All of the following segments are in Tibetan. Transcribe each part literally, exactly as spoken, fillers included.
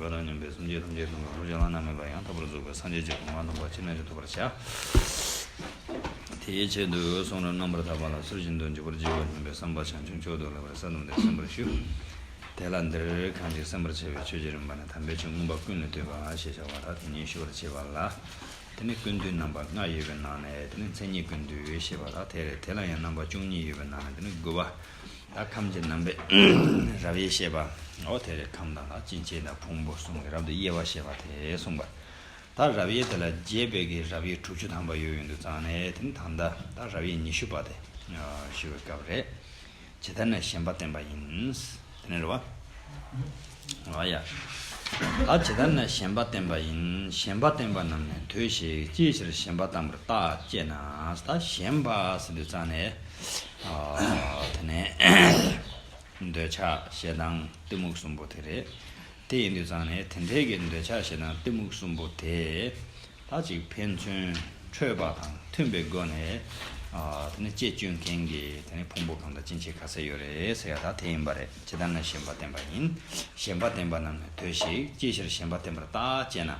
བ་དང་མཉམ་པའི་སེམས་ཅན་ཐམས་ཅད་དོན་དུ་གང་རུང་བླ་ན་མེད་པ་ཡང་དག་པར་རྫོགས་པའི་སངས་རྒྱས་ཀྱི་གོ་འཕང་དམ་པ་ཅི་ནས་ཀྱང་ཐོབ་པར་བྱ། དེའི་ཆེད་དུ་གསུང་རབ་རྣམ་པར་དག་པ་ལ་ཚུལ་བཞིན་དུ་འཇུག་པར་བགྱི་བ་སྙམ་པའི་བསམ་པ་བྱང་ཆུབ་མཆོག་ཏུ་ལེགས་པར་གསལ་བཏབ་སྟེ་གསན་པར་ཞུ། དེ་ལ་འདིར་གང་ཞིག་གསན་པར་བྱ་བའི་ཆོས་ཀྱི་རིམ་པ་ནི་དམ་པའི་ཆོས་མངོན་པ་ཀུན་ལས་བཏུས་པ་ཞེས་བྱ་བ་དག་དེ་ཉིད་ཞུ་བར་བྱེད་པ་ལ། དེ་ནི་ཀུན་བཏུས་རྣམ་པ་ལྔ་ཡོད་པའི་ནང་ནས་དེ་ནི་མཚན་ཉིད་ཀུན་བཏུས་ཞེས་པ་དག་དེ་རེད། དེ་ལ་ཡང་རྣམ་པ་བཅུ་གཉིས་ཡོད་པའི་ནང་ནས་དེ་ནི་དགུ་པ། ད་ཁམས་ཀྱི་རྣམ་པའི་རབ་དབྱེ་བཤད་པ། འོ་དེ་རེད། ཁམས་དང་ལ་སྐྱེ་མཆེད་དང་ཕུང་པོ་གསུམ་གྱི་རབ་ཏུ་དབྱེ་བ་བཤད་པ་དེ་གསུངས་པ། ད་རབ་དབྱེ་དེ་ལ་རྒྱས་པའི་གི་རབ་དབྱེ་དྲུག་ཅུ་ཐམ་པ་ཡོད་ཡོད་འདུག་ཙང་ནས་དེ་ནི་ད་ལྟ་ད་རབ་དབྱེ་ཉི་ཤུ་པ་དེ་ཞུ་བའི་སྐབས་རེད། ཇི་ལྟར་ན་ཞེན་པ་བསྟན་པ་ཡིན། དེ་ནི་རེད་བ། ཨ་ཡ། ད་ཇི་ལྟར་ན་ཞེན་པ་བསྟན་པ་ཡིན། ཞེན་པ་བསྟན་པ་རྣམས་ནི་ལྟོས་ཤིག་ཅིའི་ཕྱིར་ཞེན་པ་བསྟན་པར་བརྟག་ཅེ་ན། ད་ཞེན་པ་ཟེར་དུས་ཙང་ནས། ཨ། དེ་ནས་འདོད་ཆགས་ཞེ་སྡང་གཏི་མུག་གསུམ་པོ་དེ་རེད། དེ་ཡིན་དུས་ཙང་ནས་དེ་འདྲའི་གི་འདོད་ཆགས་ཞེ་སྡང་གཏི་མུག་གསུམ་པོ་དེ། ད་ཅིག་ཕན་ཚུན་འཕྲོད་པ་དང་མཐུན་པའི་སྒོ་ནས། ཨ། དེ་ནི་ལྕེ་གཅུན་མཁན་གྱི་དེ་ནི་ཕུང་པོ་གང་དང་སྐྱེ་མཆེད་ག་ཚད་ཡོད་རེད་ཟེར་ཡ་ད་དེ་ཡིན་པ་རེད། ཇི་ལྟར་ན་ཞེན་པ་བསྟན་པ་ཡིན། ཞེན་པ་བསྟན་པ་རྣམས་ནི་ལྟོས་ཤིག་ཅིའི་ཕྱིར་ཞེན་པ་བསྟན་པར་བརྟག་ཅེ་ན།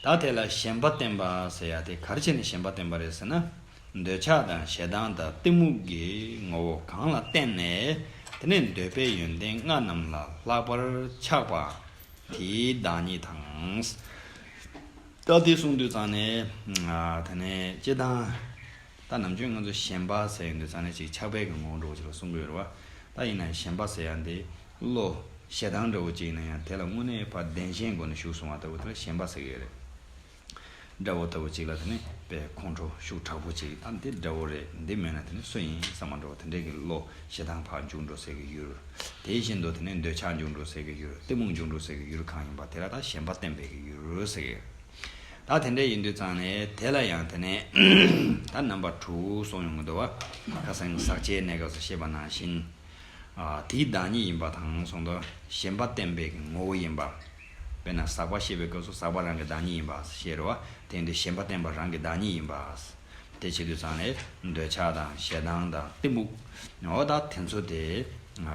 ད་དེ་ལ་ཞེན་པ་བསྟན་པ་ཟེར་ཡ་དེ་ག་རེ་བྱས་ནས་ཞེན་པ་བསྟན་པ་རེད་ཟེར་ན། འདོད་ཆགས་དང་ཞེ་སྡང་དང་གཏི་མུག་གི་ངོ་བོ་གང་ལ་བརྟེན་ནས་དེ་ནི་འདོད་པའི་ཡོན་ཏན་ལྔ་རྣམས་ལ་ལྷག་པར་ཆགས་པ། དེའི་བདག་ཉིད་དང་། ད་དེ་གསུངས་དུས་ཙང་ནས། ཨ། དེ་ནས་སྤྱིར་བཏང་། ད་ནམ་རྒྱུན་ང་ཚོ་ཞེན་པ་ཟེར་ཡོང་དུས་ཙང་ནས་ཅིག་ཆགས་པའི་གི་ངོ་བོ་འདྲ་བོ་ཅིག་ལ་གསུང་གི་ཡོད་རེད་བ། ད་ཡིན་ན་ཞེན་པ་ཟེར་ཡ་འདི་བློ་ཞེ་སྡང་འདྲ་བོ་ཅིག་ཡིན་ན་ཡང་དེ་ལ་དངོས་གནས་ཕར་བདེན་ཞེན་སྒོ་ནས་ཞུགས་སོང་བ་ལྟ་བུ་དེ་ལ་ཞེན་པ་ཟེར་གི་ཡོད་རེད། དགྲ་བོ་ལྟ་བུ་གཅིག་ལ་དེ་ནི་དཔེ་ཁོང་ཁྲོ་ཤུགས་དྲག་པོ་གཅིག་ད་འདི་དགྲ་བོ་རེད། འདི་མེད་ན་དེ་ནི་སུ་ཡིན་བསམ་པ་འདྲ་བོ་དེ་འདྲའི་གི་བློ་ཞེ་སྡང་ཕར་འཇུག་འགྲོ་སའི་གི་ཡུལ། དེ་བཞིན་དུ་དེ་ནི་འདོད་ཆགས་འཇུག་འགྲོ་སའི་གི་ཡུལ། གཏི་མུག་འཇུག་འགྲོ་སའི་གི་ཡུལ་གང་ཡིན་པ་དེ་ལ་ད་ཞེན་པ་བསྟན་པའི་གི་ཡུལ་ཟེར་གི། ད་དེ་འདྲ་ཡིན་དུས་ཙང་ནས་དེ་ལ་ཡང་དེ་ནས་ད་རྣམ་པ་དྲུག་གསུངས་ཡོང་གི་འདུག་བ། ཁ་སང་ཟག་བཅས་གནས་སྐབས་སུ་བཤད་པ་ནང་བཞིན། ཨ། དེའི་བདག་ཉིད་ཡིན་པ་དང་གསུངས་དོ། ཞེན་པ་བསྟན་པའི་ངོ་བོ་ཡིན་པ། དཔེར་ན་ཟག་པ་ཤེས་པའི་སྐབས་སུ་ཟག་པ་རང་གི་བདག་ཉིད་ཡིན་པ་ཞེས་རེད་བ། དེ་ཡིན་དུས་ཞེན་པ་བསྟན་པ་རང་གི་བདག་ཉིད་ཡིན་པ། དེ་བྱེད་དུས་ཙང་ནས་འདོད་ཆགས་དང་ཞེ་སྡང་དང་གཏི་མུག་འོ་ད་དེ་ཚོ་དེ་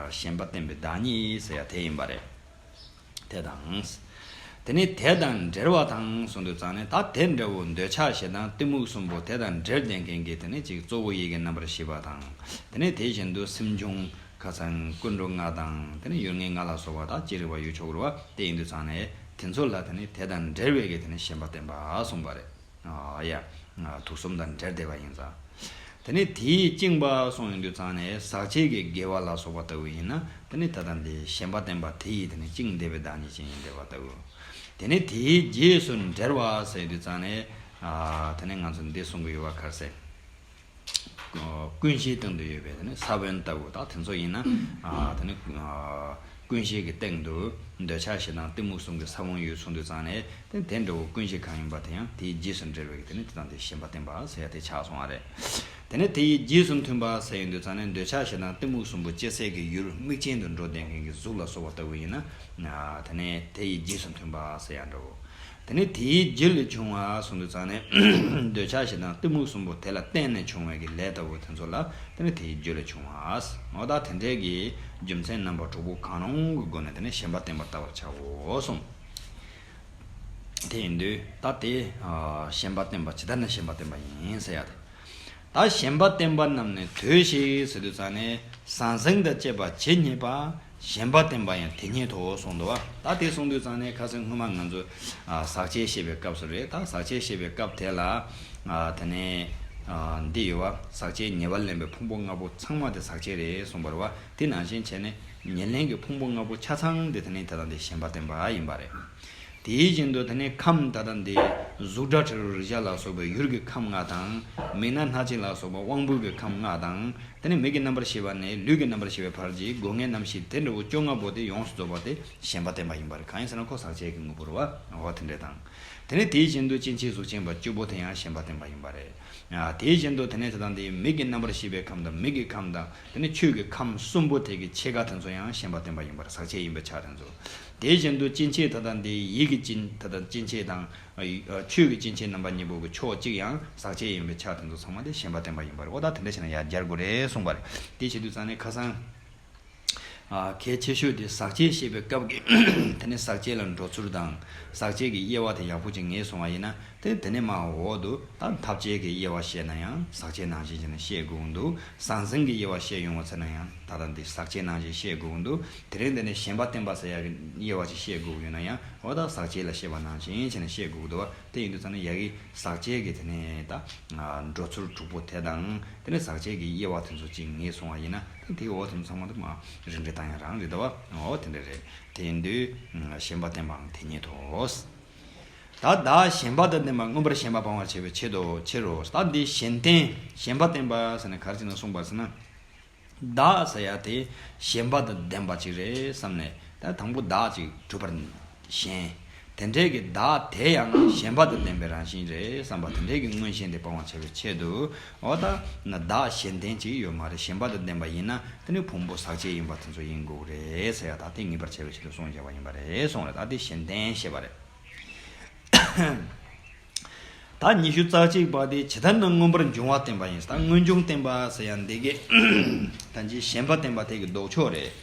ཞེན་པ་བསྟན་པའི་བདག་ཉིད་ཟེར་ཡ་དེ་ཡིན་པ་རེད། དེ་དང་། དེ་ནས་དེ་དང་འབྲེལ་བ་དང་གསུངས་དུས་ཙང་ནས་ད་དེ་འདྲ་བོ་འདོད་ཆགས་ཞེ་སྡང་གཏི་མུག་གསུམ་པོ་དེ་དང་འབྲེལ་ལྡན་མཁན་གྱི་དེ་ནས་ཅིག་གཙོ་བོ་ཡིད་ཀྱི་རྣམ་པར་ཤེས་པ་དང་། དེ་ནས་དེ་བཞིན་དུ་སེམས་བྱུང་ཁ་སང་ཀུན་འགྲོ་ལྔ་དང་དེ་ནས་ཡུལ་ངེས་ལྔ་ལ་སོགས་པ་དག་ཅི་རིགས་པ་ཡོད་ཆོག་རུ་བ་དེ་ཡིན་དུས་ཙང་ནས་དེ་ཚོ་ལ་དེ་ནས་དེ་དང་འབྲེལ་བའི་གི་དེ་ནས་ཞེན་པ་བསྟན་པ་གསུངས་པ་རེད། ཨ་ཡ། དུག་གསུམ་དང་འབྲེལ་བསྡད་པ་ཡིན་ཙང་། དེ་ནས་དེའི་བཅིངས་པ་གསུངས་ཡོང་དུས་ཙང་ནས་ཟག་བཅས་ཀྱི་དགེ་བ་ལ་སོགས་པ་ལྟ་བུ་ཡིན་ན་དེ་ནས་ད་ལྟ་འདི་ཞེན་པ་བསྟན་པ་དེ་ཡིས་དེ་ནས་བཅིངས་བསྡད་པའི་བདག་ཉིད་ཅན་ཡིན་བསྡད་པ་ལྟ་བུ། དེ་ནས་དེའི་རྗེས་སུ་འབྲེལ་བ་ཟེར་དུས་ཙང་ནས། ཨ། དེ་ནས་ང་ཚོ་འདི་གསུང་གི་ཡོད་པ་ག་རེ་ཟེར། ཀུན་གཞིའི་སྟེང་དུ་ཡོད་པའི་དེ་ནི་ས་བོན་ལྟ་བུ་དག་དེ་ཚོ་ཡིན་ན། ཨ། དེ་ནི། ཨ། ཀུན་གཞི་གི་སྟེང་དུ་འདོད་ཆགས་ཞེ་སྡང་གཏི་མུག་གསུམ་གྱི་ས་བོན་ཡོད་སོང་དུས་ཙང་ནས་དེ་དེ་འདྲ་བོ་ཀུན་གཞི་གང་ཡིན་པ་དེ་ཡང་དེའི་རྗེས་སུ་འབྲེལ་བའི་དེ་ནི་དེ་དང་དེ་ཞེན་པ་བསྟན་པ་ཟེར་ཡ་དེ་ཆགས་སོང་བ་རེད། དེ་ནི་དེའི་རྗེས་སུ་མཐུན་པ་ཟེར་ཡོང་དུས་ཙང་ནས་འདོད་ཆགས་ཞེ་སྡང་གཏི་མུག་གསུམ་པོ་སྐྱེ་སའི་གི་ཡུལ་དམིགས་ཅན་དུ་འགྲོ་བསྡད་མཁན་གྱི་གཟུགས་ལ་སོགས་པ་ལྟ་བུ་ཡིན་ན། ཨ། དེ་ནི་དེ་ཡི་རྗེས་སུ་མཐུན་པ་ཟེར་ཡ་འདྲ་བོ། དེ་ནི་དེའི་རྒྱུ་ལས་བྱུང་བ་གསུངས་དུས་ཙང་ནས་འདོད་ཆགས་ཞེ་སྡང་གཏི་མུག་གསུམ་པོ་དེ་ལ་བརྟེན་ནས་བྱུང་བའི་གི་ལས་ལྟ་བུ་དེ་ཚོ་ལ་དེ་ནི་དེའི་རྒྱུ་ལས་བྱུང་བ། འོ་ད་དེ་འདྲའི་གི་རྒྱུ་མཚན་རྣམ་པ་དྲུག་པོ་གང་རུང་གི་སྒོ་ནས་དེ་ནི་ཞེན་པ་བསྟན་པར་བལྟ་བར་བྱའོ་གསུངས། དེ་ཡིན་དུས་ད་དེ་ཞེན་པ་བསྟན་པ་ཇི་ལྟར་ན་ཞེན་པ་བསྟན་པ་ཡིན་ཟེར་ཡ་དེ། ད་ཞེན་པ་བསྟན་པ་རྣམས་ནི་ལྟོས་ཤིག་ཟེར་དུས་ཙང་ནས་ཟང་ཟིང་དང་བཅས་པ་ཇི་སྙེད་པ། ཞེན་པ་བསྟན་པ་ཡང་དེ་སྙེད་དོ་གསུངས་འདུག་བ། ད་དེ་གསུངས་དུས་ཙང་ནས་ཁ་སང་སྔོན་མ་ང་ཚོ་ཨ་ཟག་བཅས་བཤད་པའི་སྐབས་སུ་རེད། ད་ཟག་བཅས་བཤད་པའི་སྐབས་དེ་ལ་ཨ་དེ་ནས་ཨ་འདི་ཡོད་བ། ཟག་བཅས་ཉེ་བར་ལེན་པའི་ཕུང་པོ་ལྔ་པོ་ཚང་མ་དེ་ཟག་བཅས་རེད་གསུངས་པ་རེད་བ། དེ་ནང་བཞིན་བྱས་ནས་ཉེར་ལེན་གྱི་ཕུང་པོ་ལྔ་པོ་ཆ་ཚང་དེ་དེ་ནས་ད་ལྟ་འདི་ཞེན་པ་བསྟན་པ་ཡིན་པ་རེད། དེ་བཞིན་དུ་དེ་ནས་ཁམས་ད་ལྟ་འདི་གཟུགས་སྒྲ་དྲི་རོ་རེག་བྱ་ལ་སོགས་པའི་ཡུལ་གྱི་ཁམས་ལྔ་དང་། མིག་རྣ་སྣ་ལྕེ་ལ་སོགས་པ་དབང་པོ་གི་ཁམས་ལྔ་དང་། དེ་ནས་མིག་གི་རྣམ་པར་ཤེས་པ་ནས་ལུས་ཀྱི་རྣམ་པར་ཤེས་པའི་བར་གྱི་སྒོ་ལྔའི་རྣམ་ཤེས་དེ་འདྲ་བོ་བཅོ་ལྔ་པོ་དེ་ཡོངས་སུ་རྫོགས་པ་དེ་ཞེན་པ་བསྟན་པ་ཡིན་པ་རེད། གང་ཡིན་ཟེར་ན་ཁོ་ཟག་བཅས་ཀྱི་དངོས་པོ་རེད་བ། འོ་དེ་འདྲ་དང་། དེ་ནས་དེ་བཞིན་དུ་སྐྱེ་མཆེད་གཟུགས་ཅན་པ་བཅུ་པོ་དེ་ཡང་ཞེན་པ་བསྟན་པ་ཡིན་པ་རེད། ཨ། དེ་བཞིན་དུ་དེ་ནས་དེ་དང་དེའི་མིག་གི་རྣམ་པར་ཤེས་པའི་ཁམས་དང་མིག་གི་ཁམས་དང་དེ་ནས་ཆོས་ཀྱི་ཁམས་གསུམ་པོ་དེ་གི་ཕྱེད་ཀ་དེ་ཚོ་ཡང་ཞེན་པ་བསྟན་པ་ཡིན་པར་ཟག་བཅས་ཡིན་པའི་ཆ་དེ་ཚོ། དེ་བཞིན་དུ་སྐྱེ་མཆེད་དེ་དང་དེའི་ཡིད་ཀྱི་སྐྱེ་དེ་དང་སྐྱེ་མཆེད་དང་། ཨ། ཆོས་ཀྱི་སྐྱེ་མཆེད་རྣམ་པ་གཉིས་པོ་གི་ཕྱོགས་གཅིག་ཡང་ཟག་བཅས་ཡིན་པའི་ཆ་དེ་ཚོ་ཚང་མ་དེ་ཞེན་པ་བསྟན་པ་ཡིན་པར། འོ་ད་དེ་འདྲ་བྱས་ན་ཡང་སྦྱར་དགོས་རེད་གསུངས་པ་རེད། དེ་བྱེད་དུས་ཙང་ནས་ཁ་སང་། ཨ། གལ་ཆེ་ཤོས་དེ་ཟག་བཅས་བཤད་པའི་སྐབས་ཀྱི་དེ་ནས་ཟག་བཅས་ལ་འགྲོ་ཚུལ་དང་ཟག་བཅས་ཀྱི་དབྱེ་བ་དེ་ཡག་པོ་ཅིག་ངེས་སོང་བ་ཡིན་ན། དེ་དེ་ནས་མར་འོག་ཏུ་ད་འཐབ་བཅས་ཀྱི་དབྱེ་བ་བཤད་ན་ཡང་ཟག་བཅས་ནང་བཞིན་བྱས་ནས་བཤད་དགོས་འདུག་ཟང་ཟིང་གི་དབྱེ་བ་བཤད་ཡོང་བ་ཚེ་ན་ཡང་ད་ལྟ་འདི་ཟག་བཅས་ནང་བཞིན་བཤད་དགོས་འདུག་དེ་རིང་འདི་ནས་ཞེན་པ་བརྟན་པ་ཟེར་ཡག་གི་དབྱེ་བ་ཅིག་བཤད་དགོས་ཡོད་ན་ཡང་འོ་ད་ཟག་བཅས་ལ་བཤད་པ་ནང་བཞིན་བྱས་ནས་བཤད་དགོས་འདུག་བ། དེ་ཡིན་དུས་ཙང་ནས་ཡ་གི་ཟག་བཅས་ཀྱི་དེ་ནས་ད་འགྲོ་ཚུལ་དྲུག་པོ་དེ་དང་དེ་ནས་ཟག་བཅས་ཀྱི་དབྱེ་བ་དེ་ཚོ་ཅིག་ངེས་སོང་བ་ཡིན་ན་ད་དེའི་འོག་དེ་ཚོ་ཚང་མ་དུ་མ་རིགས་འགྲེ་བཏང་ཡང་རང་རེད་དོ། འོ་དེ་འདྲ་རེད། དེ་ཡིན་དུས་ཞེན་པ་བརྟན་པའང་དེ་ཉིད་དོ། ད་བདག་ཞེན་པ་དང་ལྡན་པ་མངོན་པར་ཞེན་པ་སྤང་བར་བྱ་བའི་ཆེད་དུ་ཕྱིར་རོ། ད་འདི་གཞན་བརྟེན་ཞེན་པ་བརྟན་པ་ཟེར་ནས་ག་རེ་བྱས་ན་གསུངས་པ་ཟེར་ན། བདག་ཟེར་ཡ་དེ་ཞེན་པ་དང་ལྡན་པ་ཅིག་རེད་བསམ་ནས་ད་དང་པོ་བདག་ཅིག་གྲུབ་པར་ཞེན། དེ་འདྲའི་གི་བདག་དེ་ཡང་ཞེན་པ་དང་ལྡན་པའི་རང་བཞིན་རེད་བསམ་པ་དེ་འདྲའི་གི་མངོན་ཞེན་དེ་སྤང་བར་བྱ་བའི་ཆེད་དུ། འོ་ད་ན་བདག་གཞན་བརྟེན་ཅིག་ཡོད་མ་རེད། ཞེན་པ་དང་ལྡན་པ་ཡིན་ན་དེ་ནི་ཕུང་པོ་ཟག་བཅས་ཡིན་པ་དེ་ཚོ་ཡིན་དགོས་རེད་ཟེར་ཡ་ད་དེ་ངེས་པར་བྱ་བའི་ཆེད་དུ་གསུངས་བཞག་པ་ཡིན་པ་རེད་གསུངས་རེད། ད་དེ་གཞན་བརྟེན་ཞེས་པ་རེད། ད་ཉི་ཤུ་རྩ་གཅིག་པ་དེ་ཇི་ལྟར་ན་མངོན་པར་འབྱུང་བ་བརྟན་པ་ཡིན། ད་མངོན་འབྱུང་བརྟན་པ་ཟེར་ཡང་འདི་གས་ད་ཅི་ཞེན་པ་བརྟན་པ་དེ་གི་ལྡོག་ཕྱོགས་རེད།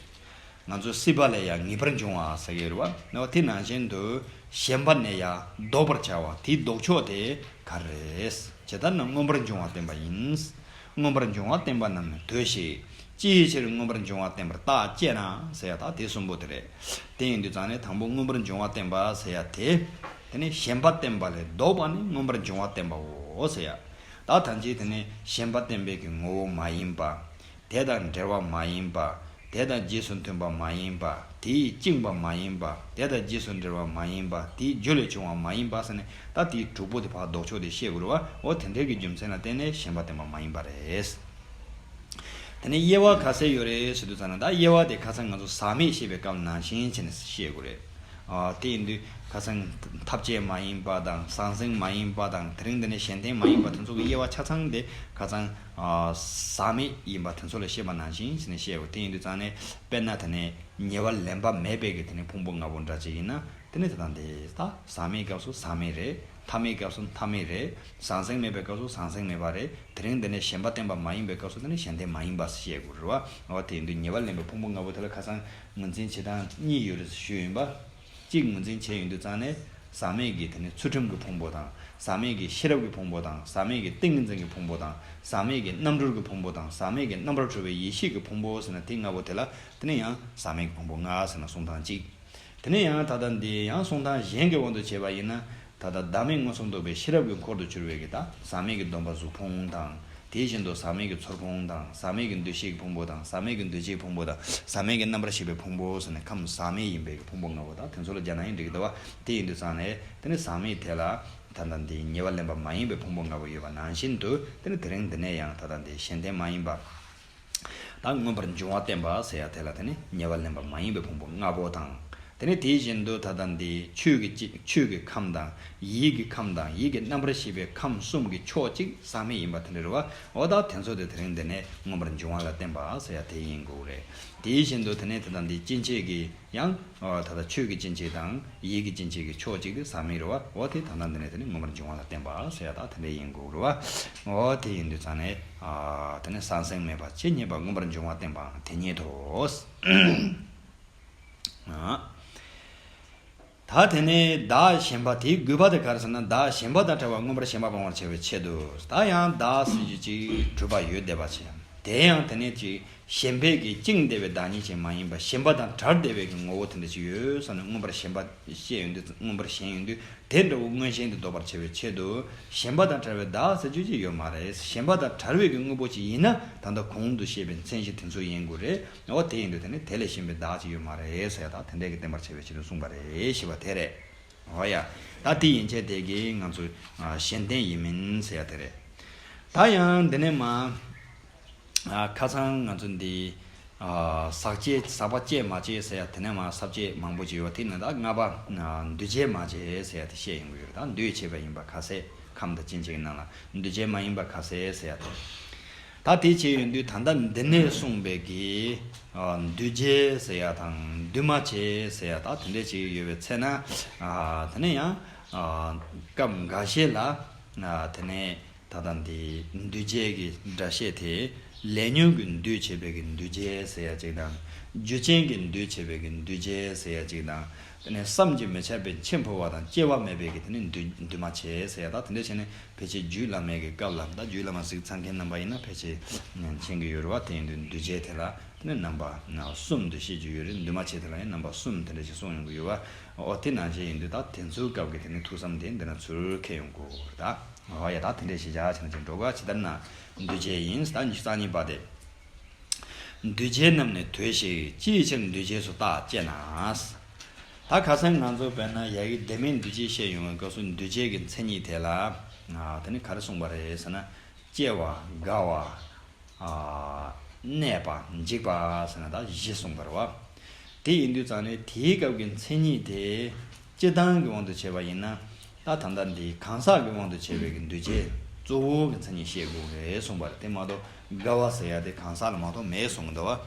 ང་ཚོ་སྲིད་པ་ལས་ཡང་ངེས་པར་འབྱུང་བ་ཟེར་གྱི་རེད་བ། ནོ་དེ་ནང་བཞིན་དུ་ཞེན་པ་ནས་ཡང་ལྡོག་པར་བྱ་བ་དེའི་ལྡོག་ཕྱོགས་དེ་ག་རེ་རེད། ཇི་ལྟར་ན་མངོན་པར་འབྱུང་བ་བརྟན་པ་ཡིན། མངོན་པར་འབྱུང་བ་བརྟན་པ་རྣམས་ནི་ལྟོས་ཤིག་ཅི་ཡི་ཕྱིར་མངོན་པར་འབྱུང་བ་བརྟན་པར་བརྟག་ཅེ་ན་ཟེར་ཡ་ད་དེ་གསུམ་པོ་དེ་རེད། དེ་ཡིན་དུས་ཙང་ནས་དང་པོ་མངོན་པར་འབྱུང་བ་བརྟན་པ་ཟེར་ཡ་དེ། དེ་ནས་ཞེན་པ་བརྟན་པ་ལས་ལྡོག་པ་ནི་མངོན་པར་འབྱུང་བ་བརྟན་པའོ་ཟེར་ཡ། ད་ཐམས་ཅད་དེ་ནས་ཞེན་པ་བརྟན་པའི་གི་ངོ་བོ་མ་ཡིན་པ། དེ་དང་འབྲེལ་བ་མ་ཡིན་པ། དེ་དང་རྗེས་སུ་མཐུན་པ་མ་ཡིན་པ། དེས་བཅིངས་པ་མ་ཡིན་པ། དེ་དང་རྗེས་སུ་འབྲེལ་བ་མ་ཡིན་པ། དེའི་རྒྱུ་ལས་བྱུང་བ་མ་ཡིན་པ་ཟེར་ནས་ད་དེའི་དྲུག་པོ་དེ་ཕར་ལྡོག་ཕྱོགས་དེ་བཤད་དགོས་རེད་བ། འོ་དེ་འདྲའི་གི་རྒྱུ་མཚན་ལ་བརྟེན་ནས་ཞེན་པ་བརྟན་པ་མ་ཡིན་པ་རེད། དེ་ནས་དབྱེ་བ་ག་ཚད་ཡོད་རེད་ཟེར་དུས་ཙང་ན་ད་དབྱེ་བ་དེ་ཁ་སང་ང་ཚོ་ཟག་མེད་བཤད་པའི་སྐབས་ནང་བཞིན་བྱས་ནས་བཤད་དགོས་རེད། ཨ། དེ་ཡིན་དུས་ཁ་སང་འཐབ་བྱེད་མ་ཡིན་པ་དང་ཟང་ཟིང་མ་ཡིན་པ་དང་དེ་རིང་འདི་ནས་གཞན་བརྟེན་མ་ཡིན་པ་དེ་ཚོ་གི་དབྱེ་བ་ཆ་ཚང་དེ་ཁ་སང་ཨ། ཟག་མེད་ཡིན་པ་དེ་ཚོ་ལ་བཤད་པ་ནང་བཞིན་བྱས་ནས་བཤད་དགོས། དེ་ཡིན་དུས་ཙང་ནས་དཔེར་ན་དེ་ནས་ཉེ་བར་ལེན་པ་མེད་པའི་གི་དེ་ནས་ཕུང་པོ་ལྔ་པོ་འདྲ་ཅིག་ཡིན་ན། དེ་ནས་དེ་དང་དེ་ད་ཟག་མེད་སྐབས་སུ་ཟག་མེད་རེད། འཐབ་མེད་སྐབས་སུ་འཐབ་མེད་རེད། ཟང་ཟིང་མེད་པའི་སྐབས་སུ་ཟང་ཟིང་མེད་པ་རེད། དེ་རིང་འདི་ནས་ཞེན་པ་བརྟན་པ་མ་ཡིན་པའི་སྐབས་སུ་དེ་ནས་གཞན་བརྟེན་མ་ཡིན་པ་ཞེས་དགོས་རེད་བ། འོ་དེ་ཡིན་དུས་ཉེ་བར་ལེན་པའི་ཕུང་པོ་ལྔ་པོ་དེ་ལ་ཁ་སང་ངོས་འཛིན་བྱེད་སྟངས་གཉིས་ཡོད་རེད་ཞུས་ཡིན་པ། གཅིག་ངོས་འཛིན་བྱས་ཡོང་དུས་ཙང་ནས་ཟག་མེད་ཀྱི་དེ་ནས་ཚུལ་ཁྲིམས་ཀྱི་ཕུང་པོ་དང་ཟག་མེད་ཀྱི་ཤེས་རབ་ཀྱི་ཕུང་པོ་དང་ཟག་མེད་ཀྱི་ཏིང་ངེ་འཛིན་གྱི་ཕུང་པོ་དང་ཟག་མེད་ཀྱི་རྣམ་གྲོལ་གྱི་ཕུང་པོ་དང་ཟག་མེད་ཀྱི་རྣམ་པར་གྲོལ་བའི་ཡེ་ཤེས་ཀྱི་ཕུང་པོ་ཟེར་ན་དེ་ལྔ་པོ་དེ་ལ་དེ་ནས་ཡང་ཟག་མེད་ཀྱི་ཕུང་པོ་ལྔ་ཟེར་ན་གསུང་སྟངས་གཅིག་དེ་ནས་ཡང་ད་ལྟ་འདི་ཡང་གསུང་སྟངས་གཞན་གྱི་དབང་དུ་བྱས་པ་ཡིན་ན། ད་ལྟ་བདག་མེད་མངོན་སུམ་རྟོགས་པའི་ཤེས་རབ་ཀྱི་འཁོར་དུ་གྱུར་པའི་གི་ད་ཟག་མེད་ཀྱི་སྡོམ་པ་གཟུགས་ཕུང་དང་། དེ་བཞིན་དུ་ཟག་མེད་ཀྱི་ཚོར་ཕུང་དང་ཟག་མེད་ཀྱི་འདུ་ཤེས་ཀྱི་ཕུང་པོ་དང་ཟག་མེད་ཀྱི་འདུ་བྱེད་ཀྱི་ཕུང་པོ་དང་ཟག་མེད་ཀྱི་རྣམ་པར་ཤེས་པའི་ཕུང་པོ་ཟེར་ནས་ཁམས་ཟག་མེད་ཡིན་པའི་གི་ཕུང་པོ་ལྔ་པོ་དང་དེ་ཚོ་ལ་སྦྱར་ན་ཡང་འགྲིག་གི་འདུག་བ། དེ་ཡིན་དུས་ཙང་ནས་དེ་ནི་ཟག་མེད་དེ་ལ་ད་ལྟ་འདི་ཉེ་བར་ལེན་པ་མ་ཡིན་པའི་ཕུང་པོ་ལྔ་པོ་ཡོད་པ་ནང་བཞིན་དུ་དེ་ནི་དེ་རིང་འདི་ནས་ཡང་ད་ལྟ་འདི་གཞན་བརྟེན་མ་ཡིན་པ། ད་མངོན་པར་འབྱུང་བ་བསྟན་པ་ཟེར་ཡ་དེ་ལ་དེ་ནི་ཉེ་བར་ལེན་པ་མ་ཡིན་པའི་ཕུང་པོ་ལྔ་པོ་དང་། དེ་ནི་དེ་བཞིན་དུ་ད་ལྟ་འདི་ཆོས་ཀྱི་ཅི་ཆོས་ཀྱི་ཁམས་དང་ཡིད་ཀྱི་ཁམས་དང་ཡིད་ཀྱི་རྣམ་པར་ཤེས་པའི་ཁམས་གསུམ་གྱི་ཕྱོགས་གཅིག་ཟག་མེད་ཡིན་པ་དེ་འདྲ་རེད་བ། འོ་ད་དེ་ཚོ་དེ་དེ་རིང་འདི་ནས་མངོན་པར་འབྱུང་བ་ལ་བརྟེན་པ་ཟེར་ཡ་དེ་ཡིན་དགོས་རེད། དེ་བཞིན་དུ་དེ་ནས་ད་ལྟ་འདི་སྐྱེ་མཆེད་ཀྱི་ཡང་། ཨོ་ད་ལྟ་ཆོས་ཀྱི་སྐྱེ་མཆེད་དང་ཡིད་ཀྱི་སྐྱེ་མཆེད་ཀྱི་ཕྱོགས་གཅིག་དེ་ཟག་མེད་རེད་བ། འོ་དེ་ད་ལྟ་འདི་ནས་དེ་ནི་མངོན་པར་འབྱུང་བ་ལ་བརྟེན་པ་ཟེར་ཡ་ད་དེ་འདྲ་ཡིན་དགོས་རེད་བ། འོ་དེ་ཡིན་དུས་ཙང་ནས་ཨ་དེ་ནི་ཟང་ཟིང་མེད་པ་ཇི་སྙེད་པ་མངོན་པར་འབྱུང་བ་བསྟན་པའང་དེ་ཉིད་དོ། ཨ་ད་དེ་ནས་བདག་ཞེན་པ་དེའི་དགོས་པ་དེ་ག་རེ་ཟེར་ན། བདག་ཞེན་པ་དང་བྲལ་བ་མངོན་པར་ཞེན་པ་སྤང་བར་བྱ་བའི་ཆེད་དུ། ད་ཡང་བདག་ཟེར་རྒྱུ་ཅིག་གྲུབ་པ་ཡོད་བསྡད་པ་ཅིག་དེ་ཡང་དེ་ནས་ཅིག་ཞེན་པས་ཀྱིས་བཅིངས་བསྡད་པའི་བདག་ཉིད་ཅིག་མ་ཡིན་པ་ཞེན་པ་དང་བྲལ་བསྡད་པའི་གི་ངོ་བོ་དེ་འདྲ་ཅིག་ཡོད་བསམ་ནས་མངོན་པར་ཞེན་པ་བཤད་ཡོང་དུས་མངོན་པར་ཞེན་ཡོང་དུས་དེ་འདྲ་བོ་མངོན་ཞེན་དེ་ལྡོག་པར་བྱ་བའི་ཆེད་དུ་ཞེན་པ་དང་བྲལ་བའི་བདག་ཟེར་རྒྱུ་ཅིག་ཡོད་མ་རེད། ཞེན་པ་དང་བྲལ་བའི་གི་དངོས་པོ་ཅིག་ཡིན་ན་ད་ལྟ་གོང་དུ་བཤད་པའི་མཚན་གཞི་དེ་ཚོ་ཡིན་དགོས་རེད། འོ་དེ་ཡིན་དུས་དེ་ནི་དེ་ལས་གཞན་པའི་བདག་ཅིག་ཡོད་མ་རེད་ཟེར་ཡ་ད་དེ་འདྲའི་གི་བསྟན་པར་བྱ་བའི་ཆེད་དུ་གསུངས་པ་རེད་ཞེས་པ་དེ་རེད། འོ་ཡ། ད་དེ་ཡན་ཆད་དེ་གི་ང་ཚོ་ཨ་གཞན་བརྟེན་ཡིན་མིན་ཟེར་ཡ་དེ་རེད། ད་ཡང་འདི་ནས་མ། ཨ་ཁ་སང་ང་ཚོ་འདི། ཨ་ཟག་བཅས་ཟག་པ་བཅས་མ་བཅས་ཟེར་ཡ་དེ་ནས་མ་ས་བཅས་མང་པོ་ཅིག་ཡོད་པ་དེ་ནི་ད་ལྔ་པ། ཨ་འདུས་བྱས་མ་བྱས་ཟེར་ཡ་དེ་བཤད་ཡོང་གི་ཡོད་རེད། ད་འདུས་བྱས་པ་ཡིན་པ་ག་ཟེ་ཁམས་དང་ཅན་ཅིག་ནང་ལ་འདུས་བྱས་མ་ཡིན་པ་ག་ཟེ་ཟེར་ཡ་དེ། ད་དེ་བྱས་ཡོང་དུས་ད་ལྟ་འདི་ནས་གསུངས་པའི་གི། ཨ་འདུས་བྱས་ཟེར་ཡ་དང་འདུས་མ་བྱས་ཟེར་ཡ་ད་དེ་འདྲས་ཅིག་ཡོད་པའི་ཚེ་ན། ཨ་དེ་ནས་ཡང་། ཨ་སྐབས་འགའ་ཤས་ལ། ཨ་དེ་ནས་ད་ལྟ་འདི་འདུས་བྱས་ཀྱི་སྒྲ་བཤད་དེ་ ལས་ཉོན་གྱིས་འདུས་བྱས་པའི་གི་འདུས་བྱས་ཟེར་ཡ་གཅིག་དང་། རྒྱུ་ཅན་གྱིས་འདུས་བྱས་པའི་གི་འདུས་བྱས་ཟེར་ཡ་གཅིག་དང་། དེ་ནས་བསམ་གྱིས་མི་ཁྱབ་པའི་འཆི་འཕོ་བ་དང་སྐྱེ་བ་མེད་པའི་གི་དེ་ནི་འདུས་འདུས་མ་བྱས་ཟེར་ཡ། ད་དེ་འདྲ་བྱས་ནས་ཕལ་ཆེར་རྒྱུད་བླ་མའི་གི་སྐབས་ལ། ད་རྒྱུད་བླ་མ་གཟིགས་ཚར་མཁན་རྣམ་པ་ཡིན་ན་ཕལ་ཆེར་མཁྱེན་གྱི་ཡོད་རེད་བ། དེ་ཡིན་དུས་འདུས་བྱས་དེ་ལ་དེ་ནི་རྣམ་པ་གསུམ་དུ་བཤད་རྒྱུ་ཡོད་རེད། འདུས་མ་བྱས་དེ་ལ་ཡང་རྣམ་པ་གསུམ་དེ་འདྲ་ཞིག་གསུངས་ཡོང་གི་ཡོད་བ། འོ་དེ་ནང་བཞིན་ཡིན་དུས་ད་དེ་ཚོའི་སྐབས་ཀྱི་དེ་ནི་ཐུགས་བསམ་དེ་འདི་ན་ཚུར་འཁྱེར་ཡོང་དགོས་རེད་ད། འོ་ཡ། ད་དེ་འདྲའི་ཤེས་བྱ་ཆ་ནས་ཅིག་འགྲོ་ག་ཇི་ལྟར་ན། འདུས་བྱས་ཡིན། ད་ཉི་ཤུ་རྩ་གཉིས་པ་དེ། འདུས་བྱས་རྣམས་ནི་དོས་ཤིག །ཅིའི་ཕྱིར་འདུས་བྱས་སུ་བརྟག་ཅེ་ན། ད་ཁ་སང་ང་ཚོ་དཔེར་ན་ཡ་གི་བདེན་མེད་འདུས་བྱས་བཤད་ཡོང་བའི་སྐབས་སུ་འདུས་བྱས་ཀྱི་མཚན་ཉིད་དེ་ལ། ཨ། དེ་ནི་ག་རེ་གསུངས་པ་རེད་ཟེར་ན། སྐྱེ་བ། རྒ་བ། ཨ། གནས་པ། འཇིག་པ་ཟེར་ན་ད་བཞི་གསུངས་པ་རེད་བ། དེ་ཡིན་དུས་ཙང་ནས་དེའི་སྐབས་ཀྱི་མཚན་ཉིད་དེ་སྤྱིར་བཏང་གི་དབང་དུ་བྱས་པ་ཡིན་ན། ད་ད་ལྟ་འདི་གང་ཟག་གི་དབང་དུ་བྱས་པའི་གི་འདུས་བྱས་གཙོ་བོ་གི་མཚན་ཉིད་བཤད་དགོས་རེད་གསུངས་པ་རེད། དེ་མ་གཏོགས་རྒ་བ་ཟེར་ཡ་དེ་གང་ཟག་ལ་མ་གཏོགས་མེད་གསུངས་འདུག་བ།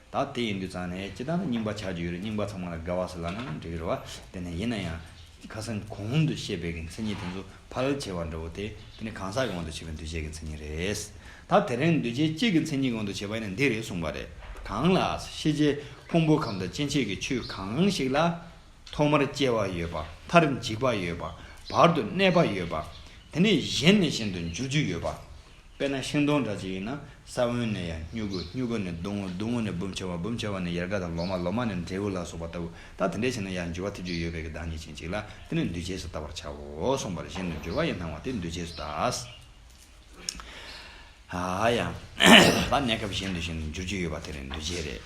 ད་དེ་ཡིན་དུས་ཙང་ནས་སྤྱིར་བཏང་ལ་རྙིང་པ་ཆགས་ཀྱི་ཡོད་རེད། རྙིང་པ་ཚང་མ་ལ་རྒ་བ་ཟེར་ལབ་ན་འགྲིག་གི་རེད་བ། དེ་ནས་ཡིན་ན་ཡང་ཁ་སང་གོང་དུ་བཤད་པའི་གི་མཚན་ཉིད་དེ་ཚོ་ཕལ་ཆེ་བ་འདྲ་བོ་དེ་དེ་ནི་གང་ཟག་གི་དབང་དུ་བྱས་པའི་འདུས་བྱས་ཀྱི་མཚན་ཉིད་རེད། ད་དེ་རིང་འདུས་བྱས་གཅིག་གི་མཚན་ཉིད་ཀྱི་དབང་དུ་བྱས་པ་ཡིན་ན་འདི་རེད་གསུངས་པ་རེད། གང་ལ། ཤེས་བྱའི་ཕུང་པོ་ཁམས་དང་སྐྱེ་མཆེད་ཀྱི་ཆོས་གང་ཞིག་ལ། ཐོག་མར་སྐྱེ་བ་ཡོད་པ། མཐར་འཇིག་པ་ཡོད་པ། བར་དུ་གནས་པ་ཡོད་པ། དེ་ནས་གཞན་ནས་གཞན་དུ་འགྱུར་རྒྱུ་ཡོད་པ། དཔེར་ན་ཤིང་སྡོང་འདྲ་ཅིག་ཡིན་ན། ས་བོན་ནས་ཡང་སྨྱུ་གུ། སྨྱུ་གུ་ནས་སྡོང་བོ། སྡོང་བོ་ནས་འབུམ་ཆེ་བ། འབུམ་ཆེ་བ་ནས་ཡལ་ག་དང་ལོ་མ། ལོ་མ་ནས་འབྲས་བུ་ལ་སོགས་པ་ལྟ་བུ། ད་དེ་འདྲས་བྱས་ན་ཡང་འགྱུར་བ་ཐེབས་རྒྱུ་ཡོད་པའི་གི་བདག་ཉིད་ཅན་ཅིག་ལ་དེ་ནི་འདུས་བྱས་སུ་བལྟ་བར་བྱའོ་གསུངས་པ་རེད། གཞན་དུ་འགྱུར་བ་ཡང་སྣང་བ་དེ་འདུས་བྱས་སུ་བལྟ། ཨ་ཡང་། ད་གནས་སྐབས་གཞན་དུ་གཞན་དུ་འགྱུར་རྒྱུ་ཡོད་པ་དེ་རེད། འདུས་བྱས་རེད།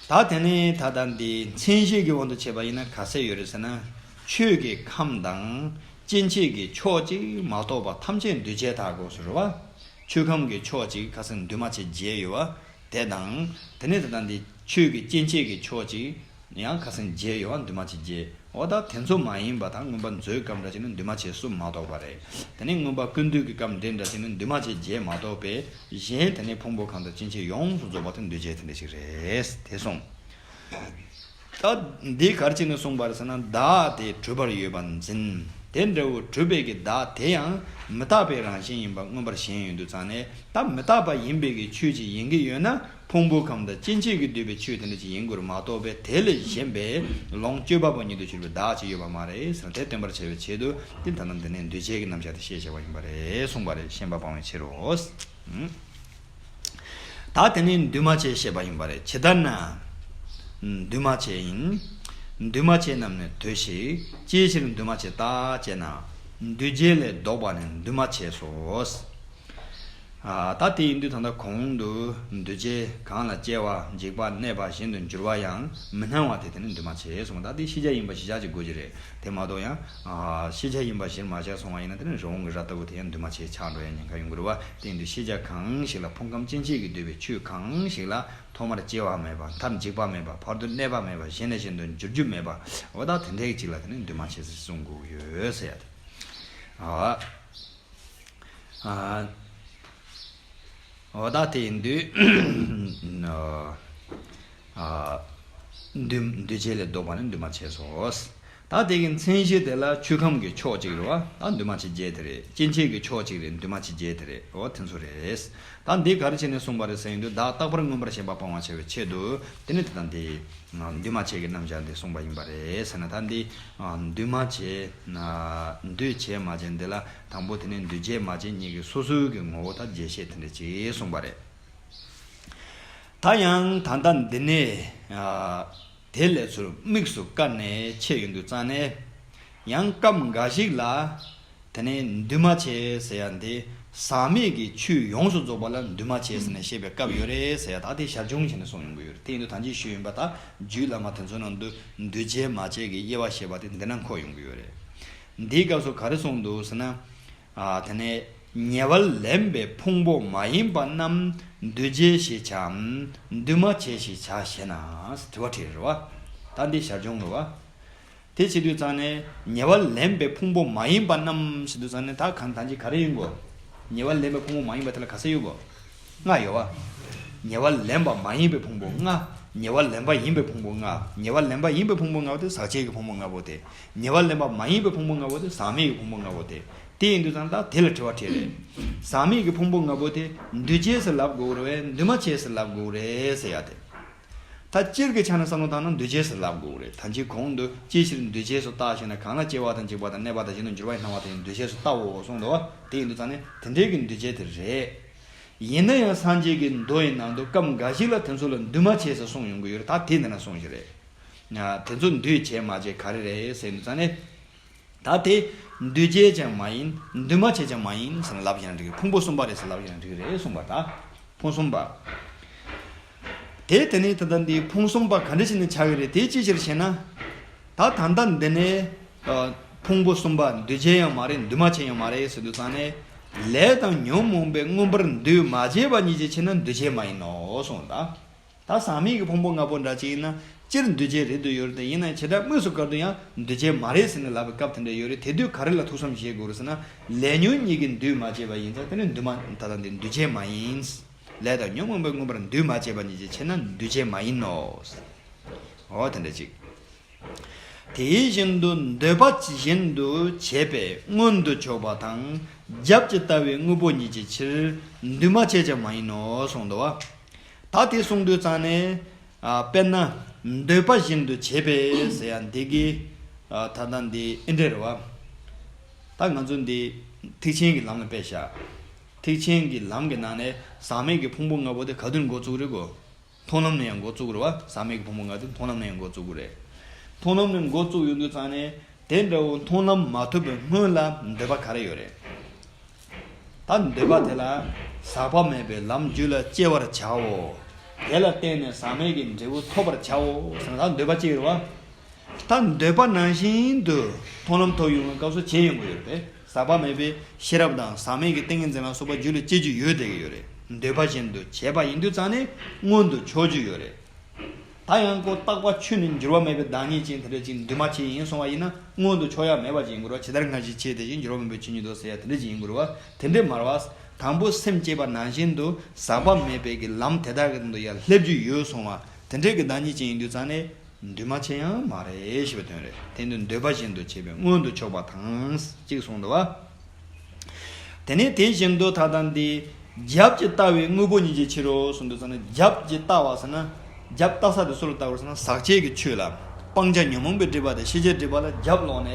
ད་དེ་ནས་ད་ལྟ་འདི་མཚན་གཞི་གི་དབང་དུ་བྱས་པ་ཡིན་ན་ག་ཚད་ཡོད་རེད་ཟེར་ན། ཆོས་ཀྱི་ཁམས་དང་སྐྱེ་མཆེད་ཀྱི་ཕྱོགས་གཅིག་མ་གཏོགས་པ་ཐམས་ཅད་འདུས་བྱས་དག་གོ་ཟེར་བ། ཆོས་ཁམས་ཀྱི་ཕྱོགས་གཅིག་ཁ་སང་འདུས་མ་བྱས་བརྒྱད་ཡོད་བ། དེ་དང་། དེ་ནས་ད་ལྟ་འདི་ཆོས་ཀྱི་སྐྱེ་མཆེད་ཀྱི་ཕྱོགས་གཅིག་ཡང་ཁ་སང་བརྒྱད་ཡོད་བ། འདུས་མ་བྱས་བརྒྱད། འོ་ད་དེ་ཚོ་མ་ཡིན་པ་དང་མངོན་པ་མཛོད་སྐབས་འདྲ་བྱས་ན་འདུས་མ་བྱས་གསུམ་མ་གཏོགས་པ་རེད། དེ་ནས་མངོན་པ་ཀུན་བཏུས་ཀྱི་སྐབས་འདི་འདྲ་བྱས་ན་འདུས་མ་བྱས་བརྒྱད་མ་གཏོགས་པའི་གཞན་དེ་ནས་ཕུང་པོ་ཁམས་དང་སྐྱེ་མཆེད་ཡོངས་སུ་རྫོགས་པ་དེ་འདུས་བྱས་དེ་འདྲ་ཞིག་རེད། དེ་གསུངས། ད་འདི་ག་རེ་བྱས་ནས་གསུངས་པ་རེད་ཟེར་ན། བདག་དེ་གྲུབ་པར་ཡོད་པར་འཛིན། དེ་འདྲ་བོ་གྲུབ་པའི་གི་བདག་དེ་ཡང་མི་རྟག་པའི་རང་བཞིན་ཡིན་པ་མངོན་པར་ཞེན་ཡོད་དུས་ཙང་ནས། ད་མི་རྟག་པ་ཡིན་པའི་གི་ཆོས་ཅིག་ཡིན་གྱི་ཡོད་ན། ཕུང་པོ་ཁམས་དང་སྐྱེ་མཆེད་ཀྱིས་བསྡུས་པའི་ཆོས་དེ་འདྲ་ཅིག་ཡིན་དགོས་རེད་མ་གཏོགས་པའི་དེ་ལས་གཞན་པའི་ལོངས་སྤྱོད་པ་པོ་ཉིད་དུ་གྱུར་པའི་བདག་ཅིག་ཡོད་པ་མ་རེད་ཟེར་ན། དེ་སྟོན་པར་བྱ་བའི་ཆེད་དུ་དེ་ད་ལྟ་འདི་ནས་འདུས་བྱས་ཀྱི་རྣམ་གཞག་དེ་བཤད་བྱ་བ་ཡིན་པ་རེད་གསུངས་པ་རེད། ཤེས་པ་སྤང་བའི་ཕྱིར་རོ། ད་དེ་ནས་འདུས་མ་བྱས་བཤད་པ་ཡིན་པ་རེད། ཇི་ལྟར་ན། འདུས་མ་བྱས་ཡིན། འདུས་མ་བྱས་རྣམས་ནི་དོས་ཤིག །ཅིའི་ཕྱིར་འདུས་མ་བྱས་བརྟག་ཅེ་ན། འདུས་བྱས་ལས་ལྡོག་པ་ནི་འདུས་མ་བྱས་སོ། ཨ། ད་དེ་ཡིན་དུས་ད་ལྟ་གོང་དུ་འདུས་བྱས་གང་ལ་སྐྱེ་བ། འཇིག་པ། གནས་པ། གཞན་དུ་འགྱུར་བ་ཡང་མི་སྣང་བ་དེ་དེ་ནི་འདུས་མ་བྱས་གསུངས། ད་དེ་ཤེས་བྱ་ཡིན་པ་གཞིར་བཞག་ཅིག་དགོས་ཀྱི་རེད། དེ་མ་གཏོགས་ཡང་། ཨ། ཤེས་བྱ་ཡིན་པ་གཞིར་མ་བཞག་སོང་བ་ཡིན་ན་དེ་ནི་རི་བོང་གི་རྭ་ལྟ་བུ་དེ་ཡང་འདུས་མ་བྱས་ཆགས་འགྲོ་ཡ་ཉེན་ཁ་ཡོང་གི་རེད་བ། དེ་ཡིན་དུས་ཤེས་བྱ་གང་ཞིག་ལ། ཕུང་ཁམས་སྐྱེ་མཆེད་ཀྱིས་བསྡུས་པའི་ཆོས་གང་ཞིག་ལ། ཐོག་མར་སྐྱེ་བ་མེད་པ། མཐར་འཇིག་པ་མེད་པ། བར་དུ་གནས་པ་མེད་པ། གཞན་ནས་གཞན་དུ་འགྱུར་རྒྱུ་མེད་པ། འོ་ད་དེ་འདྲའི་གཅིག་ལ་དེ་ནི་འདུས་མ་བྱས་ཟེར་གསུང་དགོས་ཀྱི་ཡོད་ཟེར་ཡ་དེ། ཨ། ཨ། འོ་ད་དེ་ཡིན་དུས། ཨ། འདུས་འདུས་བྱས་ལས་ལྡོག་པ་ནི་འདུས་མ་བྱས་སོ། ད་དེ་གི་མཚན་གཞི་དེ་ལ་ཆོས་ཁམས་ཀྱི་ཕྱོགས་གཅིག་རེད་བ། ད་འདུས་མ་བྱས་བརྒྱད་དེ་རེད། སྐྱེ་མཆེད་ཀྱི་ཕྱོགས་གཅིག་རེད། འདུས་མ་བྱས་བརྒྱད་དེ་རེད། འོ་དེ་ཚོ་རེད། ད་འདི་ག་རེ་བྱས་ནས་གསུངས་པ་རེད་ཟེར་ཡིན་དུས། བདག་རྟག་པར་མངོན་པར་ཞེན་པ་སྤང་བར་བྱ་བའི་ཆེད་དུ་དེ་ནི་དེ་དང་དེ། འདུས་མ་བྱས་ཀྱི་རྣམ་གཞག་འདི་གསུངས་པ་ཡིན་པ་རེད་ཟེར་ན། ད་འདི་འདུས་མ་བྱས། འདུས་བྱས་མ་བྱས་འདི་ལ་དང་པོ་དེ་ནི་འདུས་བྱས་མ་བྱས་གཉིས་ཀྱི་སོ་སོའི་གི་ངོ་བོ་ད་རྒྱས་བཤད་དེ་འདྲ་ཅིག་གསུངས་པ་རེད། ད་ཡང་ད་ལྟ་འདི་ནས། ཨ། དེ་ལས་ཚུར་དམིགས་སུ་བཀར་ནས་འཆད་ཡོང་དུས་ཙང་ནས། ཡང་སྐབས་འགའ་ཞིག་ལ། དེ་ནས་འདུས་མ་བྱས་ཟེར་ཡ་འདི་ཟག་མེད་ཀྱི་ཆོས་ཡོངས་སུ་རྫོགས་པ་ལ་འདུས་མ་བྱས་ཟེར་ནས་བཤད་པའི་སྐབས་ཡོད་རེད་ཟེར་ཡ། ད་དེ་ཞར་བྱུང་བྱས་ནས་གསུངས་ཡོང་གི་ཡོད་རེད། དེ་ཡིན་དུས་ད་ཅི་ཞུས་ཡིན་པ། ད་རྒྱུད་བླ་མ་དེ་ཚོ་ནང་དུ་འདུས་བྱས་མ་བྱས་ཀྱི་དབྱེ་བ་བཤད་པ་དེ་འདི་ན་འཁོད་ཡོང་གི་ཡོད་རེད། འདིའི་སྐབས་སུ་ག་རེ་གསུངས་འདུག་ཟེར་ན། ཨ། དེ་ནས་ཉེ་བར་ལེན་པའི་ཕུང་པོ་མ་ཡིན་པ་རྣམས་འདུས་བྱས་ཞེས་བྱའམ། འདུས་མ་བྱས་ཞེས་བྱ་ཞེ་ན། དྲི་བ་དྲིས་རེད་བ། ད་འདི་ཞར་བྱུང་རེད་བ། དེ་བྱེད་དུས་ཙང་ནས་ཉེ་བར་ལེན་པའི་ཕུང་པོ་མ་ཡིན་པ་རྣམས་ཟེར་དུས་ཙང་ནས། ད་གང་ད་ཅི་ག་རེ་ཡིན་དགོས། ཉེ་བར་ལེན་པའི་ཕུང་པོ་མ་ཡིན་པ་དེ་ལ་ག་ཚད་ཡོད་དགོས། ལྔ་ཡོད་བ། ཉེ་བར་ལེན་པ་མ་ཡིན་པའི་ཕུང་པོ་ལྔ། ཉེ་བར་ལེན་པ་ཡིན་པའི་ཕུང་པོ་ལྔ། ཉེ་བར་ལེན་པ་ཡིན་པའི་ཕུང་པོ་ལྔ་པོ་དེ་ཟག་བཅས་ཀྱི་ཕུང་པོ་ལྔ་པོ་དེ། ཉེ་བར་ལེན་པ་མ་ཡིན་པའི་ཕུང་པོ་ལྔ་པོ་དེ་ཟག་མེད་ཀྱི་ཕུང་པོ་ལྔ་པོ་དེ། དེ་ཡིན་དུས་ཙང་ད་དེ་ལ་དྲི་བ་དྲིས་རེད། ཟག་མེད་ཀྱི་ཕུང་པོ་ལྔ་པོ་དེ་འདུས་བྱས་སུ་ལབ་དགོས་རེད་བས། འདུས་མ་བྱས་སུ་ལབ་དགོས་རེད་ཟེར་ཡ་དེ། ད་སྤྱིར་གྱི་ཆ་ནས་བསམ་བློ་བཏང་ན་འདུས་བྱས་སུ་ལབ་དགོས་རེད། ད་ཅི་གོང་དུ་ཅིའི་ཕྱིར་འདུས་བྱས་སུ་བཏགས་ཞེ་ན། གང་ལ་སྐྱེ་བ་དང་འཇིག་པ་དང་གནས་པ་དང་གཞན་དུ་འགྱུར་བ་ཡི་སྣང་བ་དེ་ཡང་འདུས་བྱས་སུ་བཏགས་འོ་གསུངས་འདུག་བ། དེ་ཡིན་དུས་ཙང་ནས་དེ་འདྲའི་གི་འདུས་བྱས་དེ་རེད། ཡིན་ན་ཡང་སངས་རྒྱས་ཀྱི་མདོ་ཡི་ནང་དུ་སྐབས་འགའ་ཞིག་ལ་དེ་ཚོ་ལ་འདུས་མ་བྱས་སུ་གསུངས་ཡོང་གི་ཡོད་རེད། ད་དེ་འདི་ན་གསུངས་ཤིག་རེད། དེ་ཚོ་འདུས་བྱས་མ་བྱས་ག་རེ་རེད་ཟེར་དུས་ཙང་ནས། ད་དེ་འདུས་བྱས་ཀྱང་མ་ཡིན། འདུས་མ་བྱས་ཀྱང་མ་ཡིན་ཟེར་ལབ་བཞག་ན་འགྲིག་གི། ཕུང་པོ་གསུམ་པ་རེད་ཟེར་ལབ་བཞག་ན་འགྲིག་གི་རེད་གསུངས་པ། ད་ཕུང་གསུམ་པ། དེ་དེ་ནས་ད་ལྟ་འདི་ཕུང་གསུམ་པ་ག་འདྲ་ཞིག་ནས་ཆགས་ཀྱི་རེད། དེ་ཅིའི་ཕྱིར་ཞེ་ན། ད་ད་ལྟ་འདི་ནས་ཨ་ཕུང་པོ་གསུམ་པ་འདུས་བྱས་ཡང་མ་རེད། འདུས་མ་བྱས་ཡང་མ་རེད་ཟེར་དུས་ཙང་ནས། ལས་དང་ཉོན་མོངས་པས་མངོན་པར་འདུས་མ་བྱས་པ་ཉིད་ཀྱི་ཕྱིར་ན་འདུས་བྱས་མ་ཡིན་ནོ་གསུངས། ད། ད་ཟག་མེད་ཀྱི་ཕུང་པོ་ལྔ་པོ་འདྲ་ཅིག་ཡིན་ན་སྤྱིར་འདུས་བྱས་རེད་འདོད་ཡོད་རེད་དེ། ཡིན་ན་བྱེ་བྲག་དངོས་སུ་བཀར་དུས་ཡང་འདུས་བྱས་མ་རེད་ཟེར་ནས་ལབ་པའི་སྐབས་དེ་འདྲ་ཡོད་རེད། དེ་དུས་ག་རེ་ལ་ཐུགས་བསམ་བཞེས་དགོས་རེད་ཟེར་ན། ལས་ཉོན་གཉིས་ཀྱིས་འདུས་མ་བྱས་པ་ཡིན་ཙང་དེ་ནི་འདུས་མ། ད་ལྟ་འདི་འདུས་བྱས་མ་ཡིན། ལས་དང་ཉོན་མོངས་པས་མངོན་པར་འདུས་མ་བྱས་པ་ཉིད་ཀྱི་ཕྱིར་ན་འདུས་བྱས་མ་ཡིན་ནོ། འོ་དེ་འདྲ་ཅིག་དེ་བཞིན་དུ་འདོད་པ་བཞིན་དུ་བྱས་པས་མངོན་དུ་ཕྱོགས་པ་དང་། རྒྱབ་ཀྱི་ལྟ་བའི་དངོས་པོ་ཉིད་ཀྱི་ཕྱིར་འདུས་མ་བྱས་ཀྱང་མ་ཡིན་ནོ་གསུངས་འདུག་བ། ད་དེ་གསུངས་དུས་ཙང་ནས། ཨ་དཔེར་ན་འདོད་པ་བཞིན་དུ་བྱས་པས་ཟེར་ཡ་འདི་གི། ཨ་ད་ལྟ་འདི་ཨེ་འདྲ་རེད་བ། ད་ང་ཚོ་འདི་ཐེག་ཆེན་གྱི་ལམ་ལ་དཔེ་བཞག་ཐེག་ཆེན་གྱི་ལམ་གྱི་ནང་ནས་ཟག་མེད་ཀྱི་ཕུང་པོ་ལྔ་པོ་དེ་ག་དུས་འགོ་བཙུགས་རེད་གོ། མཐོང་ལམ་ནས་ཡང་འགོ་བཙུགས་རེད་བ། ཟག་མེད་ཀྱི་ཕུང་པོ་ལྔ་དེ་མཐོང་ལམ་ནས་ཡང་འགོ་བཙུགས་རེད། མཐོང་ལམ་ནས་འགོ་བཙུགས་ཡོང་དུས་ཙང་ནས་དེ་འདྲ་བོ་མཐོང་ལམ་མ་ཐོབ་པའི་སྔོན་ལ་འདོད་པ་ག་རེ་ཡོད་རེད། ད་འདོད་པ་དེ་ལ་ཟག་པ་མེད་པའི་ལམ་རྒྱུད་ལ་སྐྱེ་བར་བྱའོ། དེ་ལ་བརྟེན་ནས་ཟག་མེད་ཀྱི་འབྲས་བུ་ཐོབ་པར་བྱའོ་ཟེར་ན་ད་འདོད་པ་སྐྱེ་ཡོད་རེད་བ། ད་འདོད་པ་ནང་བཞིན་དུ་མཐོང་ལམ་ཐོབ་ཡོང་བའི་སྐབས་སུ་བྱས་ཡོང་གི་ཡོད་རེད་པས། ཟག་པ་མེད་པའི་ཤེས་རབ་དང་ཟག་མེད་ཀྱི་ཏིང་ངེ་འཛིན་ལ་སོགས་པ་རྒྱུད་ལ་སྐྱེ་རྒྱུ་ཡོད་བསྡད་ཀྱི་ཡོད་རེད། འདོད་པ་བཞིན་དུ་བྱས་པ་ཡིན་དུས་ཙང་ནས་མངོན་དུ་ཕྱོགས་རྒྱུ་ཡོད་རེད། ད་ཡང་ཁོ་རྟག་པ་ཆོས་ནི་འགྱུར་བ་མེད་པའི་བདག་ཉིད་ཅན་དེ་འདྲ་ཅིག་འདུས་མ་བྱས་ཡིན་གསུང་བ་ཡིན་ན་མངོན་དུ་ཕྱོགས་ཡ་མེད་པ་ཅིག་ཡིན་དགོས་རེད་བ། ཇི་ལྟར་སྔ་ཕྱི་ཕྱེ་དེ་བཞིན་འགྱུར་བ་མེད་པའི་ཆོས་ཉིད་དོ་ཟེར་ཡ་དེ་འདྲ་ཅིག་ཡིན་དགོས་རེད་བ། དེ་འདྲ་མ་རེད་བ། དང་པོ་སེམས་བསྐྱེད་པ་ནང་བཞིན་དུ་ཟག་པ་མེད་པའི་གི་ལམ་དེ་དག་གི་སྟེང་དུ་ཡར་སླེབས་རྒྱུ་ཡོད་གསུང་བ། དེ་འདྲའི་གི་བདག་ཉིད་ཅན་ཡིན་དུས་ཙང་ནས། འདུས་མ་བྱས་ཡང་མ་རེད་ཞེས་པའི་དོན་རེད། དེ་འདུ་འདོད་པ་བཞིན་དུ་བྱས་པས་མངོན་དུ་ཕྱོགས་པ་དང་གཅིག་གསུངས་འདུག་བ། དེ་ནས་དེ་བཞིན་དུ་ད་ལྟ་འདི་རྒྱབ་ཀྱི་ལྟ་བའི་དངོས་པོ་ཉིད་ཀྱི་ཕྱིར་རོ་གསུངས་འདུག་ཟེར་ན། རྒྱབ་ཀྱི་ལྟ་བ་ཟེར་ན། རྒྱབ་ལྟ་ས་དེ་སུ་ལ་ལྟ་བར་ཟེར་ན་ཟག་བཅས་ཀྱི་ཆོས་ལ་སྤང་བྱ་ཉོན་མོངས་པའི་སྒྲིབ་པ་དང་ཤེས་བྱའི་སྒྲིབ་པ་ལ་རྒྱབ་ལོག་ནས་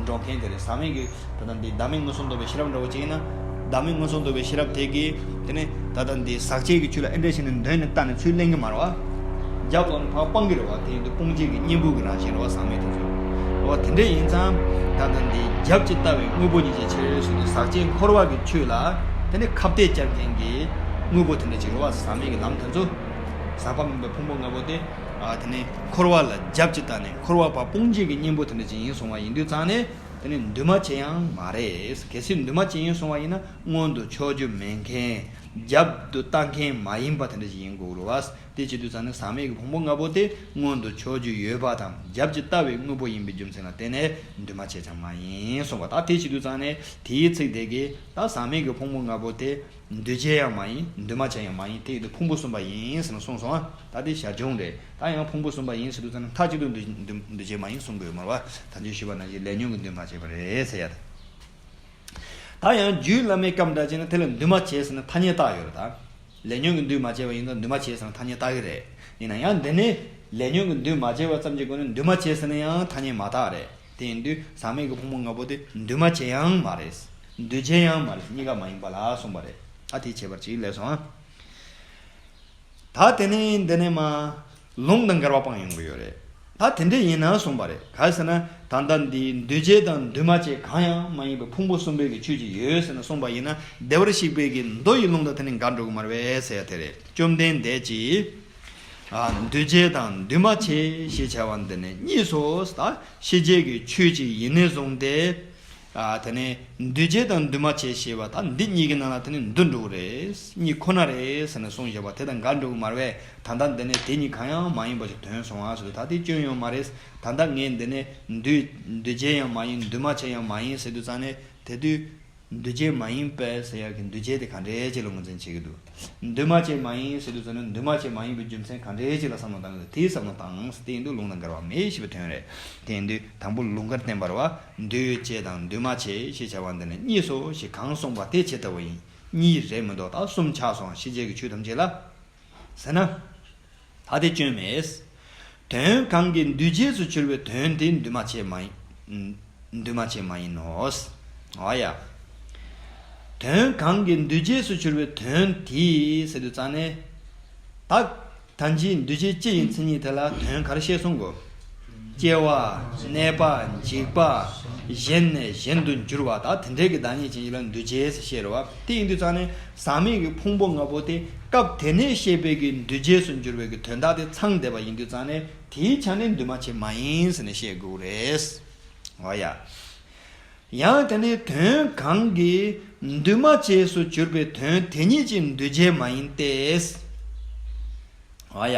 འགྲོ་མཁན་དེ་རེད། ཟག་མེད་ཀྱི་ད་ལྟ་འདི་བདག་མེད་མངོན་སུམ་རྟོགས་པའི་ཤེས་རབ་འདྲ་བོ་ཅིག་ཡིན་ན། བདག་མེད་མངོན་སུམ་རྟོགས་པའི་ཤེས་རབ་དེ་གིས་དེ་ནས་ད་ལྟ་འདི་ཟག་བཅས་ཀྱི་ཆོས་ལ་ཨེ་འདྲ་ཞིག་ནས་འདོན་ནས་ལྟ་ནས་ཚུར་ལེན་གྱི་མ་རེད་བ། རྒྱབ་ལོག་ནས་ཕར་སྤང་གི་རེད་བ། དེ་ཡིན་དུས་སྤོང་བྱེད་ཀྱི་གཉེན་པོ་གི་རང་བཞིན་རེད་བ། ཟག་མེད་དེ་ཚོ་རེད་བ། དེ་འདྲ་ཡིན་ཙང་ད་ལྟ་འདི་རྒྱབ་ཀྱི་ལྟ་བའི་དངོས་པོ་ཉིད་ཀྱི་ཕྱིར་ཟེར་དུས་ཟག་བཅས་འཁོར་བ་གི་ཆོས་ལ་དེ་ནས་ཁ་གཏད་བཅག་མཁན་གྱི་དངོས་པོ་དེ་འདྲ་ཅིག་རེད་བ། ཟག་མེད་ཀྱི་ལམ་དེ་ཚོ། ཟག་པ་མེད་པའི་ཕུང་པོ་ལྔ་པོ་དེ། ཨ་དེ་ནས་འཁོར་བ་ལ་རྒྱབ་ཀྱི་ལྟ་ནས་འཁོར་བ་པ་སྤོང་བྱེད་ཀྱི་གཉེན་པོ་དེ་འདྲ་ཅིག་ཡིན་གསུང་བ་ཡིན་དུས་ཙང་ནས། དེ་ནི་འདུས་མ་བྱས་ཡང་མ་རེད། གལ་སྲིད་འདུས་མ་བྱས་ཡིན་གསུང་བ་ཡིན་ན་མངོན་དུ་ཕྱོགས་རྒྱུ་མེད་མཁན། རྒྱབ་ཏུ་ལྟ་མཁན་མ་ཡིན་པ་དེ་འདྲ་ཞིག་ཡིན་དགོས་རེད་བ། དེ་བྱེད་དུས་ཙང་ནས་ཟག་མེད་ཀྱི་ཕུང་པོ་ལྔ་པོ་དེ་མངོན་དུ་ཕྱོགས་རྒྱུ་ཡོད་པ་དང་རྒྱབ་ཀྱི་ལྟ་བའི་དངོས་པོ་ཡིན་པའི་རྒྱུ་མཚན་ལ་བརྟེན་ནས་འདུས་མ་བྱས་ཀྱང་མ་ཡིན་གསུངས་པ། ད་དེ་བྱེད་དུས་ཙང་ནས་དེའི་ཚིག་དེ་གིས་ད་ཟག་མེད་ཀྱི་ཕུང་པོ་ལྔ་པོ་དེ། འདུས་བྱས་ཡང་མ་ཡིན། འདུས་མ་བྱས་ཡང་མ་ཡིན། དེ་ཡིན་དུས་ཕུང་པོ་གསུམ་པ་ཡིན་ཟེར་ནས་གསུངས་སོང་ཨ། ད་དེ་བྱ་བྱུང་རེད། ད་ཡང་ཕུང་པོ་གསུམ་པ་ཡིན་ཟེར་དུས་ཙམ་ན་མཐའ་གཅིག་ཏུ་འདུས་འདུས་འདུས་བྱས་མ་ཡིན་གསུང་དགོས་མ་རེད་བ། ད་ཅི་ཞུས་པ་ནང་བཞིན་ལས་ཉོན་གྱིས་འདུས་མ་བྱས་པ་རེད་ཟེར་ཡ་དེ། ད་ཡང་རྒྱུད་བླ་མའི་སྐབས་འདྲ་བྱས་ན་དེ་ལ་འདུས་མ་བྱས་ཟེར་ན་ཐ་སྙད་བཏགས་ཡོད་རེད་ད། ལས་ཉོན་གྱིས་འདུས་མ་བྱས་པ་ཡིན་ཙང་འདུས་མ་བྱས་ཟེར་ན་ཐ་སྙད་བཏགས་ཀྱི་རེད། ཡིན་ན་ཡང་འདི་ནི་ལས་ཉོན་གྱིས་འདུས་མ་བྱས་པ་ཙམ་གྱི་སྒོ་ནས་འདུས་མ་བྱས་ཟེར་ན་ཡང་ཐ་སྙད་མ་བཏགས་རེད། དེ་ཡིན་དུས་ཟག་མེད་ཀྱི་ཕུང་པོ་ལྔ་པོ་དེ་འདུས་མ་བྱས་ཡང་མ་རེད། འདུས་བྱས་ཡང་མ་རེད། གཉིས་ཀ་མ་ཡིན་པ་ལ་གསུངས་པ་རེད། ད་དེའི་ཁྱད་པར་ཅིག་ལས་སོང་ཨ། ད་དེ་ནས་འདི་ནས་མ། ལུང་དང་འགལ་བ་སྤང་ཡོང་གི་ཡོད་རེད། ད་དེ་འདྲ་ཡིན་ན་གསུངས་པ་རེད། ག་རེ་ཟེར་ན་ད་ལྟ་འདི་འདུས་བྱས་དང་འདུས་མ་བྱས་གང་ཡང་མ་ཡིན་པའི་ཕུང་པོ་གསུམ་པའི་གི་ཆོས་ཅིག་ཡོད་ཟེར་ན་གསུངས་པ་ཡིན་ན་བདེ་བར་གཤེགས་པའི་གི་མདོ་ཡི་ལུང་དང་དེ་ནི་འགལ་འགྲོ་གི་མ་རེད་པས་ཟེར་ཡ་དེ་རེད། བཅོམ་ལྡན་འདས་ཀྱིས། ཨ་འདུས་བྱས་དང་འདུས་མ་བྱས་ཞེས་བྱ་བ་འདི་ནི་གཉིས་སོ། ད་ཤེས་བྱའི་གི་ཆོས་ཅིག་ཡིན་ནས་བཟུང་སྟེ། ཨ་དེ་ནས་འདུས་བྱས་དང་འདུས་མ་བྱས་ཞེས་པ་ད་འདི་གཉིས་ཀྱི་ནང་ལ་དེ་ནི་འདུས་འགྲོ་གི་རེད། གཉིས་ཁོ་ན་རེད་ཟེར་ནས་གསུངས་བཞག་པ་དེ་དང་འགལ་འགྲོ་གི་མ་རེད་པས། ད་ལྟ་འདི་ནས་དེ་གཉིས་གང་ཡང་མ་ཡིན་པ་ཞིག་ཐོན་སོང་ཨ་ཟེར་དུས་ད་དེ་སྐྱོན་ཡོད་མ་རེད། ད་ལྟ་ངས་འདི་ནས་འདུས་འདུས་བྱས་ཡང་མ་ཡིན་འདུས་མ་བྱས་ཡང་མ་ཡིན་ཟེར་དུས་ཙང་ནས་དེ་དུས། འདུས་བྱས་མ་ཡིན་པས་ཟེར་ཡག་གི་འདུས་བྱས་དེ་ག་འདྲས་ཅིག་ལ་ངོས་འཛིན་བྱེད་ཀྱི་འདུག་འདུས་མ་བྱས་མ་ཡིན་ཟེར་དུས་ཙམ་ནས་འདུས་མ་བྱས་མ་ཡིན་པའི་རྒྱུ་མཚན་ག་འདྲས་ཅིག་ལ་བསམ་བློ་བཏང་གི་འདུག་དེའི་བསམ་བློ་བཏང་ཟེར་དེ་ཡིན་དུས་ལུང་དང་འགལ་བ་མེད་ཞེས་པའི་དོན་རེད། དེ་ཡིན་དུས་དང་པོ་ལུང་འགལ་བསྟན་པ་རེད་བ། འདུས་བྱས་དང་འདུས་མ་བྱས་ཞེས་བྱ་བ་འདི་ནི་གཉིས་སོ་ཞེས་གང་གསུངས་པ་དེ་ཇི་ལྟ་བུ་ཡིན། གཉིས་རེད་མི་འདུག་ད་གསུམ་ཆགས་སོང་ཕྱི་རྒྱལ་གྱི་ཆོས་ཐམས་ཅད་ལ། ཟེར་ན། ད་དེ་སྐྱོན་མེད། དོན་གང་གིས་འདུས་བྱས་སུ་གྱུར་པའི་དོན་དེ་འདུས་མ་བྱས་མ་ཡིན། འདུས་མ་བྱས་མ་ཡིན་ནོ། འོ་ཡ། དོན་གང་གིས་འདུས་བྱས་སུ་གྱུར་པའི་དོན་དེ་ཟེར་དུས་ཙང་ནས། ད་ད་ཅི་འདུས་བྱས་སྤྱི་ཡི་མཚན་ཉིད་དེ་ལ་དོན་ག་རེ་བཤད་སོང་གོ། སྐྱེ་བ། གནས་པ། འཇིག་པ། གཞན་ནས་གཞན་དུ་འགྱུར་བ་དང་དེ་འདྲའི་གི་བདག་ཉིད་ཅན་ཡིན་ལ་འདུས་བྱས་ཟེར་བཤད་རེད་བ། དེ་ཡིན་དུས་ཙང་ནས་ཟག་མེད་ཀྱི་ཕུང་པོ་ལྔ་པོ་དེ་སྐབས་དེ་ནས་བཤད་པའི་གི་འདུས་བྱས་སུ་འགྱུར་བའི་གི་དོན་དག་དེ་ཚང་བསྡད་པ་ཡིན་དུས་ཙང་ནས་དེའི་ཆ་ནས་འདུས་མ་བྱས་མ་ཡིན་ཟེར་ནས་བཤད་དགོས་རེད། འོ་ཡ། ཡང་དེ་ནས་དོན་གང་གིས་འདུས་མ་བྱས་སུ་གྱུར་པའི་དོན་དེ་ཉིད་ཀྱི་འདུས་བྱས་མ་ཡིན་ཏེ། འོ་ཡ།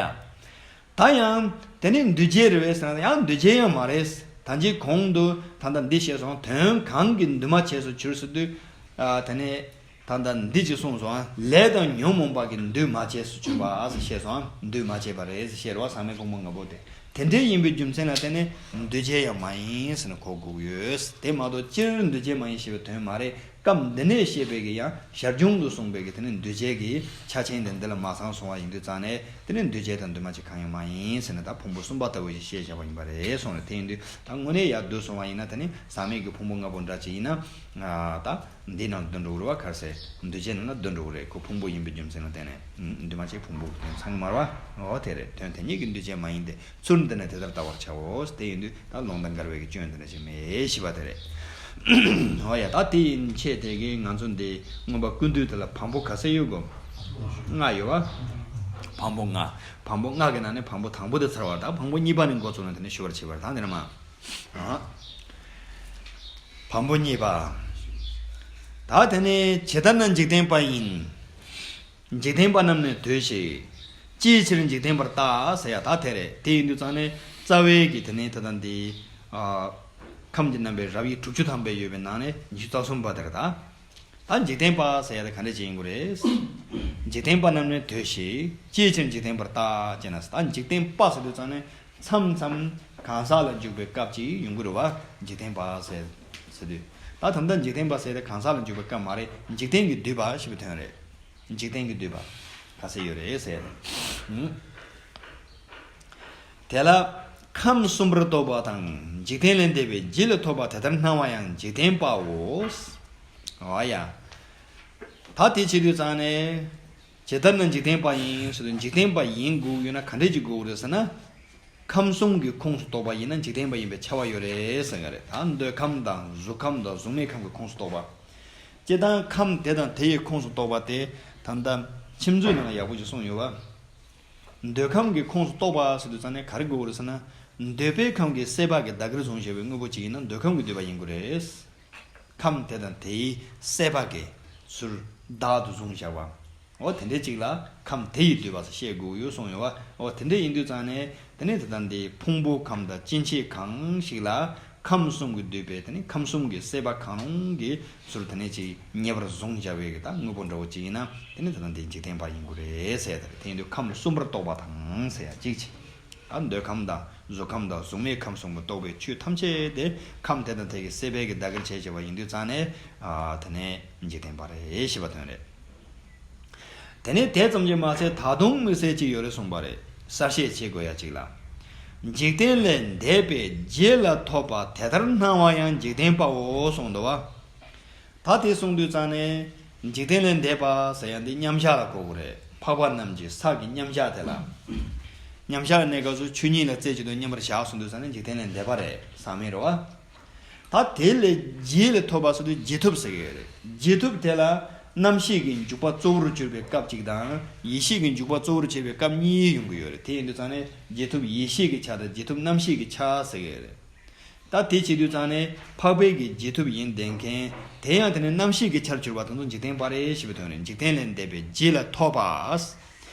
ད་ཡང་དེ་ནི་འདུས་བྱས་རེད་པས་ཟེར་ན་ཡང་འདུས་བྱས་ཡང་མ་རེད། ད་ཅི་གོང་དུ་ད་ལྟ་འདི་བཤད་སོང་དོན་གང་གིས་འདུས་མ་བྱས་སུ་གྱུར་ཟེར་དུས། ཨ་དེ་ནི་ད་ལྟ་འདི་ཅི་གསུངས་སོང་ལས་དང་ཉོན་མོངས་པ་གིས་འདུས་མ་བྱས་སུ་གྱུར་པ་ཟེར་བཤད་སོང་འདུས་མ་བྱས་པ་རེད་ཟེར་བཤད་རེད་བ་ཟག་མེད་ཕུང་པོ་ལྔ་པོ་དེ། དེ་འདྲའི་ཡིན་པའི་རྒྱུ་མཚན་ལ་བརྟེན་ནས་འདུས་བྱས་ཡང་མ་ཡིན་ཟེར་ནས་གོ་དགོས་ཡོད། དེ་མ་གཏོགས་སྤྱིར་འདུས་བྱས་མ་ཡིན་ཞེས་པའི་དོན་མ་རེད། སྐབས་འདི་ནས་བཤད་པའི་གི་ཡང་ཞར་བྱུང་དུ་གསུངས་པའི་གི་དེ་ནི་འདུས་བྱས་ཀྱི་ཆ་ཅན་དེ་འདི་ལ་མ་ཚང་སོང་བ་ཡིན་དུས་ཙང་ནས་དེ་ནི་འདུས་བྱས་དང་འདུས་མ་བྱས་གང་ཡང་མ་ཡིན་ཟེར་ནས་ད་ཕུང་པོ་གསུམ་པ་ལྟ་བུ་ཞིག་བཤད་བཞག་པ་ཡིན་པ་རེད་གསུངས་རེད། དེ་ཡིན་དུས་ད་དངོས་གནས་ཡར་བསྡུས་སོང་བ་ཡིན་ན་དེ་ནི་ཟག་མེད་ཀྱི་ཕུང་པོ་ལྔ་པོ་འདྲ་ཅིག་ཡིན་ན་ད་འདི་ནང་བསྡུ་འགྲོ་གི་རེད་བ། ག་རེ་ཟེར་འདུས་བྱས་ནང་ན་བསྡུ་འགྲོ་གི་རེད། ཁོ་ཕུང་པོ་ཡིན་པའི་རྒྱུ་མཚན་ལ་བརྟེན་ནས་འདུས་མ་བྱས་ཕུང་པོ་གི་དོན་ཚང་གི་མ་རེད་བ། འོ་དེ་རེད། དོན་དེ་ཉིད་ཀྱི་འདུས་བྱས་མ་ཡིན་ཏེ། ཚུལ་འདི་ནི་དེ་ལྟར་བལྟ་བར་བྱའོ། དེ་ཡིན་དུས་ད་ལུང་དང་འགལ་བའི་གི་སྐྱོན་དེ་འདྲ་ཞིག་མེད་ཞེས་པ་དེ་རེད། འོ་ཡ། ད་དེ་ཡིན་ཆེད་དེ་གི་ང་ཚོ་འདི་མངོན་པ་ཀུན་བཏུས་དེ་ལ་བམ་པོ་ག་ཚད་ཡོད་གོ། ལྔ་ཡོད་བ། བམ་པོ་ལྔ། བམ་པོ་ལྔ་གི་ནང་ནས་བམ་པོ་དང་པོ་དེ་ཚར་བ་ད་བམ་པོ་གཉིས་པ་ནས་འགོ་བཙུགས་ནས་དེ་ནས་ཞུ་བར་བྱེད་པར་ད་འདི་ནས་མ། བམ་པོ་གཉིས་པ། ད་དེ་ནས་ཇི་ལྟར་ན་འཇིག་རྟེན་པ་ཡིན། འཇིག་རྟེན་པ་རྣམས་ནི་འདོད་ཅིང་། ཅིའི་ཕྱིར་འཇིག་རྟེན་པར་བལྟ་ཟེར་ཡ་ད་དེ་རེད། དེ་ཡིན་དུས་ཙང་ནས་རྩ་བའི་གི་དེ་ནས་ད་ལྟ་འདི། ཨ། ཁམས་ཀྱི་རྣམ་པའི་རབ་དབྱེ་དྲུག་ཅུ་ཐམ་པའི་ཡོད་པའི་ནང་ནས་ཉི་ཤུ་རྩ་གསུམ་པ་དེ་རེད་ད། ད་འཇིག་རྟེན་པ་ཟེར་ཡ་དེ་ག་འདྲ་ཅིག་ཡིན་དགོས་རེད། འཇིག་རྟེན་པ་རྣམས་ནི་འདོད་ཅིང་། ཅིའི་ཕྱིར་འཇིག་རྟེན་པར་བལྟ་ཅེ་ན་ད་འཇིག་རྟེན་པ་ཟེར་དུས་ཙང་ནས་མཚམས་མཚམས་གང་ཟག་ལ་འཇུག་པའི་སྐབས་ཅིག་ཡོང་གི་རེད་བ། འཇིག་རྟེན་པ་ཟེར་ཟེར་དུས། ད་ད་ལྟ་འཇིག་རྟེན་པ་ཟེར་དེ་གང་ཟག་ལ་འཇུག་པའི་སྐབས་མ་རེད། འཇིག་རྟེན་གྱི་འདུས་པ་ཞེས་པའི་དོན་རེད། འཇིག་རྟེན་གྱི་འདུས་པ་ག་ཚད་ཡོད་རེད་ཟེར། ཨུམ། དེ་ལ་ཁམས་གསུམ་པར་གཏོགས་པ་དང་འཇིག་རྟེན་ལས་འདས་པའི་རྗེས་ལ་ཐོབ་པ་དེ་ལྟར་སྣང་བ་ཡང་འཇིག་རྟེན་པའོ། འོ་ཡ། ད་དེ་བྱེད་དུས་ཙང་ནས་ཇི་ལྟར་ན་འཇིག་རྟེན་པ་ཡིན་ཟེར་དུས་འཇིག་རྟེན་པ་ཡིན་དགོས་ཡོད་ན་ག་འདྲས་ཅིག་དགོས་རེད་ཟེར་ན། ཁམས་གསུམ་གྱི་ཁོངས་སུ་གཏོགས་པ་ཡིན་ན་འཇིག་རྟེན་པ་ཡིན་པའི་ཁྱབ་པ་ཡོད་རེད་ཟེར་ག་རེད། ད་འདོད་ཁམས་དང་གཟུགས་ཁམས་དང་གཟུགས་མེད་ཁམས་ཀྱི་ཁོངས་སུ་གཏོགས་པ། སྤྱིར་བཏང་ཁམས་དེ་དང་དེ་ཡི་ཁོངས་སུ་གཏོགས་པ་དེ་ད་ལྟ་མཆིམས་མཛོད་ནང་ལ་ཡག་པོ་ཞིག་གསུངས་ཡོད་པ། འདོད་ཁམས་ཀྱི་ཁོངས་སུ་གཏོགས་པ་ཟེར་དུས་ཙང་ནས་ག་རེ་དགོས་རེད་ཟེར་ན། འདོད་པའི་ཁམས་ཀྱི་སྲེད་པ་གི་བདག་གིར་བཟུང་བཞག་པའི་དངོས་པོ་གཅིག་ཡིན་ན་འདོད་ཁམས་ཀྱི་འདུས་པ་ཡིན་དགོས་རེད། ཁམས་དེ་དང་དེའི་སྲེད་པ་གི་ཚུར་བདག་ཏུ་བཟུང་བཞག་པ། འོ་དེ་འདྲའི་ཅིག་ལ་ཁམས་དེ་ཡི་འདུས་པ་ཟེར་བཤད་དགོས་ཡོད་གསུངས་ཡོད་བ། འོ་དེ་འདྲ་ཡིན་དུས་ཙང་ནས་དེ་ནས་དེ་དང་དེའི་ཕུང་པོ་ཁམས་དང་སྐྱེ་མཆེད་གང་ཞིག་ལ་ཁམས་གསུམ་གྱིས་བསྡུས་པའི་དེ་ནས་ཁམས་གསུམ་གྱི་སྲེད་པ་གང་རུང་གི་ཚུར་དེ་ནས་ཅིག་ཉེ་བར་བཟུང་བཞག་པའི་གི་ད་དངོས་པོ་འདྲ་བོ་ཅིག་ཡིན་ན་དེ་ནས་དེ་དང་དེའི་འཇིག་རྟེན་པ་ཡིན་དགོས་རེད་ཟེར། དེ་ཡིན་དུས་ཁམས་གསུམ་པར་གཏོགས་པ་དང་ཟེར་ཡ་གཅིག་བྱས། ཨ་འདོད་ཁམས་དང་གཟུགས་ཁམས་དང་གཟུགས་མེད་ཁམས་གསུམ་པོ་གཏོགས་པའི་ཆོས་ཐམས་ཅད་དེ་ཁམས་དེ་དང་དེ་གི་སྲེད་པའི་གི་བདག་གིར་བྱས་བྱས་པ་ཡིན་དུས་ཙང་ནས་ཨ་དེ་ནས་འཇིག་རྟེན་པ་རེད་ཞེས་པ་དོན་རེད། དེ་ནས་དེ་ཙམ་གྱིས་མ་ཚད་ད་དུང་དམིགས་བསལ་ཅིག་ཡོད་རེད་གསུངས་པ་རེད། གསལ་བཤད་བྱེད་དགོས་ཡ་ཅིག་ལ། འཇིག་རྟེན་ལས་འདས་པའི་རྗེས་ལ་ཐོབ་པ་དེ་ལྟར་སྣང་བ་ཡང་འཇིག་རྟེན་པའོ་གསུངས་འདུག་བ། ད་དེ་གསུངས་དུས་ཙང་ནས་འཇིག་རྟེན་ལས་འདས་པ་ཟེར་ཡ་འདི་མཉམ་གཞག་ལ་གོ་དགོས་རེད། འཕགས་པ་རྣམས་ཀྱི་ས་གི་མཉམ་གཞག་དེ་ལ། མཉམ་གཞག་ལ་གནས་སྐབས་སུ་ཆོས་ཉིད་ལ་རྩེ་གཅིག་ཏུ་མཉམ་པར་བཞག་གསུངས་དུས་ཙང་ནས་འཇིག་རྟེན་ལས་འདས་པ་རེད་ཟེར་མེད་རེད་བ། ད་དེ་ལས་རྗེས་ལ་ཐོབ་པ་ཟེར་དུས་རྗེས་ཐོབ་ཟེར་གྱི་ཡོད་རེད། རྗེས་ཐོབ་དེ་ལ་རྣམ་ཤེས་ཀྱི་འཇུག་པ་གཙོ་བོར་གྱུར་པའི་སྐབས་གཅིག་དང་ཡེ་ཤེས་ཀྱི་འཇུག་པ་གཙོ་བོར་བྱེད་པའི་སྐབས་གཉིས་ཡོང་གི་ཡོད་རེད། དེ་ཡིན་དུས་ཙང་ནས་རྗེས་ཐོབ་ཡེ་ཤེས་ཀྱི་ཆ་དང་རྗེས་ཐོབ་རྣམ་ཤེས་ཀྱི་ཆ་ཟེར་གྱི་ཡོད་རེད། ད་དེ་བྱེད་དུས་ཙང་ནས་འཕགས་པའི་གི་རྗེས་ཐོབ་ཡིན་བསྡད་མཁན་དེ་ཡང་དེ་ནི་རྣམ་ཤེས་ཀྱི་ཆར་གྱུར་པ་དེ་ཚོ་འཇིག་རྟེན་པ་རེད་ཞེས་པའི་དོན་རེད། འཇིག་རྟེན་ལས་འདས་པའི་རྗེས་ལ་ཐོབ་པ།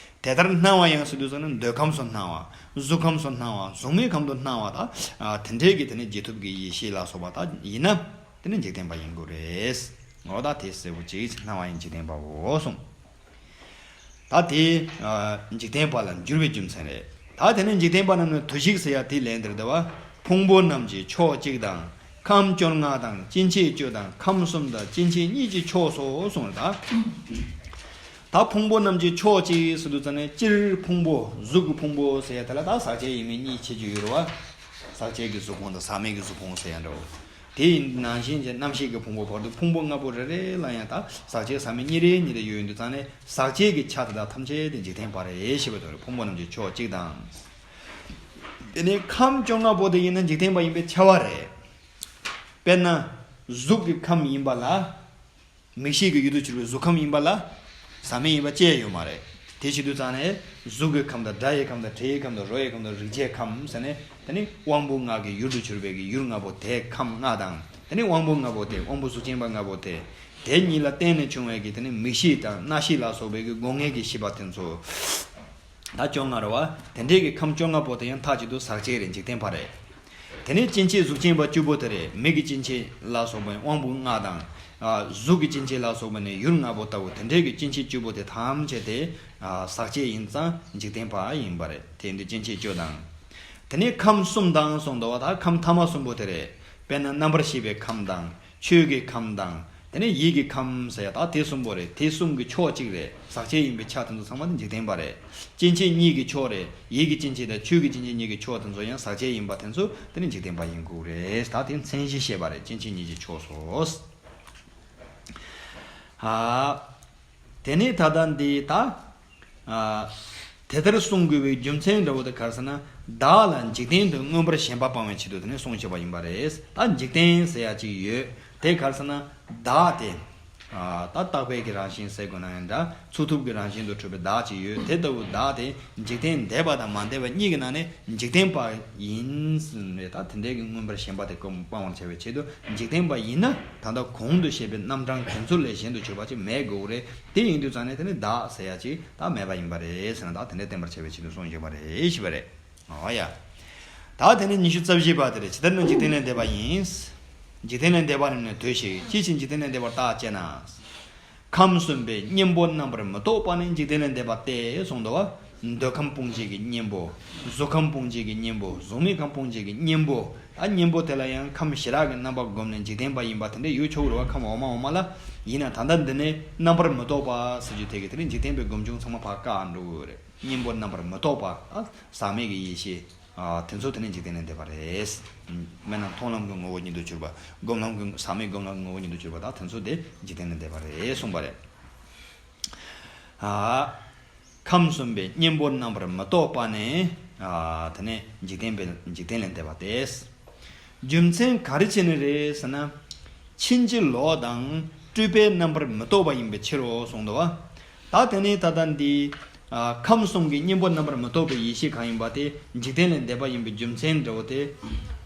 དེ་ལྟར་སྣང་བ་ཡང་ཟེར་དུས་ཙང་ནས་འདོད་ཁམས་སུ་སྣང་བ། གཟུགས་ཁམས་སུ་སྣང་བ། གཟུགས་མེད་ཁམས་སུ་སྣང་བ་དང་། དེ་འདྲའི་གི་དེ་ནི་རྗེས་ཐོབ་ཀྱི་ཡེ་ཤེས་ལ་སོགས་པ་དག་ཡིན་ན། དེ་ནི་འཇིག་རྟེན་པ་ཡིན་དགོས་རེད། འོ་ད་དེ་གསལ་པོ་ཅིག་སྣང་བ་ཡིན། འཇིག་རྟེན་པའོ་གསུངས། ད་དེ་ཨ་འཇིག་རྟེན་པ་ལ་འགྱུར་བའི་རྒྱུ་མཚན་རེད། ད་དེ་ནས་འཇིག་རྟེན་པ་རྣམས་ནི་དུ་ཞིག་ཟེར་ཡ་དེ་ལན་འདིར་འདུ་བ། ཕུང་པོ་རྣམས་ཀྱི་ཕྱོགས་གཅིག་དང་། ཁམས་བཅོ་ལྔ་དང་སྐྱེ་མཆེད་བཅུ་དང་ཁམས་གསུམ་དང་སྐྱེ་མཆེད་གཉིས་ཀྱི་ཕྱོགས་སོ་གསུངས་རེད་ད། ད་ཕུང་པོ་རྣམས་ཀྱི་ཕྱོགས་གཅིག་ཟེར་དུས་ཙམ་ནས་སྤྱིར་ཕུང་པོ་གཟུགས་ཀྱི་ཕུང་པོ་ཟེར་ཡ་དེ་ལ་ད་ཟག་བཅས་ཡིན་མིན་གཉིས་ཕྱེ་རྒྱུ་ཡོད་རེད་བ། ཟག་བཅས་ཀྱི་གཟུགས་ཕུང་དང་ཟག་མེད་ཀྱི་གཟུགས་ཕུང་ཟེར་ཡ་འདྲ་བོ། དེ་ཡིན་ནང་བཞིན་གྱི་རྣམ་ཤེས་ཀྱི་ཕུང་པོ་བར་དུ་ཕུང་པོ་ལྔ་པོ་རེ་རེ་ལ་ཡང་ད་ཟག་བཅས་ཟག་མེད་གཉིས་རེ་གཉིས་རེ་ཡོད་ཡོད་དུས་ཙང་ནས་ཟག་བཅས་ཀྱི་ཆ་དེ་དག་ཐམས་ཅད་དེ་འཇིག་རྟེན་པ་རེད་ཞེས་པ་དང་རེད། ཕུང་པོ་རྣམས་ཀྱི་ཕྱོགས་གཅིག་དང་། དེ་ནས་ཁམས་བཅོ་ལྔ་པོ་དེ་ཡིན་ན་འཇིག་རྟེན་པ་ཡིན་པའི་ཁྱབ་པ་རེད། དཔེར་ན་གཟུགས་ཀྱི་ཁམས་ཡིན་པ་ལ། མིག་ཤེས་ཀྱི་ཡུལ་དུ་གྱུར་པའི་གཟུགས་ཁམས་ཡིན་པ་ལ། ཟག་མེད་ཡིན་པ་བཅས་ཡོད་མ་རེད། དེ་བྱེད་དུས་ཙང་ནས་གཟུགས་ཀྱི་ཁམས་དང་སྒྲ་ཡི་ཁམས་དང་དྲི་ཡི་ཁམས་དང་རོ་ཡི་ཁམས་དང་རེག་བྱའི་ཁམས་ཟེར་ནས་དེ་ནི་དབང་པོ་ལྔ་གི་ཡུལ་དུ་གྱུར་པའི་གི་ཡུལ་ལྔ་པོ་དེ་ཁམས་ལྔ་དང་། དེ་ནི་དབང་པོ་ལྔ་པོ་དེ་དབང་པོ་གཟུགས་ཅན་པ་ལྔ་པོ་དེ། དེ་གཉིས་ལ་བརྟེན་ནས་བྱུང་བའི་གི་དེ་ནི་མིག་ཤེས་དང་རྣ་ཤེས་ལ་སོགས་པའི་གི་སྒོ་ལྔའི་གི་ཤེས་པ་དེ་ཚོ། ད་བཅོ་ལྔ་རེད་བ། དེ་འདྲའི་གི་ཁམས་བཅོ་ལྔ་པོ་དེ་ཡང་མཐའ་གཅིག་ཏུ་ཟག་བཅས་རེད། འཇིག་རྟེན་པ་རེད། དེ་ནས་སྐྱེ་མཆེད་གཟུགས་ཅན་པ་བཅུ་པོ་དེ་རེད། མིག་གི་སྐྱེ་མཆེད་ལ་སོགས་པའི་དབང་པོ་ལྔ་དང་། ཨ་གཟུགས་ཀྱི་སྐྱེ་མཆེད་ལ་སོགས་པ་ནས་ཡུལ་ལྔ་པོ་ལྟ་བུ་དེ་འདྲའི་གི་སྐྱེ་མཆེད་བཅུ་པོ་དེ་ཐམས་ཅད་དེ་ཨ་ཟག་བཅས་ཡིན་ཙང་འཇིག་རྟེན་པ་ཡིན་པ་རེད། དེ་ཡིན་དུས་སྐྱེ་མཆེད་བཅུ་དང་། དེ་ནས་ཁམས་གསུམ་དང་གསུངས་འདུག་བ། ད་ཁམས་ཐ་མ་གསུམ་པོ་དེ་རེད། དཔེར་ན་རྣམ་པར་ཤེས་པའི་ཁམས་དང་། ཆོས་ཀྱི་ཁམས་དང་། དེ་ནས་ཡིད་ཀྱི་ཁམས་ཟེར་ཡ་ད་དེ་གསུམ་པོ་རེད། དེ་གསུམ་གྱི་ཕྱོགས་གཅིག་རེད། ཟག་བཅས་ཡིན་པའི་ཆ་དེ་ཚོ་ཚང་མ་དེ་འཇིག་རྟེན་པ་རེད། སྐྱེ་མཆེད་གཉིས་ཀྱི་ཕྱོགས་རེད། ཡིད་ཀྱི་སྐྱེ་མཆེད་དང་ཆོས་ཀྱི་སྐྱེ་མཆེད་གཉིས་ཀྱི་ཕྱོགས་དེ་ཚོ་ཡང་ཟག་བཅས་ཡིན་པ་དེ་ཚོ་དེ་ནི་འཇིག་རྟེན་པ་ཡིན་དགོས་རེད། ད་དེ་མཚན་གཞི་བཤད་པ་རེད། སྐྱེ་མཆེད་གཉིས་ཀྱི་ཕྱོགས་སོ། ཨ། དེ་ནས་ད་ལྟ་འདི་ད། ཨ། དེ་ལྟར་གསུང་དགོས་པའི་རྒྱུ་མཚན་འདྲ་བོ་དེ་ག་རེ་ཟེར་ན། བདག་ལ་འཇིག་རྟེན་དུ་མངོན་པར་ཞེན་པ་སྤང་བའི་ཆེད་དུ་དེ་ནས་གསུངས་བཞག་པ་ཡིན་པ་རེད། ད་འཇིག་རྟེན་ཟེར་ཡ་ཅིག་ཡོད། དེ་ག་རེ་ཟེར་ན། བདག་དེ། ཨ། ད་རྟག་པའི་གི་རང་བཞིན་ཟེར་དགོས་ན་ཡང་འདྲ། འཚོལ་ཐུབ་ཀྱི་རང་བཞིན་དུ་གྲུབ་པའི་བདག་ཅིག་ཡོད། དེ་ལྟ་བུ་བདག་དེ་འཇིག་རྟེན་འདས་པ་དང་མ་འདས་པ་གཉིས་ཀྱི་ནང་ནས་འཇིག་རྟེན་པ་ཡིན་ཟེར་ནས་ད་དེ་འདྲའི་གི་མངོན་པར་ཞེན་པ་དེ་སྤང་བར་བྱ་བའི་ཆེད་དུ། འཇིག་རྟེན་པ་ཡིན་ན་ད་ལྟ་གོང་དུ་བཤད་པའི་རྣམ་གྲངས་དེ་ཚོ་ལས་གཞན་དུ་གྱུར་པ་ཅིག་མེད་དགོས་རེད། དེ་ཡིན་དུས་ཙང་ནས་དེ་ནི་བདག་ཟེར་ཡ་ཅིག་ད་མེད་པ་ཡིན་པ་རེད་ཟེར་ན། ད་དེ་འདྲ་བསྟན་པར་བྱ་བའི་ཆེད་དུ་གསུངས་ཡོད་པ་རེད་ཞེས་པ་རེད། འོ་ཡ། ད་དེ་ནི་ཉི་ཤུ་རྩ་བཞི་པ་དེ་རེད། ཇི་ལྟར་ན་འཇིག་རྟེན་ལས་འདས་པ་ཡིན། འཇིག་རྟེན་ལས་འདས་པ་རྣམས་ནི་དུ་ཞིག་ཅི་ཕྱིར་འཇིག་རྟེན་ལས་འདས་པར་བརྟག་ཅེ་ན། ཁམས་གསུམ་པའི་གཉེན་པོ་རྣམ་པར་མི་རྟོག་པ་ནི་འཇིག་རྟེན་ལས་འདས་པ་སྟེ་གསུངས་འདུག་བ། འདོད་ཁམས་སྤོང་བྱེད་ཀྱི་གཉེན་པོ། གཟུགས་ཁམས་སྤོང་བྱེད་ཀྱི་གཉེན་པོ། གཟུགས་མེད་ཁམས་སྤོང་བྱེད་ཀྱི་གཉེན་པོ། ད་གཉེན་པོ་དེ་ལ་ཡང་ཁམས་ཞི་རགས་ཀྱི་རྣམ་པ་བསྒོམས་ནས་འཇིག་རྟེན་པ་ཡིན་པ་དེ་འདྲ་ཡོད་ཆོག་རེད་བ། ཁམས་འོག་མ་འོག་མ་ལ། ཡིན་ན་ད་ལྟ་འདི་ནས་རྣམ་པར་མི་རྟོག་པ་ཟེར་རྒྱུ་དེ་གི་དེ་ནི་འཇིག་རྟེན་པའི་སྒོམ་བྱུང་ཚང་མ་ཕར་བཀག་འགྲོ་གི་ཡོད་རེད། གཉེན་པོ་རྣམ་པར་མི་རྟོག་པ། ཟག་མེད་ཀྱི་ཡེ་ཤེས། ཨ། དེ་ཚོ་དེ་ནི་འཇིག་རྟེན་ལས་འདས་པ་རེད། དམན་ནམ་མཐོང་ལམ་གྱི་ངོ་བོ་ཉིད་དུ་གྱུར་པ། སྒོམ་ལམ་གྱི་ཟག་མེད་སྒོམ་ལམ་གྱི་ངོ་བོ་ཉིད་དུ་གྱུར་པ་དག་དེ་ཚོ་དེ་འཇིག་རྟེན་ལས་འདས་པ་རེད་གསུངས་པ་རེད། ཨ། ཁམས་གསུམ་པའི་གཉེན་པོ་རྣམ་པར་མི་རྟོག་པ་ནི། ཨ། དེ་ནི་འཇིག་རྟེན་པའི་འཇིག་རྟེན་ལས་འདས་པ་སྟེ། རྒྱུ་མཚན་ག་རེ་བྱས་ནས་རེད་ཟེར་ན། ཕྱིན་ཅི་ལོག་དང་སྤྲོས་པས་རྣམ་པར་མི་རྟོག་པ་ཡིན་པའི་ཕྱིར་རོ་གསུངས་འདུག་བ། ད་དེ་ནས་ད་ལྟ་འདི། ཨ། ཁམས་གསུམ་གྱི་གཉེན་པོ་རྣམ་པར་མི་རྟོག་པའི་ཡེ་ཤེས་གང་ཡིན་པ་དེ་འཇིག་རྟེན་ལས་འདས་པ་ཡིན་པའི་རྒྱུ་མཚན་འདྲ་བོ་དེ།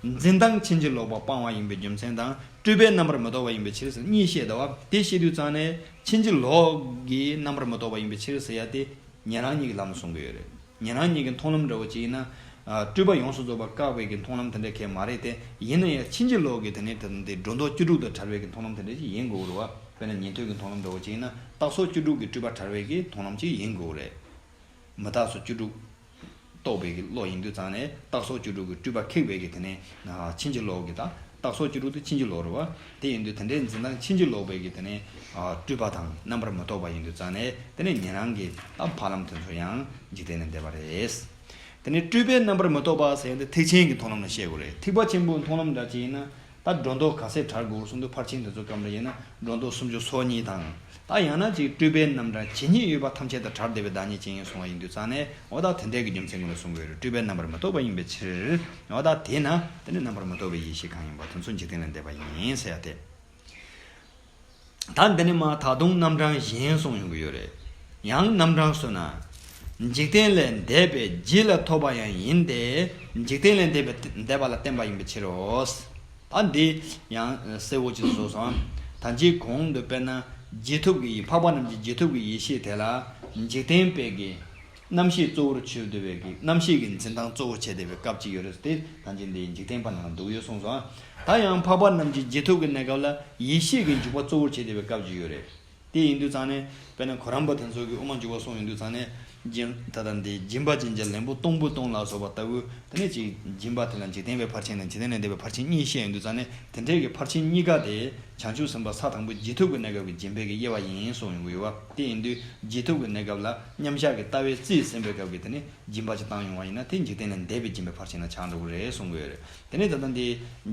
འཛིན་སྟངས་ཕྱིན་ཅི་ལོག་པ་སྤང་བ་ཡིན་པའི་རྒྱུ་མཚན་དང་སྤྲོས་པས་རྣམ་པར་མི་རྟོག་པ་ཡིན་པའི་ཕྱིར་ཟེར་གཉིས་བཤད་འདུག་བ། དེ་བཤད་དུས་ཙང་ནས་ཕྱིན་ཅི་ལོག་གི་རྣམ་པར་མི་རྟོག་པ་ཡིན་པའི་ཕྱིར་ཟེར་ཡ་དེ་ཉན་རང་གཉིས་ཀྱི་ལམ་ལ་གསུང་གི་ཡོད་རེད། ཉན་རང་གཉིས་ཀྱི་མཐོང་ལམ་འདྲ་བོ་ཅིག་ཡིན་ན། ཨ། སྤྲོས་པ་ཡོངས་སུ་རྫོགས་པ་བཀག་པའི་གི་མཐོང་ལམ་དེ་འདྲ་གང་ཡང་མ་རེད་དེ། ཡིན་ན་ཡང་ཕྱིན་ཅི་ལོག་གི་དེ་ནི་དེ་འདི་སྒྲོ་འདོགས་བཅུ་དྲུག་དང་བྲལ་བའི་གི་མཐོང་ལམ་དེ་འདྲ་ཞིག་ཡིན་དགོས་རེད་བ། དཔེར་ན་ཉན་ཐོས་ཀྱི་མཐོང་ལམ་འདྲ་བོ་ཅིག་ཡིན་ན་རྟགས་ཚོགས་བཅུ་དྲུག་གི་སྤྲོས་པ་བྲལ་བའི་གི་མཐོང་ལམ་ཅིག་ཡིན་དགོས་རེད། མི་རྟག་སོགས་བཅུ་དྲུག་རྟོགས་པའི་གི་བློ་ཡིན་དུས་ཙང་ནས་རྟགས་ཚོགས་བཅུ་དྲུག་གི་སྤྲོས་པ་ཁེགས་པའི་གི་དེ་ནི། ཨ། ཕྱིན་ཅི་ལོག་གི་ད་རྟགས་ཚོགས་བཅུ་དྲུག་དེ་ཕྱིན་ཅི་ལོག་རེད་བ། དེ་ཡིན་དུས་དེ་འདྲའི་འཛིན་སྟངས་ཕྱིན་ཅི་ལོག་པའི་གི་དེ་ནི། ཨ། སྤྲོས་པ་དང་རྣམ་པར་མི་རྟོག་པ་ཡིན་དུས་ཙང་ནས་དེ་ནི་ཉན་རང་གི་ད་འཕགས་ལམ་དེ་ཚོ་ཡང་འཇིག་རྟེན་ལས་འདས་པ་རེད། དེ་ནས་སྤྲོས་པས་རྣམ་པར་མི་རྟོག་པ་ཟེར་ཡ་འདི་ཐེག་ཆེན་གྱི་མཐོང་ལམ་ལ་བཤད་དགོས་རེད། ཐེག་པ་ཆེན་པོའི་མཐོང་ལམ་འདྲ་ཅིག་ཡིན་ན། ད་སྒྲོ་འདོགས་ག་ཚད་བྲལ་དགོས་གསུངས་དུས་ཕར་ཕྱིན་དེ་ཚོ་སྐབས་འདྲ་ཡིན་ན་སྒྲོ་འདོགས་སུམ་ཅུ་སོ་གཉིས་དང་། ད་ཡང་ན་ཅིག་སྤྲོས་པའི་རྣམ་གྲངས་ཇི་སྙེད་ཡོད་པ་ཐམས་ཅད་དང་བྲལ་བསྡད་པའི་བདག་ཉིད་ཅན་གསུང་བ་ཡིན་དུས་ཙང་ནས། འོ་ད་དེ་འདྲའི་གི་རྒྱུ་མཚན་ཀུན་ལ་གསུང་དགོས་རེད། སྤྲོས་པས་རྣམ་པར་མི་རྟོག་པ་ཡིན་པའི་ཕྱིར། འོ་ད་དེས་ན་དེ་ནི་རྣམ་པར་མི་རྟོག་པའི་ཡེ་ཤེས་གང་ཡིན་པ་དེ་ཚོ་འཇིག་རྟེན་ལས་འདས་པ་ཡིན་ཟེར་ཡ་དེ། ད་འདི་ནི་མ་ད་དུང་རྣམ་གྲངས་གཞན་གསུངས་ཡོང་གི་ཡོད་རེད། ཡང་རྣམ་གྲངས་སུ་ན། འཇིག་རྟེན་ལས་འདས་པའི་རྗེས་ལ་ཐོབ་པ་ཡང་ཡིན་ཏེ། འཇིག་རྟེན་ལས་འདས་པའི་འདས་པ་ལ་བརྟེན་པ་ཡིན་པའི་ཕྱིར་རོ། ད་འདི་ཡང་གསལ་བོ་ཅིག་བཟོ་སོང་། ད་ཅིའི་གོང་དུ་དཔེར་ན་རྗེས་ཐོབ་ཀྱི་འཕགས་པ་རྣམས་ཀྱི་རྗེས་ཐོབ་ཀྱི་ཡེ་ཤེས་དེ་ལ་འཇིག་རྟེན་པའི་གི་རྣམ་ཤེས་གཙོ་བོར་བྱེད་བསྡད་པའི་གི་རྣམ་ཤེས་ཀྱི་འཛིན་སྟངས་གཙོ་བོར་བྱས་བསྡད་པའི་སྐབས་ཅིག་ཡོད་རེད། དེ་ད་ཅི་འདི་འཇིག་རྟེན་པ་ནང་འདུག་ཡོད་གསུངས་སོང་། ད་ཡང་འཕགས་པ་རྣམས་ཀྱི་རྗེས་ཐོབ་ཀྱི་གནས་སྐབས་ལ་ཡེ་ཤེས་ཀྱི་འཇུག་པ་གཙོ་བོར་བྱས་བསྡད་པའི་སྐབས་ཅིག་ཡོད་རེད། དེ་ཡིན་དུས་ཙང་ནས་དཔེར་ན་གོ་རམས་པ་དེ་ཚོ་གིས་དབུ་མ་འཇུག་པ་གསུངས་ཡོང་དུས་ཙང་ནས། སྦྱིན་ད་ལྟ་འདི་སྦྱིན་པ་ཅན་གྱི་ལན་པོ་སྟོང་པོ་སྟོང་ལ་སོགས་པ་ལྟ་བུ་དེ་ནས་ཅིག་སྦྱིན་པ་དེ་ལ་འཇིག་རྟེན་པའི་ཕར་ཕྱིན་དང་འཇིག་རྟེན་ལས་འདས་པའི་ཕར་ཕྱིན་གཉིས་བཤད་ཡོང་དུས་ཙང་ནས། དེ་འདྲའི་གི་ཕར་ཕྱིན་གཉིས་ཀ་དེ་བྱང་ཆུབ་སེམས་དཔའ་ས་དང་པོ་རྗེས་ཐོབ་ཀྱི་གནས་སྐབས་ཀྱི་སྦྱིན་པའི་གི་དབྱེ་བ་ཡིན་གསུངས་ཡོང་གི་ཡོད་པ། དེ་ཡིན་དུས་རྗེས་ཐོབ་ཀྱི་གནས་སྐབས་ལ་མཉམ་བཞག་གི་ལྟ་བའི་རྩིས་ཟིན་པའི་སྐབས་ཀྱི་དེ་ནས་སྦྱིན་པ་ཅིག་བཏང་ཡོང་བ་ཡིན་ན། དེ་འཇིག་རྟེན་ལས་འདས་པའི་སྦྱིན་པའི་ཕར་ཕྱིན་ལ་ཆགས་འགྲོ་གི་རེད་གསུང་གི་ཡོད་རེད། དེ་ནས་ད་ལྟ་འདི་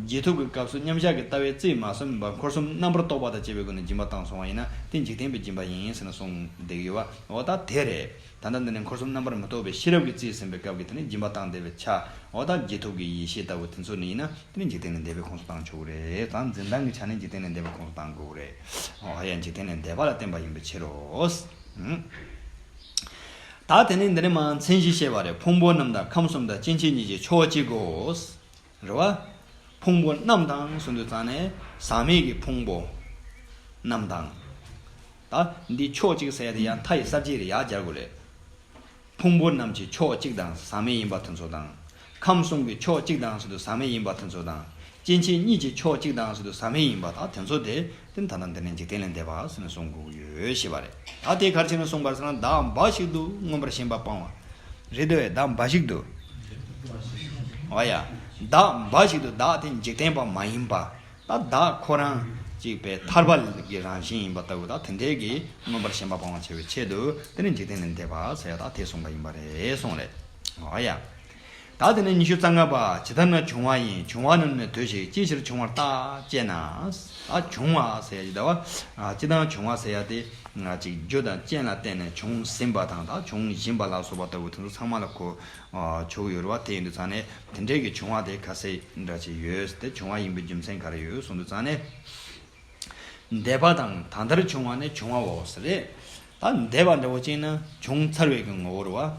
རྗེས་ཐོབ་ཀྱི་སྐབས་སུ་མཉམ་བཞག་གི་ལྟ་བའི་རྩིས་མ་ཟིན་པར་འཁོར་གསུམ་རྣམ་པར་རྟོག་པ་དང་བཅས་པའི་སྒོ་ནས་སྦྱིན་པ་བཏང་སོང་བ་ཡིན་ན། དེ་འཇིག་རྟེན་པའི་སྦྱིན་པ་ཡིན་ཟེར་ནས་གསུངས་བསྡད་ཀྱི་ཡོད་པ། འོ་ད་དེ་རེད། ད་ལྟ་འདི་ནས་འཁོར་གསུམ་རྣམ་པར་མི་རྟོག་པའི་ཤེས་རབ་ཀྱི་རྩིས་ཟིན་པའི་སྐབས་ཀྱི་དེ་ནས་སྦྱིན་པ་བཏང་བསྡད་པའི་ཆ། འོ་ད་རྗེས་ཐོབ་ཀྱི་ཡེ་ཤེས་ལྟ་བུ་དེ་ཚོ་ནི་ཡིན་ན། དེ་ནི་འཇིག་རྟེན་ལས་འདས་པའི་ཁོངས་སུ་བཏང་ཆོག་གི་རེད། ད་འཛིན་སྟངས་ཀྱི་ཆ་ནས་འཇིག་རྟེན་ལས་འདས་པའི་ཁོངས་སུ་བཏང་དགོས་ཀྱི་རེད། འོ་ཡ། འཇིག་རྟེན་ལས་འདས་པ་ལ་བརྟེན་པ་ཡིན་པའི་ཕྱིར་རོ། ཨུམ། ད་དེ་ནས་འདི་ནས་མར་མཚན་གཞི་བཤད་པ་རེད། ཕུང་པོ་རྣམས་དང་ཁམས་གསུམ་དང་སྐྱེ་མཆེད་གཉིས་ཀྱི་ཕྱོགས་གཅིག་གོ། རེད་བ། ཕུང་པོ་རྣམས་དང་གསུངས་དུས་ཙང་ནས་ཟག་མེད་ཀྱི་ཕུང་པོ་རྣམས་དང་། ད་འདི་ཕྱོགས་གཅིག་ཟེར་ཡ་དེ་ཡང་མཐའ་ཡི་གསལ་བྱེད་རེད། ཡར་སྦྱར་དགོས་རེད། ཕུང་པོ་རྣམས་ཀྱི་ཕྱོགས་གཅིག་དང་ཟག་མེད་ཡིན་པ་དེ་ཚོ་དང་། ཁམས་གསུམ་གྱི་ཕྱོགས་གཅིག་དང་ཟེར་དུས་ཟག་མེད་ཡིན་པ་དེ་ཚོ་དང་། སྐྱེ་མཆེད་གཉིས་ཀྱི་ཕྱོགས་གཅིག་དང་ཟེར་དུས་ཟག་མེད་ཡིན་པ་དང་དེ་ཚོ་དེ། དེ་ད་ལྟ་འདི་ནས་འཇིག་རྟེན་ལས་འདས་པ་ཟེར་ནས་གསུང་དགོས་ཀྱི་ཡོད་ཞེས་པ་རེད། ད་དེ་ག་རེ་བྱས་ནས་གསུངས་པ་རེད་ཟེར་ན། བདག་འབའ་ཞིག་ཏུ་མངོན་པར་ཞེན་པ་སྤང་བ། རེད་དོ། བདག་འབའ་ཞིག་ཏུ། འོ་ཡ། བདག་འབའ་ཞིག་ཏུ། བདག་དེ་འཇིག་རྟེན་པ་མ་ཡིན་པ། ད་བདག་ཁོ་རང་གཅིག་པའི་ཐར་པ་གི་རང་བཞིན་ཡིན་པ་ལྟ་བུ། ད་དེ་འདྲའི་གི་མངོན་པར་ཞེན་པ་སྤང་བར་བྱ་བའི་ཆེད་དུ་དེ་ནི་འཇིག་རྟེན་ལས་འདས་པ་ཟེར་ཡ་ད་དེ་གསུངས་པ་ཡིན་པ་རེད་གསུངས་རེད། འོ་ཡ། ད་དེ་ནས་ཉི་ཤུ་རྩ་ལྔ་པ། ཇི་ལྟར་ན་འབྱུང་བ་ཡིན། འབྱུང་བ་ནི་ནི་དུ་ཞིག་ཅི་ཕྱིར་འབྱུང་བར་བརྟག་ཅེ་ན། ད་འབྱུང་བ་ཟེར་ཡ་ཅི་ལྟ་བ། ཅི་ལྟར་འབྱུང་བ་ཟེར་ཡ་དེ། ཅིག་རྒྱུ་དང་རྐྱེན་ལ་བརྟེན་ནས་འབྱུང་ཟིན་པ་དང་ད་འབྱུང་བཞིན་པ་ལ་སོགས་པ་ལྟ་བུ་དེ་ཚོ་ཚང་མ་ལ་གོ་ཆོག་གི་ཡོད་རེད་བ། དེ་ཡིན་དུས་ཙང་ནས་དེ་འདྲའི་གི་འབྱུང་བ་དེ་ག་ཚད་འདྲ་ཅིག་ཡོད་དེ། འབྱུང་བ་ཡིན་པའི་རྒྱུ་མཚན་ག་རེ་ཡོད་གསུངས་དུས་ཙང་ནས། འདས་པ་དང་ད་ལྟར་བྱུང་བ་ནི་འབྱུང་བའོ་ཟེར་རེད། ད་འདས་པ་འདྲ་བོ་ཅིག་ན་བྱུང་ཚར་བའི་གི་ངོ་བོ་རེད་བ།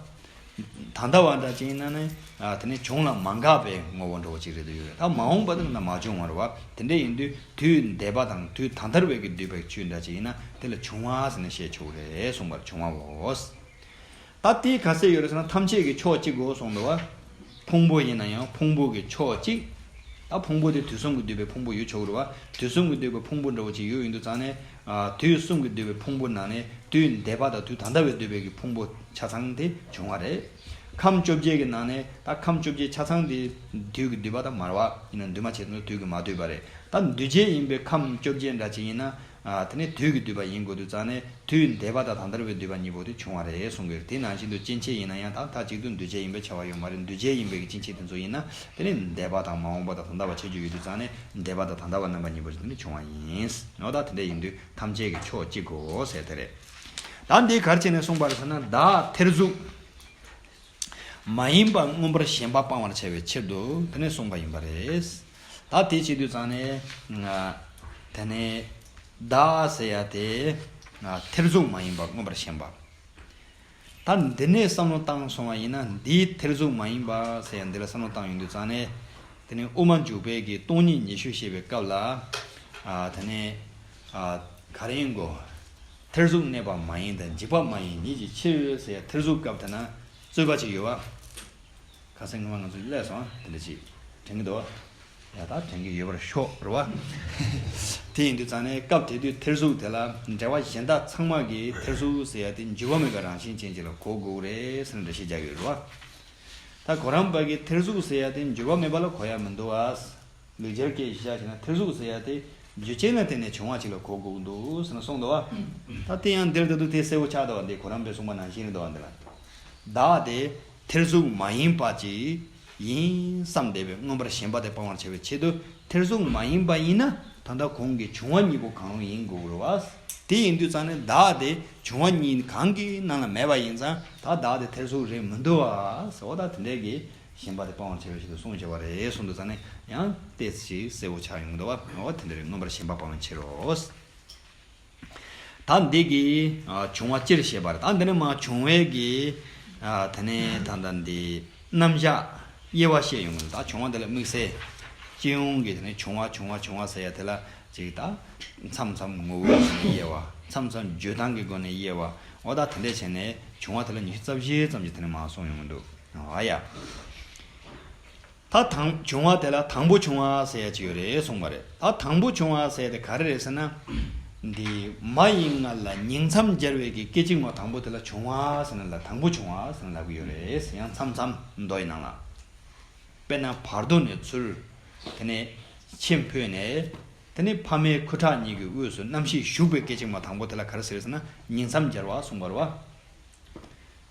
ད་ལྟ་བ་འདྲ་ཅིག་ན་ནི། ཨ། དེ་ནི་བྱུང་ལ་མ་འགགས་པའི་ངོ་བོ་འདྲ་བོ་ཅིག་རེད་འདུག་ཡོད་རེད། ད་མ་འོངས་པ་དེ་ན་མ་བྱུང་བ་རེད་བ། དེ་འདྲ་ཡིན་དུས་དུས་འདས་པ་དང་དུས་ད་ལྟར་བའི་གི་འདུས་པའི་ཆོས་འདྲ་ཅིག་ཡིན་ན་དེ་ལ་བྱུང་བ་ཟེར་ནས་བཤད་ཆོག་རེད་གསུངས་པར་བྱུང་བའོ། ད་དེ་ག་ཚད་ཡོད་རེད་ཟེར་ན། ཐམས་ཅད་ཀྱི་ཕྱོགས་གཅིག་གོ་གསུངས་འདུག་བ། ཕུང་པོ་ཡིན་ན་ཡང་ཕུང་པོ་གི་ཕྱོགས་གཅིག། ད་ཕུང་པོ་དེ་དུས་གསུམ་གྱིས་བསྡུས་པའི་ཕུང་པོ་ཡོད་ཆོག་གི་རེད་བ། དུས་གསུམ་གྱིས་བསྡུས་པའི་ཕུང་པོ་འདྲ་བོ་ཅིག་ཡོད་ཡིན་དུས་ཙང་ནས། ཨ། དུས་གསུམ་གྱིས་བསྡུས་པའི་ཕུང་པོ་ནང་ནས་དུས་འདས་པ་དང་དུས་ད་ལྟ་བས་བསྡུས་པའི་གི་ཕུང་པོ་ཆ་ཚང་དེ་བྱུང་བ་རེད། ཁམས་བཅོ་བརྒྱད་ཀྱི་ནང་ནས་ད་ཁམས་བཅོ་བརྒྱད་ཆ་ཚང་དེ་དུས་ཀྱིས་བསྡུས་པ་དང་མར་པ་ཡིན་ན་འདུས་མ་བྱས་དུས་ཀྱིས་མ་བསྡུས་པ་རེད། ད་འདུས་བྱས་ཡིན་པའི་ཁམས་བཅོ་བརྒྱད་འདྲ་ཅིག་ཡིན་ན། ཨ། དེ་ནི་དུས་ཀྱིས་བསྡུས་པ་ཡིན་དགོས་དུས་ཙང་ནས་དུས་འདས་པ་དང་ད་ལྟར་བས་བསྡུས་པ་གཉིས་པོ་དེ་བྱུང་བ་རེད་གསུང་གི་རེད། དེ་ནང་བཞིན་དུ་སྐྱེ་མཆེད་ཡིན་ན་ཡང་ད་མཐའ་གཅིག་ཏུ་འདུས་བྱས་ཡིན་པའི་ཁྱབ་པ་ཡོད་མ་རེད། འདུས་བྱས་ཡིན་པའི་གི་སྐྱེ་མཆེད་དེ་ཚོ་ཡིན་ན་དེ་ནི་འདས་པ་དང་མ་འོངས་པ་དང་ད་ལྟ་བ་ཆ་བཅུ་ཡོད་དུས་ཙང་ནས་འདས་པ་དང་ད་ལྟ་བ་རྣམ་པ་གཉིས་པོ་དེ་ནི་བྱུང་བ་ཡིན། འོ་ད་དེ་འདྲ་ཡིན་དུས་ཐམས་ཅད་ཀྱི་ཕྱོགས་གཅིག་གོ་ཟེར་དེ་རེད། ད་འདི་ག་རེ་བྱས་ནས་གསུངས་པ་རེད་ཟེར་ན། བདག་ཐེར་ཟུག་མ་ཡིན་པ་མངོན་པར་ཞེན་པ་སྤང་བར་བྱ་བའི་ཕྱིར་དུ་དེ་ནས་གསུངས་པ་ཡིན་པ་རེད། ད་དེ་བྱེད་དུས་ཙང་ནས། ཨ། དེ་ནས་བདག་ཟེར་ཡ་དེ། ཨ། ཐེར་ཟུག་མ་ཡིན་པ་མངོན་པར་ཞེན་པ། ད་འདི་ནས་བསམ་བློ་བཏང་སོང་བ་ཡིན་ན། འདིའི་ཐེར་ཟུག་མ་ཡིན་པ་ཟེར་ཡ་འདི་ལ་བསམ་བློ་བཏང་ཡོང་དུས་ཙང་ནས། དེ་ནས་དབུ་མ་འཇུག་པའི་གི་སྟོང་ཉིད་ཉི་ཤུ་བཤད་པའི་སྐབས་ལ། ཨ། དེ་ནས། ཨ། ག་རེ་ཡིན་གོ། ཐེར་ཟུག་གནས་པ་མ་ཡིན་དང་འཇིག་པ་མ་ཡིན་ཉིད་ཀྱི་ཕྱིར་ཟེར་ཡ་ཐེར་ཟུག་སྐབས་དེ་ན་རྩོད་པ་ཅིག་ཡོད་བ། ཁ་སང་སྔོན་མ་ང་ཚོ་སླེབས་སོང་། དེ་འདྲ་ཅིག་དྲན་གྱི་འདུག་བ། ཡ། ད་དྲན་གྱི་ཡོད་པར་ཤོག་རེད་བ། དེ་ཡིན་དུས་ཙང་ནས་སྐབས་དེ་དུས་ཐེར་ཟུག་དེ་ལ་འགྲེལ་བ་གཞན་དག་ཚང་མ་གིས་ཐེར་ཟུག་ཟེར་ཡ་དེ་འཇིག་པ་མེད་པའི་རང་བཞིན་ཅན་ཅིག་ལ་གོ་དགོས་རེད་ཟེར་ནས་འགྲེལ་བཤད་རྒྱག་གི་ཡོད་རེད་བ། ད་གོ་རམས་པ་གིས་ཐེར་ཟུག་ཟེར་ཡ་དེ་འཇིག་པ་མེད་པ་ལ་གོ་ཡ་མི་འདུག་བ། ལེགས་སྦྱར་སྐད་ཆ་བཤད་ན་ཐེར་ཟུག་ཟེར་ཡ་དེ་རྒྱུ་རྐྱེན་ལ་བརྟེན་ནས་བྱུང་བ་ཅིག་ལ་གོ་དགོས་འདུག་ཟེར་ནས་གསུངས་འདུག་བ། ད་དེ་ཡང་འདིར་ད་དུང་དེ་གསལ་པོ་ཆགས་འདུག་བ། འདི་གོ་རམས་པས་གསུངས་པ་ནང་བཞིན་རེད་འདུག་བ། འདི་ལ། བདག་དེ་ཐེར་ཟུག་མ་ཡིན་པ་ཅིག་ཡིན་བསམ་བསྡད་པའི་མངོན་པར་ཞེན་པ་དེ་སྤང་བར་བྱ་བའི་ཆེད་དུ། ཐེར་ཟུག་མ་ཡིན་པ་ཡིན་ན་ད་ལྟ་གོང་གི་བྱུང་བ་གཉིས་པོ་གང་རུང་ཡིན་དགོས་རེད་བ། དེ་ཡིན་དུས་ཙང་ནས་བདག་དེ་བྱུང་བ་གཉིས་གང་གི་ནང་ལ་མེད་པ་ཡིན་ཙང་། ད་བདག་དེ་ཐེར་ཟུག་རེད་མི་འདུག་བ་ཟེར་བ། ད་དེ་འདྲའི་གི་ཞེན་པ་དེ་སྤང་བར་བྱ་བའི་ཆེད་དུ་གསུངས་བྱ་བ་རེད་གསུངས་དུས་ཙང་ནས་ཡང་ཏོག་ཙམ་ཞིག་གསལ་པོ་ཆགས་ཡོང་གི་འདུག་བ། འོ་དེ་འདྲ་རེད། མངོན་པར་ཞེན་པ་སྤང་བའི་ཕྱིར་རོ། ད་འདི་གི། ཨ། བྱུང་བ་སྤྱིར་བཤད་པ་རེད། ད་འདི་ནས་མར་བྱུང་བའི་གི། ཨ། དེ་ནས་ད་ལྟ་འདི་རྣམ་གཞག་དབྱེ་བ་བཤད་ཡོང་གི་འདུག་ད་བྱུང་བ་འདི་ལ་དམིགས་བསལ། སྤྱི་ཡོངས་ཀྱི་དེ་ནས་བྱུང་བ་བྱུང་བ་བྱུང་བ་ཟེར་ཡ་དེ་ལ་ཅིག་ད་མཚམས་མཚམས་ངོ་བོའི་སྒོ་ནས་དབྱེ་བ། མཚམས་མཚམས་བརྗོད་སྟངས་ཀྱི་སྒོ་ནས་དབྱེ་བ། འོ་ད་དེ་འདྲས་བྱས་ནས་ བྱུང་བ་དེ་ལ་ཉི་ཤུ་རྩ་བཞི་ཙམ་གྱིས་དེ་ནས་མར་གསུངས་ཡོང་གི་འདུག་ཨ་ཡ། ད་དང་བྱུང་བ་དེ་ལ་དང་པོ་བྱུང་བ་ཟེར་ཡ་ཅིག་ཡོད་རེད་གསུངས་པ་རེད། ད་དང་པོ་བྱུང་བ་ཟེར་དེ་ག་རེ་རེད་ཟེར་ན། འདི་མ་ཡི་མངལ་ལ་ཉིང་མཚམས་སྦྱར་བའི་གི་སྐད་ཅིག་མ་དང་པོ་དེ་ལ་བྱུང་བ་ཟེར་ན་ལ་དང་པོ་བྱུང་བ་ཟེར་ན་ལབ་ཀྱི་ཡོད་རེད། ཡང་མཚམས་མཚམས་མདོ་ཡི་ནང་ལ། དཔེར་ན་བར་དོ་ནས་ཚུར། དེ་ནས་ཆེམ་ཕུད་ནས། དེ་ནས་ཕ་མའི་ཁུ་ཁྲག་གཉིས་ཀྱི་དབུས་སུ་རྣམ་ཤེས་ཞུགས་པའི་སྐད་ཅིག་མ་དང་པོ་དེ་ལ་ག་རེ་ཟེར་ཟེར་ན་ཉིང་མཚམས་སྦྱར་བ་གསུངས་པ་རེད་བ།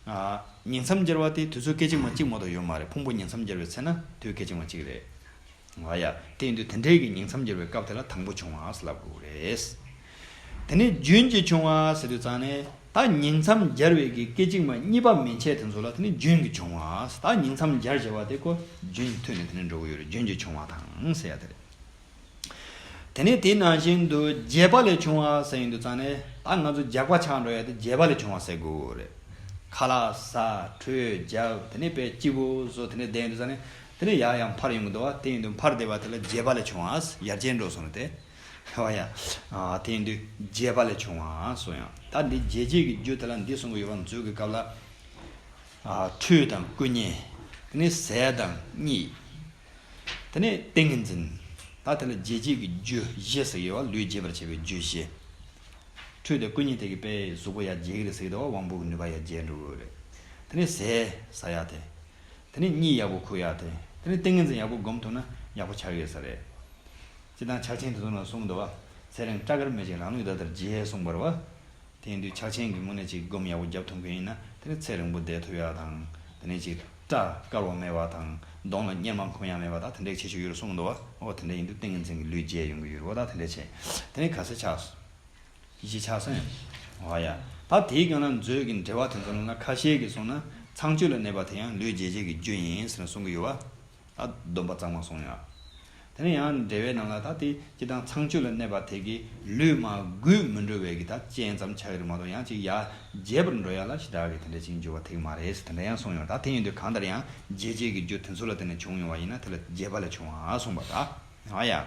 ཨ། ཉིང་མཚམས་སྦྱར་བ་དེ་དུས་ཚོད་སྐད་ཅིག་མ་གཅིག་མ་གཏོགས་ཡོད་མ་རེད། ཕུང་པོ་ཉིང་མཚམས་སྦྱར་བའི་ཚེ་ན་དུས་སྐད་ཅིག་མ་གཅིག་རེད། ཨ་ཡ། དེ་ཡིན་དུས་དེ་འདྲའི་གི་ཉིང་མཚམས་སྦྱར་བའི་སྐབས་དེ་ལ་དང་པོ་བྱུང་བ་ལབ་དགོས་རེད། དེ་ནས་རྒྱུན་གྱི་བྱུང་བ་ཟེར་དུས་ཙང་ནས་ད་ཉིང་མཚམས་སྦྱར་བའི་གི་སྐད་ཅིག་མ་གཉིས་པ་མན་ཆད་དེ་ཚོ་ལ་དེ་ནས་རྒྱུན་གྱི་བྱུང་བ། ད་ཉིང་མཚམས་སྦྱར་བྱས་པ་དེ་ཁོ་རྒྱུན་མཐུད་ནས་དེ་ནས་འགྲོ་གི་ཡོད་རེད། རྒྱུན་གྱི་བྱུང་བ་དང་ཟེར་ཡ་དེ་རེད། དེ་ནས་དེ་ནང་བཞིན་དུ་རྒྱས་པ་ལས་བྱུང་བ་ཟེར་ཡོང་དུས་ཙང་ནས་ད་ང་ཚོ་རྒྱགས་པ་ཆགས་འགྲོ་ཡ་དེ་རྒྱས་པ་ལས་བྱུང་བ་ཟེར་དགོས་རེད། ཁ་ལག་ཟ། ཁྲུས་རྒྱབ། དེ་ནས་དཔེ་སྐྱིད་པོ་བཟོ། དེ་ནས་བསྡད་ཡོང་དུས་ཙང་ནས་དེ་ནས་ཡར་ཡང་འཕར་ཡོང་གི་འདུག་བ། དེ་ཡིན་དུས་འཕར་བསྡད་པ་དེ་ལ་རྒྱས་པ་ལས་བྱུང་བ། ཡར་རྒྱས་འགྲོ་སོང་ནས་དེ། ཧོ་ཡ། ཨ། དེ་ཡིན་དུས་རྒྱས་པ་ལས་བྱུང་བ་སོ་ཡང་། ད་འདི་རྒྱས་བྱེད་ཀྱི་རྒྱུ་དེ་ལ་འདི་གསུང་གི་ཡོད་པ་མཛོད་ཀྱི་སྐབས་ལ། ཨ། ཁྲུས་དང་བསྐུ་མཉེ། དེ་ནས་ཟས་དང་གཉིད། དེ་ནས་ཏིང་ངེ་འཛིན། ད་དེ་ལ་རྒྱས་བྱེད་ཀྱི་རྒྱུ་བཞི་ཟེར་གྱི་ཡོད་བ། ལུས་རྒྱས་པར་བྱེད་པའི་རྒྱུ་བཞི། ཁྲུས་དང་བསྐུ་མཉེ་དེ་གིས་དཔེ་གཟུགས་པོ་ཡར་རྒྱས་ཀྱི་རེད་ཟེར་གྱི་འདུག་བ། དབང་པོ་གི་ནུས་པ་ཡར་རྒྱས་འགྲོ་གི་རེད། དེ་ནས་ཟས་ཟ་ཡ་དེ། དེ་ནས་གཉིད་ཡག་པོ་ཁུག་ཡ་དེ། དེ་ནས་ཏིང་ངེ་འཛིན་ཡག་པོ་སྒོམ་ཐུབ་ན་ཡག་པོ་ཆགས་ཡོད་ས་རེད། སྤྱིར་བཏང་ཕྱག་ཆེན་དེ་ཚོ་ནང་གསུངས་འདུག་བ། ཚེ་རིང་སྐྲ་དཀར་མེད་ཅིང་རང་ལུས་ཟླ་ལྟར་རྒྱས་གསུངས་པ་རེད་བ། དེ་ཡིན་དུས་ཕྱག་ཆེན་གྱི་ངོས་ནས་ཅིག་སྒོམ་ཡག་པོ་རྒྱབ་ཐུབ་མཁན་ཡིན་ན་དེ་ནས་ཚེ་རིང་པོ་བསྡད་ཐུབ་ཡ་དང་། དེ་ནས་ཅིག་སྐྲ་དཀར་བ་མེད་པ་དང་གདོང་ལ་གཉེར་མ་འཁུམ་ཡ་མེད་པ་ད་དེ་འདྲའི་ཁྱད་ཆོས་ཡོད་རེད་གསུངས་འདུག་བ། འོ་དེ་འདྲ་ཡིན་དུས་ཏིང་ངེ་འཛིན་གྱི་ལུས་རྒྱས་ཡོང་གི་ཡོད་རེད་བ། ད་དེ་འདྲ་བྱས། དེ་ནས་ག་ཚད་ཆགས་སོང་། གཞི་ཆགས་སོང་། འོ་ཡ། ད་དེའི་སྒང་ལ་མཛོད་ཀྱི་འགྲེལ་པ་དེ་ཚོ་ནང་ལ་ཁ་ཤས་ཀྱིས་གསུངས་ན་ཚངས་སྤྱོད་ལ་གནས་པ་དེ་ཡང་ལུས་རྒྱས་བྱེད་ཀྱི་རྒྱུ་ཡིན་ཟེར་ནས་གསུང་གི་ཡོད་བ། ད་སྡོམ་པ་གཙང་མ་གསུངས་ཡོད། དེ་ནས་ཡང་འགྲེལ་པའི་ནང་ལ་ད་དེ་སྤྱིར་བཏང་ཚངས་སྤྱོད་ལ་གནས་པ་དེ་གིས་ལུས་མར་རྒུད་མི་འགྲོ་བའི་གི་ད་རྐྱེན་ཙམ་ཆགས་ཀྱི་རེད་མ་གཏོགས་ཡང་ཅིག་ཡར་རྒྱས་པར་འགྲོ་ཡ་ལ་ཞེ་དྲག་གི་དེ་འདྲ་ཅིག་འགྱུར་བ་ཐེབས་མ་རེད་ཟེར་དེ་འདྲ་ཡང་གསུངས་ཡོད། ད་དེ་ཡིན་དུས་གང་ལྟར་ཡང་རྒྱས་བྱེད་ཀྱི་རྒྱུ་དེ་ཚོ་ལ་བརྟེན་ནས་བྱུང་ཡོང་བ་ཡིན་ན་དེ་ལ་རྒྱས་པ་ལས་བྱུང་བ་གསུངས་པ་ད། ཨ་ཡ།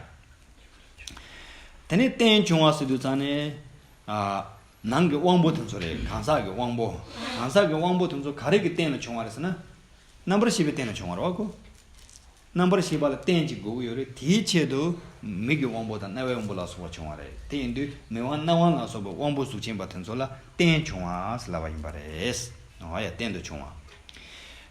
དེ་ནས་རྟེན་བྱུང་བ་ཟེར་དུས་ཙང་ནས། ཨ། ནང་གི་དབང་པོ་དེ་ཚོ་རེད། གང་ཟག་གི་དབང་པོ། གང་ཟག་གི་དབང་པོ་དེ་ཚོ་ག་རེ་གི་རྟེན་ལ་བྱུང་བ་རེད་ཟེར་ན། རྣམ་པར་ཤེས་པའི་རྟེན་ལ་བྱུང་བ་རེད་བ་ཁོ། རྣམ་པར་ཤེས་པ་ལ་རྟེན་གཅིག་དགོས་ཀྱི་ཡོད་རེད། དེའི་ཆེད་དུ་མིག་གི་དབང་པོ་དང་རྣ་བའི་དབང་པོ་ལ་སོགས་པ་བྱུང་བ་རེད། དེ་ཡིན་དུས་མིག་དབང་རྣ་དབང་ལ་སོགས་པའི་དབང་པོ་གཟུགས་ཅན་པ་དེ་ཚོ་ལ་རྟེན་བྱུང་བ་ཟེར་ལབ་པ་ཡིན་པ་རེད། འོ་ཡ། རྟེན་དུ་བྱུང་བ།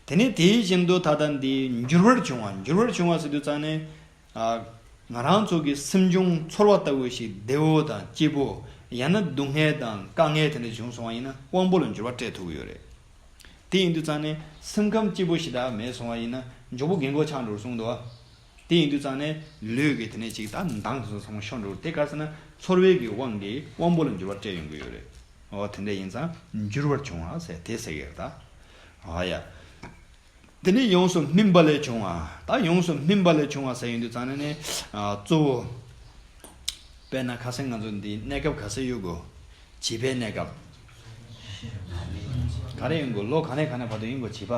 དེ་ནས་དེ་བཞིན་དུ་ད་ལྟ་འདི་འགྱུར་བར་བྱུང་བ། འགྱུར་བར་བྱུང་བ་ཟེར་དུས་ཙང་ནས། ཨ། ང་རང་ཚོ་གི་སེམས་བྱུང་ཚོར་བ་ལྟ་བུ་ཞིག་བདེ་བོ་དང་སྐྱིད་པོ། ཡང་ན་སྡུག་བསྔལ་དང་དཀའ་ངལ་དེ་འདྲ་བྱུང་སོང་བ་ཡིན་ན་དབང་པོ་ལ་འགྱུར་བ་སྤྲད་ཐུབ་ཀྱི་ཡོད་རེད། དེ་ཡིན་དུས་ཙང་ནས་སེམས་ཁམས་སྐྱིད་པོ་ཞེ་དྲག་མེད་སོང་བ་ཡིན་ན་མགྱོགས་པོ་རྒན་གོག་ཆགས་འགྲོ་གསུངས་འདུག་བ། དེ་ཡིན་དུས་ཙང་ནས་ལུས་ཀྱི་དེ་ནས་ཅིག་ད་མདངས་སོགས་ཚང་མ་ཤོར་འགྲོ། དེ་ག་རེ་ཟེར་ན་ཚོར་བའི་གི་དབང་གིས་དབང་པོ་ལ་འགྱུར་བ་སྤྲད་ཡོང་གི་ཡོད་རེད། འོ་དེ་འདྲ་ཡིན་ཙང་འགྱུར་བར་བྱུང་བ་ཟེར་དེ་ཟེར་གི་རེད་ད། འོ་ཡ། དེ་ནས་ཡོངས་སུ་སྨིན་པ་ལས་བྱུང་བ། ད་ཡོངས་སུ་སྨིན་པ་ལས་བྱུང་བ་ཟེར་ཡོང་དུས་ཙང་ནས་ནི། ཨ། གཙོ་བོ། དཔེར་ན་ཁ་སང་ང་ཚོ་འདི་གནས་སྐབས་ག་ཚོད་ཡོད་དགོས། བྱིས་པའི་གནས་སྐབས། ག་རེ་ཡིན་དགོས། ལོ་ག་ནས་ག་ནས་བར་དུ་ཡིན་དགོས་བྱིས་པ།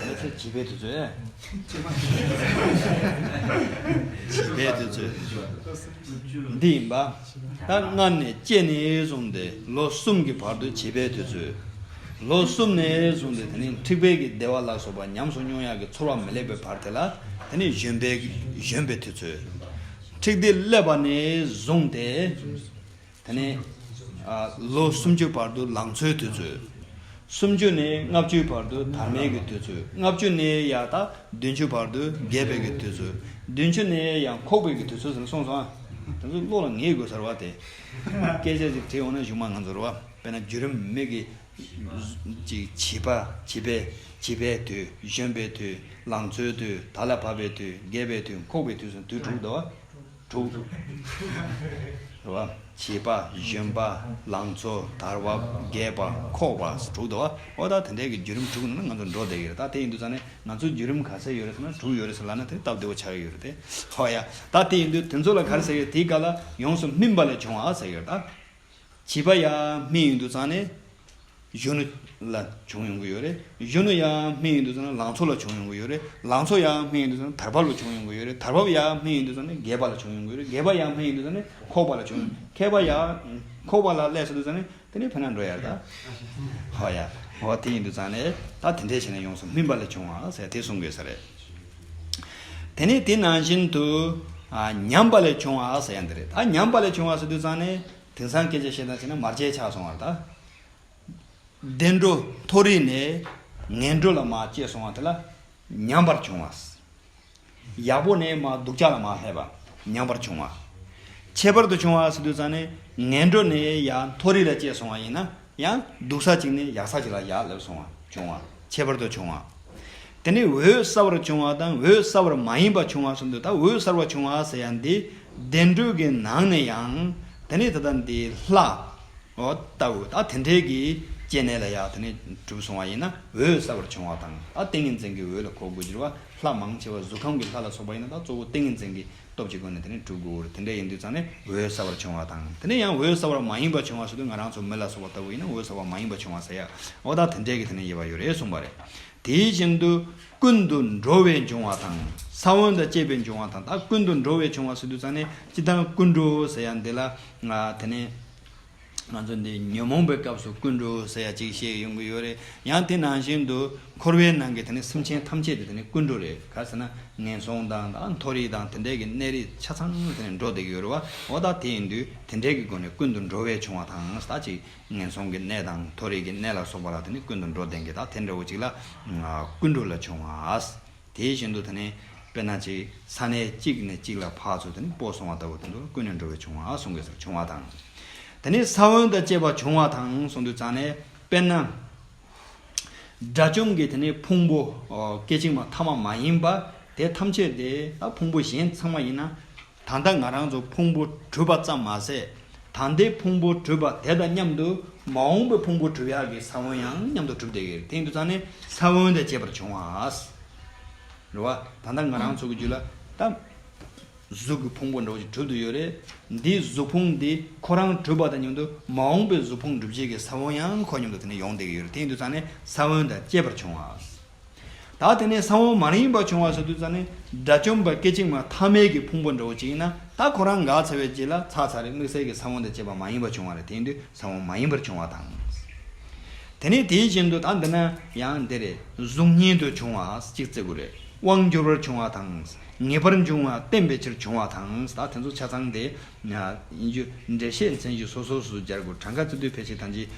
ད་ཚོད་བྱིས་པའི་དུས་ཚོད། བྱིས་པའི་དུས་ཚོད་འདི་ཡིན་པ། ད་མངལ་ནས་སྐྱེས་ནས་བཟུང་སྟེ་ལོ་གསུམ་གྱི་བར་དུ་བྱིས་པའི་དུས་ཚོད། ལོ་གསུམ་ནས་བཟུང་སྟེ་དེ་ནས་འཁྲིག་པའི་གི་བདེ་བ་ལ་སོགས་པ་ཉམས་སུ་མྱོང་ཡག་གི་ཚོར་བ་མི་སླེབས་པའི་བར་དེ་ལ་དེ་ནས་གཞོན་པའི་གཞོན་པའི་དུས་ཚོད། འཁྲིག་སྟེ་སླེབས་པ་ནས་བཟུང་སྟེ། དེ་ནས། ཨ། ལོ་སུམ་ཅུ་བར་དུ་ལང་ཚོའི་དུས་ཚོད། སུམ་ཅུ་ནས་ལྔ་བཅུའི་བར་དུ་དར་མའི་གི་དུས་ཚོད། ལྔ་བཅུ་ནས་ཡར་ད་བདུན་ཅུ་བར་དུ་རྒས་པའི་གི་དུས་ཚོད། བདུན་ཅུ་ནས་ཡར་འཁོགས་པའི་གི་དུས་ཚོད་ཟེར་ནས་གསུངས་སོང་ཨ། དེ་ཚོ་བློ་ལ་ངེས་དགོས་ས་རེད་བ་དེ། སྐད་ཆ་ཅིག་དྲིས་འོང་ན་གཞུག་མ་ང་ཚོ་རེད་བ། དཔེར་ན་བརྒྱུད་རིམ་མིག་གི་ཅིག་བྱིས་པ། བྱིས་པའི། བྱིས་པའི་དུས། གཞོན་པའི་དུས། ལང་ཚོའི་དུས། དར་ལ་བབས་པའི་དུས། རྒས་པའི་དུས། འཁོགས་པའི་དུས་སོགས་དུས་དྲུག་འདུག་བ། དྲུག་རེད་བ། བྱིས་པ། གཞོན་པ། ལང་ཚོ། དར་བབས། རྒས་པ། འཁོགས་པ། དྲུག་འདུག་བ། འོ་ད་དེ་འདྲའི་གི་བརྒྱུད་རིམ་དྲུག་ནང་ན་ང་ཚོ་འགྲོ་བསྡད་ཀྱི་རེད། ད་དེ་ཡིན་དུས་ཙང་ནས་ང་ཚོའི་བརྒྱུད་རིམ་ག་ཚད་ཡོད་རེད་ཟེར་ན་དྲུག་ཡོད་རེད་ཟེར་ལབ་ན་དེ་སྟབས་བདེ་བོ་ཆགས་ཀྱི་ཡོད་རེད་དེ། འོ་ཡ། ད་དེ་ཡིན་དུས་དེ་ཚོ་ལ་ག་རེ་ཟེར་ཡོད། དེའི་སྐབས་ལ་ཡོངས་སུ་སྨིན་པ་ལས་བྱུང་བ་ཟེར་ཡོད་ད། བྱིས་པ་ཡང་སྨིན་ཡོང་དུས་ཙང་ནས། གཞོན་ནུ་ལ་བྱུང་ཡོང་གི་ཡོད་རེད། གཞོན་ནུ་ཡར་སྨིན་ཡོང་དུས་ཙམ་ན་ལང་ཚོ་ལ་བྱུང་ཡོང་གི་ཡོད་རེད། ལང་ཚོ་ཡར་སྨིན་ཡོང་དུས་ཙམ་ན་དར་བབ་ལ་བྱུང་ཡོང་གི་ཡོད་རེད། དར་བབ་ཡར་སྨིན་ཡོང་དུས་ཙམ་ན་རྒས་པ་ལ་བྱུང་ཡོང་གི་ཡོད་རེད། རྒས་པ་ཡར་སྨིན་ཡོང་དུས་ཙམ་ན་འཁོགས་པ་ལ་བྱུང་། མཁས་པ་ཡར་འཁོགས་པ་ལ་སླེབས་སོང་དུས་ཙམ་ན་དེ་ནས་ཕན་ན་འགྲོ་ཡར་ད། ཧོ་ཡ། ཧོ་དེ་ཡིན་དུས་ཙང་ནས་ད་དེ་འདྲས་བྱས་ནས་ཡོངས་སུ་སྨིན་པ་ལས་བྱུང་བ་ཟེར་དེ་གསུང་དགོས་ས་རེད། དེ་ནས་དེ་ནང་བཞིན་དུ་ཨ་ཉམས་པ་ལས་བྱུང་བ་ཟེར་ཡ་འདི་རེད། ད་ཉམས་པ་ལས་བྱུང་བ་ཟེར་དུས་ཙང་ནས་དེང་སང་སྐད་ཆ་བཤད་སྟངས་བྱས་ན་མ་བརྗེད་ཆགས་སོང་བ་རེད་ད། བདེ་འགྲོ་མཐོ་རིས་ནས་ངན་འགྲོ་ལ་མར་སྐྱེས་སོང་བ་དེ་ལ་ཉམས་པར་བྱུང་བ། ཡག་པོ་ནས་མར་སྡུག་ཅག་ལ་མར་སླེབས་པ་ཉམས་པར་བྱུང་བ། ཁྱད་པར་དུ་བྱུང་བ་ཟེར་དུས་ཙང་ནས་ངན་འགྲོ་ནས་ཡང་མཐོ་རིས་ལ་སྐྱེས་སོང་བ་ཡིན་ན་ཡང་སྡུག་ས་གཅིག་ནས་ཡག་ས་གཅིག་ལ་ཡར་སླེབས་སོང་བ་བྱུང་བ་ཁྱད་པར་དུ་བྱུང་བ། དེ་ནས་འོད་གསལ་བར་བྱུང་བ་དང་འོད་གསལ་བར་མ་ཡིན་པ་བྱུང་བ་གསུམ་དུ། ད་འོད་གསལ་བར་བྱུང་བ་ཟེར་ཡ་འདི་བདེ་འགྲོ་གི་ནང་ནས་ཡང་དེ་ནས་ད་ལྟ་འདི་ལྷ། འོ་ལྟ་བུ་ད་དེ་འདྲའི་གི་སྐྱེ་གནས་ལ་ཡང་དེ་ནས་གྲུབ་སོང་བ་ཡིན་ན་འོད་གསལ་བར་བྱུང་བ་དང་། ད་ཏིང་ངེ་འཛིན་གྱི་འོད་ལ་གོ་དགོས་ཀྱི་རེད་བ། ལྷ་མང་ཆེ་བ་གཟུགས་ཁམས་ཀྱི་ལྷ་ལ་སོགས་པ་ཡིན་ན་ད་གཙོ་བོ་ཏིང་ངེ་འཛིན་གྱི་སྟོབས་ཀྱི་སྒོ་ནས་དེ་ནས་གྲུབ་དགོས་རེད། དེ་འདྲ་ཡིན་དུས་ཙང་ནས་འོད་གསལ་བར་བྱུང་བ་དང་། དེ་ནས་ཡང་འོད་གསལ་བར་མ་ཡིན་པ་བྱུང་བ་ཟེར་དུས་ང་རང་ཚོ་མི་ལ་སོགས་པ་ལྟ་བུ་ཡིན་ན་འོད་གསལ་བར་མ་ཡིན་པ་བྱུང་བ་ཟེར་ཡ། འོ་ད་དེ་འདྲའི་གི་དེ་ནས་དབྱེ་བ་ཡོད་རེད་གསུངས་པ་རེད། དེ་བཞིན་དུ་ཀུན་ཏུ་འགྲོ་བས་འབྱུང་བ་དང་། ས་བོན་དང་བཅས་པས་འབྱུང་བ་དང་། ད་ཀུན་ཏུ་འགྲོ་བས་འབྱུང་བ་ཟེར་དུས་ཙང་ནས་སྤྱིར་བཏང་ཀུན་འགྲོ་ཟེར་ཡ་འདི་ལ་ང་དེ་ནས་ང་ཚོ་འདི་ཉོན་མོངས་པའི་སྐབས་སུ་ཀུན་འགྲོ་ཟེར་ཡ་ཅིག་བཤད་ཡོང་གི་ཡོད་རེད། ཡང་དེ་ནང་བཞིན་དུ་འཁོར་བའི་ནང་གི་དེ་ནས་སེམས་ཅན་ཐམས་ཅད་དེ་དེ་ནས་ཀུན་འགྲོ་རེད། ག་ཟེར་ན་ངན་སོང་དང་ད་མཐོ་རིས་དང་དེ་འདྲའི་གི་གནས་རིས་ཆ་ཚང་དེ་ནས་འགྲོ་བསྡད་ཀྱི་ཡོད་རེད་བ། འོ་ད་དེ་ཡིན་དུས་དེ་འདྲའི་གི་སྒོ་ནས་ཀུན་ཏུ་འགྲོ་བས་བྱུང་བ་དང་ད་ཅིག་ངན་སོང་གི་གནས་དང་མཐོ་རིས་ཀྱི་གནས་ལ་སོགས་པ་ལ་དེ་ནི་ཀུན་ཏུ་འགྲོ་ལྡན་གྱི་ད་དེ་འདྲ་བོ་ཅིག་ལ་ཀུན་འགྲོ་ལ་བྱུང་བ། དེ་བཞིན་དུ་དེ་ནི་དཔེར་ན་ཅིག་ས་གནས་གཅིག་ནས་གཅིག་ལ་ཕར་ཚུར་དེ་ནི་སྤོ་སོང་བ་ལྟ་བུ་དེ་ཚོ་ལ་ཀུན་ནས་འགྲོ་བའི་བྱུང་བ་གསུང་གི་ཟེར། བྱུང་བ་དང་། དེ་ནི་ས་བོན་དང་བཅས་པ་བྱུང་བ་དང་གསུང་དུས་ཙང་ནས་དཔེར་ན་དགྲ་བཅོམ་གྱི་དེ་ནི་ཕུང་པོ་སྐད་ཅིག་མ་ཐ་མ་མ་ཡིན་པ་དེ་ཐམས་ཅད་དེ་ད་ཕུང་པོ་གཞན་ཚང་མ་ཡིན་ན། ད་ལྟ་ང་རང་ཚོ་ཕུང་པོ་གྲུབ་པ་ཙམ་མ་ཟད། ད་ལྟའི་ཕུང་པོ་གྲུབ་པ་དེ་དང་མཉམ་དུ་མ་འོངས་པའི་ཕུང་པོ་གྲུབ་ཡག་གི་ས་བོན་ཡང་མཉམ་དུ་གྲུབ་བསྡད་ཀྱི་རེད། དེ་ཡིན་དུས་ཙང་ནས་ས་བོན་དང་བཅས་པར་བྱུང་བ། རེད་བ། ད་ལྟ་ང་རང་ཚོ་གི་རྒྱུད་ལ་ད་གཟུགས་ཀྱི་ཕུང་པོ་འདྲ་བོ་ཞིག་གྲུབ་བསྡད་ཡོད་རེད། འདིའི་གཟུགས་ཕུང་འདི་ཁོ་རང་གྲུབ་པ་དང་མཉམ་དུ་མ་འོངས་པའི་གཟུགས་ཕུང་འགྲུབ་བྱེད་ཀྱི་ས་བོན་ཡང་ཁོ་མཉམ་དུ་དེ་ནས་ཡོང་བསྡད་ཀྱི་ཡོད་རེད། དེ་ཡིན་དུས་ཙང་ནས་ས་བོན་དང་བཅས་པར་བྱུང་བ། ད་དེ་ནས་ས་བོན་མ་ཡིན་པ་བྱུང་བ་ཟེར་དུས་ཙང་ནས་དགྲ་བཅོམ་པ་སྐད་ཅིག་མ་ཐ་མལ་གྱི་ཕུང་པོ་འདྲ་བོ་ཅིག་ཡིན་ན། ད་ཁོ་རང་འགག་ཚར་བའི་རྗེས་ལ་ཚར་ཚར་རེ་དམིགས་བསལ་གྱི་ས་བོན་དང་བཅས་པ་མ་ཡིན་པ་བྱུང་བ་རེད། དེ་ཡིན་དུས་ས་བོན་མ་ཡིན་པར་བྱུང་བ་དང་། དེ་ནས་དེ་བཞིན་དུ་ད་འདི་ན་ཡང་འདི་རེད། གཟུགས་བརྙན་དུ་བྱུང་བ་གཅིག་བརྩི་དགོས་རེད། དབང་བསྒྱུར་བར་བྱུང་བ་དང་། ངེས་པར་འབྱུང་བ་བསྟན་པའི་ཕྱིར་བྱུང་བ་དང་། ད་དེ་ཚོ་ཆ་ཚང་དེ། ཡིན་རྒྱུ་འགྲེལ་བཤད་མཚན་གཞི་སོ་སོ་སོ་སྦྱར་དགོས། གྲངས་ཀ་བརྩི་དུས་ཕལ་ཆེར་ཐམས་ཅད་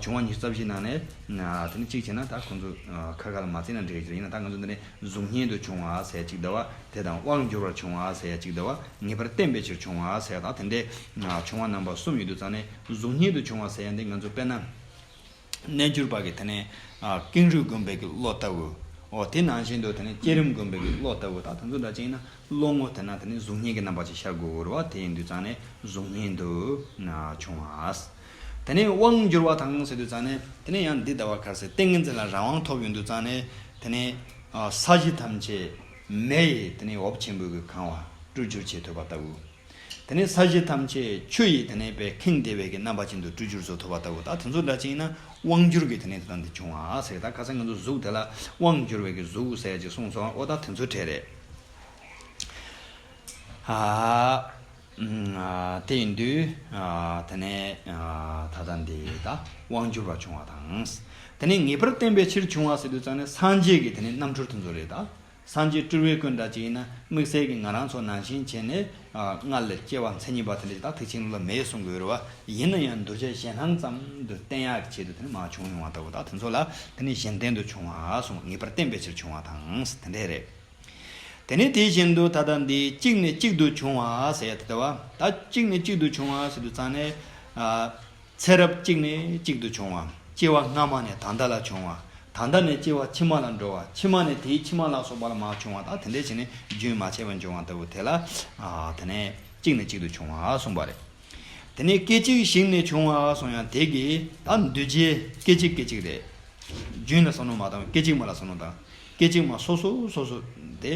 བྱུང་བ་ཉི་ཤུ་རྩ་བཞིའི་ནང་ནས་དེ་ནི་གཅིག་བྱས་ན་ད་ཁོང་ཚོ་ཁ་ཁ་ལ་མ་བརྩིས་ན་འགྲིག་གི་ཡིན་ན། ད་ང་ཚོ་འདི་ནས་གཟུགས་བརྙན་དུ་བྱུང་བ་ཟེར་གཅིག་འདུག་བ། དེ་དང་དབང་བསྒྱུར་བར་བྱུང་བ་ཟེར་གཅིག་འདུག་བ། ངེས་པར་བསྟན་པའི་ཕྱིར་བྱུང་བ་ཟེར་ད་དེ་འདྲའི་བྱུང་བ་རྣམ་པ་གསུམ་ཡོད་དུས་ཙང་ནས་གཟུགས་བརྙན་དུ་བྱུང་བ་ཟེར་ཡ་འདི་ང་ཚོ་དཔེར་ན། རྣལ་འབྱོར་པ་གི་དེ་ནས་ཀེང་རུས་བསྒོམས་པའི་གི་བློ་ལྟ་བུ། འོ་དེ་ནང་བཞིན་དུ་དེ་ནས་བསྐྱེད་རིམ་བསྒོམས་པའི་གི་བློ་ལྟ་བུ། ད་དེ་ཚོ་འདྲ་ཅིག་ཡིན་ན་བློ་ངོ་དེ་ན་དེ་ནས་གཟུགས་བརྙན་གྱི་རྣམ་པ་ཅིག་ཤར་དགོས་རེད་བ། དེ་ཡིན་དུས་ཙང་ནས་གཟུགས་བརྙན་དུ་བྱུང་བ། དེ་ནས་དབང་བསྒྱུར་བ་དང་ཟེར་དུས་ཙང་ནས་དེ་ནས་ཡང་འདི་ལྟ་བ་ག་རེ་ཟེར། ཏིང་ངེ་འཛིན་ལ་རང་དབང་ཐོབ་ཡོང་དུས་ཙང་ནས་དེ་ནས་ས་གཞི་ཐམས་ཅད་མེ་ཡི་དེ་ནས་འོབས་ཆེན་པོས་གི་གང་བ་སྤྲུལ་བསྒྱུར་བྱེད་ཐུབ་པ་ལྟ་བུ། དེ་ནས་ས་གཞི་ཐམས་ཅད་ཆུ་ཡིས་དེ་ནས་པའི་ཁེངས་བསྡད་པའི་གི་རྣམ་པ་ཅན་དུ་སྤྲུལ་བསྒྱུར་བཟོ་ཐུབ་པ་ལྟ་བུ། ད་དེ་ཚོ་འདྲ་ཅིག་ཡིན་ན་དབང་བསྒྱུར་གྱི་དེ་ནས་དེ་དང་དེ་བྱུང་བ་ཟེར། ད་ཁ་སང་ང་ཚོ་གཟུགས་དེ་ལ་དབང་བསྒྱུར་བའི་གི་གཟུགས་ཟེར་ཡ་ཅིག་གསུངས་སོང་། འོ་ད་དེ་ཚོ་གྲས་རེད། ཨ། ཨ། དེ་ཡིན་དུས་ཨ། དེ་ནས་ཨ། ད་ལྟ་འདི་ད་དབང་བསྒྱུར་བ་བྱུང་བ་དང་། དེ་ནས་ངེས་པར་བསྟན་པའི་ཕྱིར་བྱུང་བ་ཟེར་དུས་ཙང་ནས་སངས་རྒྱས་ཀྱི་དེ་ནས་རྣམ་འཕྲུལ་དེ་ཚོ་རེད་ད། སངས་རྒྱས་སྤྲུལ་པའི་སྐུ་འདྲ་ཅིག་ཡིན་ན་དམིགས་བསལ་གྱི་ང་རང་ཚོ་ནང་བཞིན་བྱས་ནས་ཨ། སྔར་ལས་སྐྱེ་བ་མཚན་ཉིད་པ་དེ་འདྲ་ཅིག་ད་ཐེག་ཆེན་ལ་མེད་གསུང་གི་ཡོད་རེད་བ། ཡིན་ན་ཡང་གདུལ་བྱ་གཞན་སྣང་ཙམ་དུ་བསྟན་ཡག་གི་ཆེད་དུ་དེ་ནི་མར་བྱུང་ཡོང་བ་ལྟ་བུ། ད་དེ་ཚོ་ལ་དེ་ནི་གཞན་བསྟན་དུ་བྱུང་བ་གསུངས། ངེས་པར་བསྟན་པའི་ཕྱིར་བྱུང་བ་དང་དེ་འདྲས་རེད། དེ་ནི་དེ་བཞིན་དུ་ད་ལྟ་འདི་གཅིག་ནས་གཅིག་ཏུ་བྱུང་བ་ཟེར་ཡ་དེ་ལྟ་བ། ད་གཅིག་ནས་གཅིག་ཏུ་བྱུང་བ་ཟེར་དུས་ཙང་ནས་ཨ། ཚེ་རབས་གཅིག་ནས་གཅིག་ཏུ་བྱུང་བ། སྐྱེ་བ་སྔ་མ་ནས་ད་ལྟ་ལ་བྱུང་བ། ད་ལྟ་ནས་སྐྱེ་བ་ཕྱི་མ་ལ་འགྲོ་བ། ཕྱི་མ་ནས་དེའི་ཕྱི་མ་ལ་སོགས་པ་ལ་མར་བྱུང་བ། ད་དེ་འདྲས་བྱས་ནས་རྒྱུན་མ་ཆད་པར་འབྱུང་བ་ལྟ་བུ་དེ་ལ་ཨ། དེ་ནས་གཅིག་ནས་གཅིག་ཏུ་བྱུང་བ་གསུངས་པ་རེད། དེ་ནས་སྐད་ཅིག་ཞིག་ནས་བྱུང་བ་གསུངས་ཡང་དེ་གི་ད་འདུས་བྱས་སྐད་ཅིག་སྐད་ཅིག་རེད། རྒྱུན་ལ་བསམ་བློ་མ་བཏང་། སྐད་ཅིག་མ་ལ་བསམ་བློ་བཏང་། སྐད་ཅིག་མ་སོ་སོ་སོ་སོ་དེ།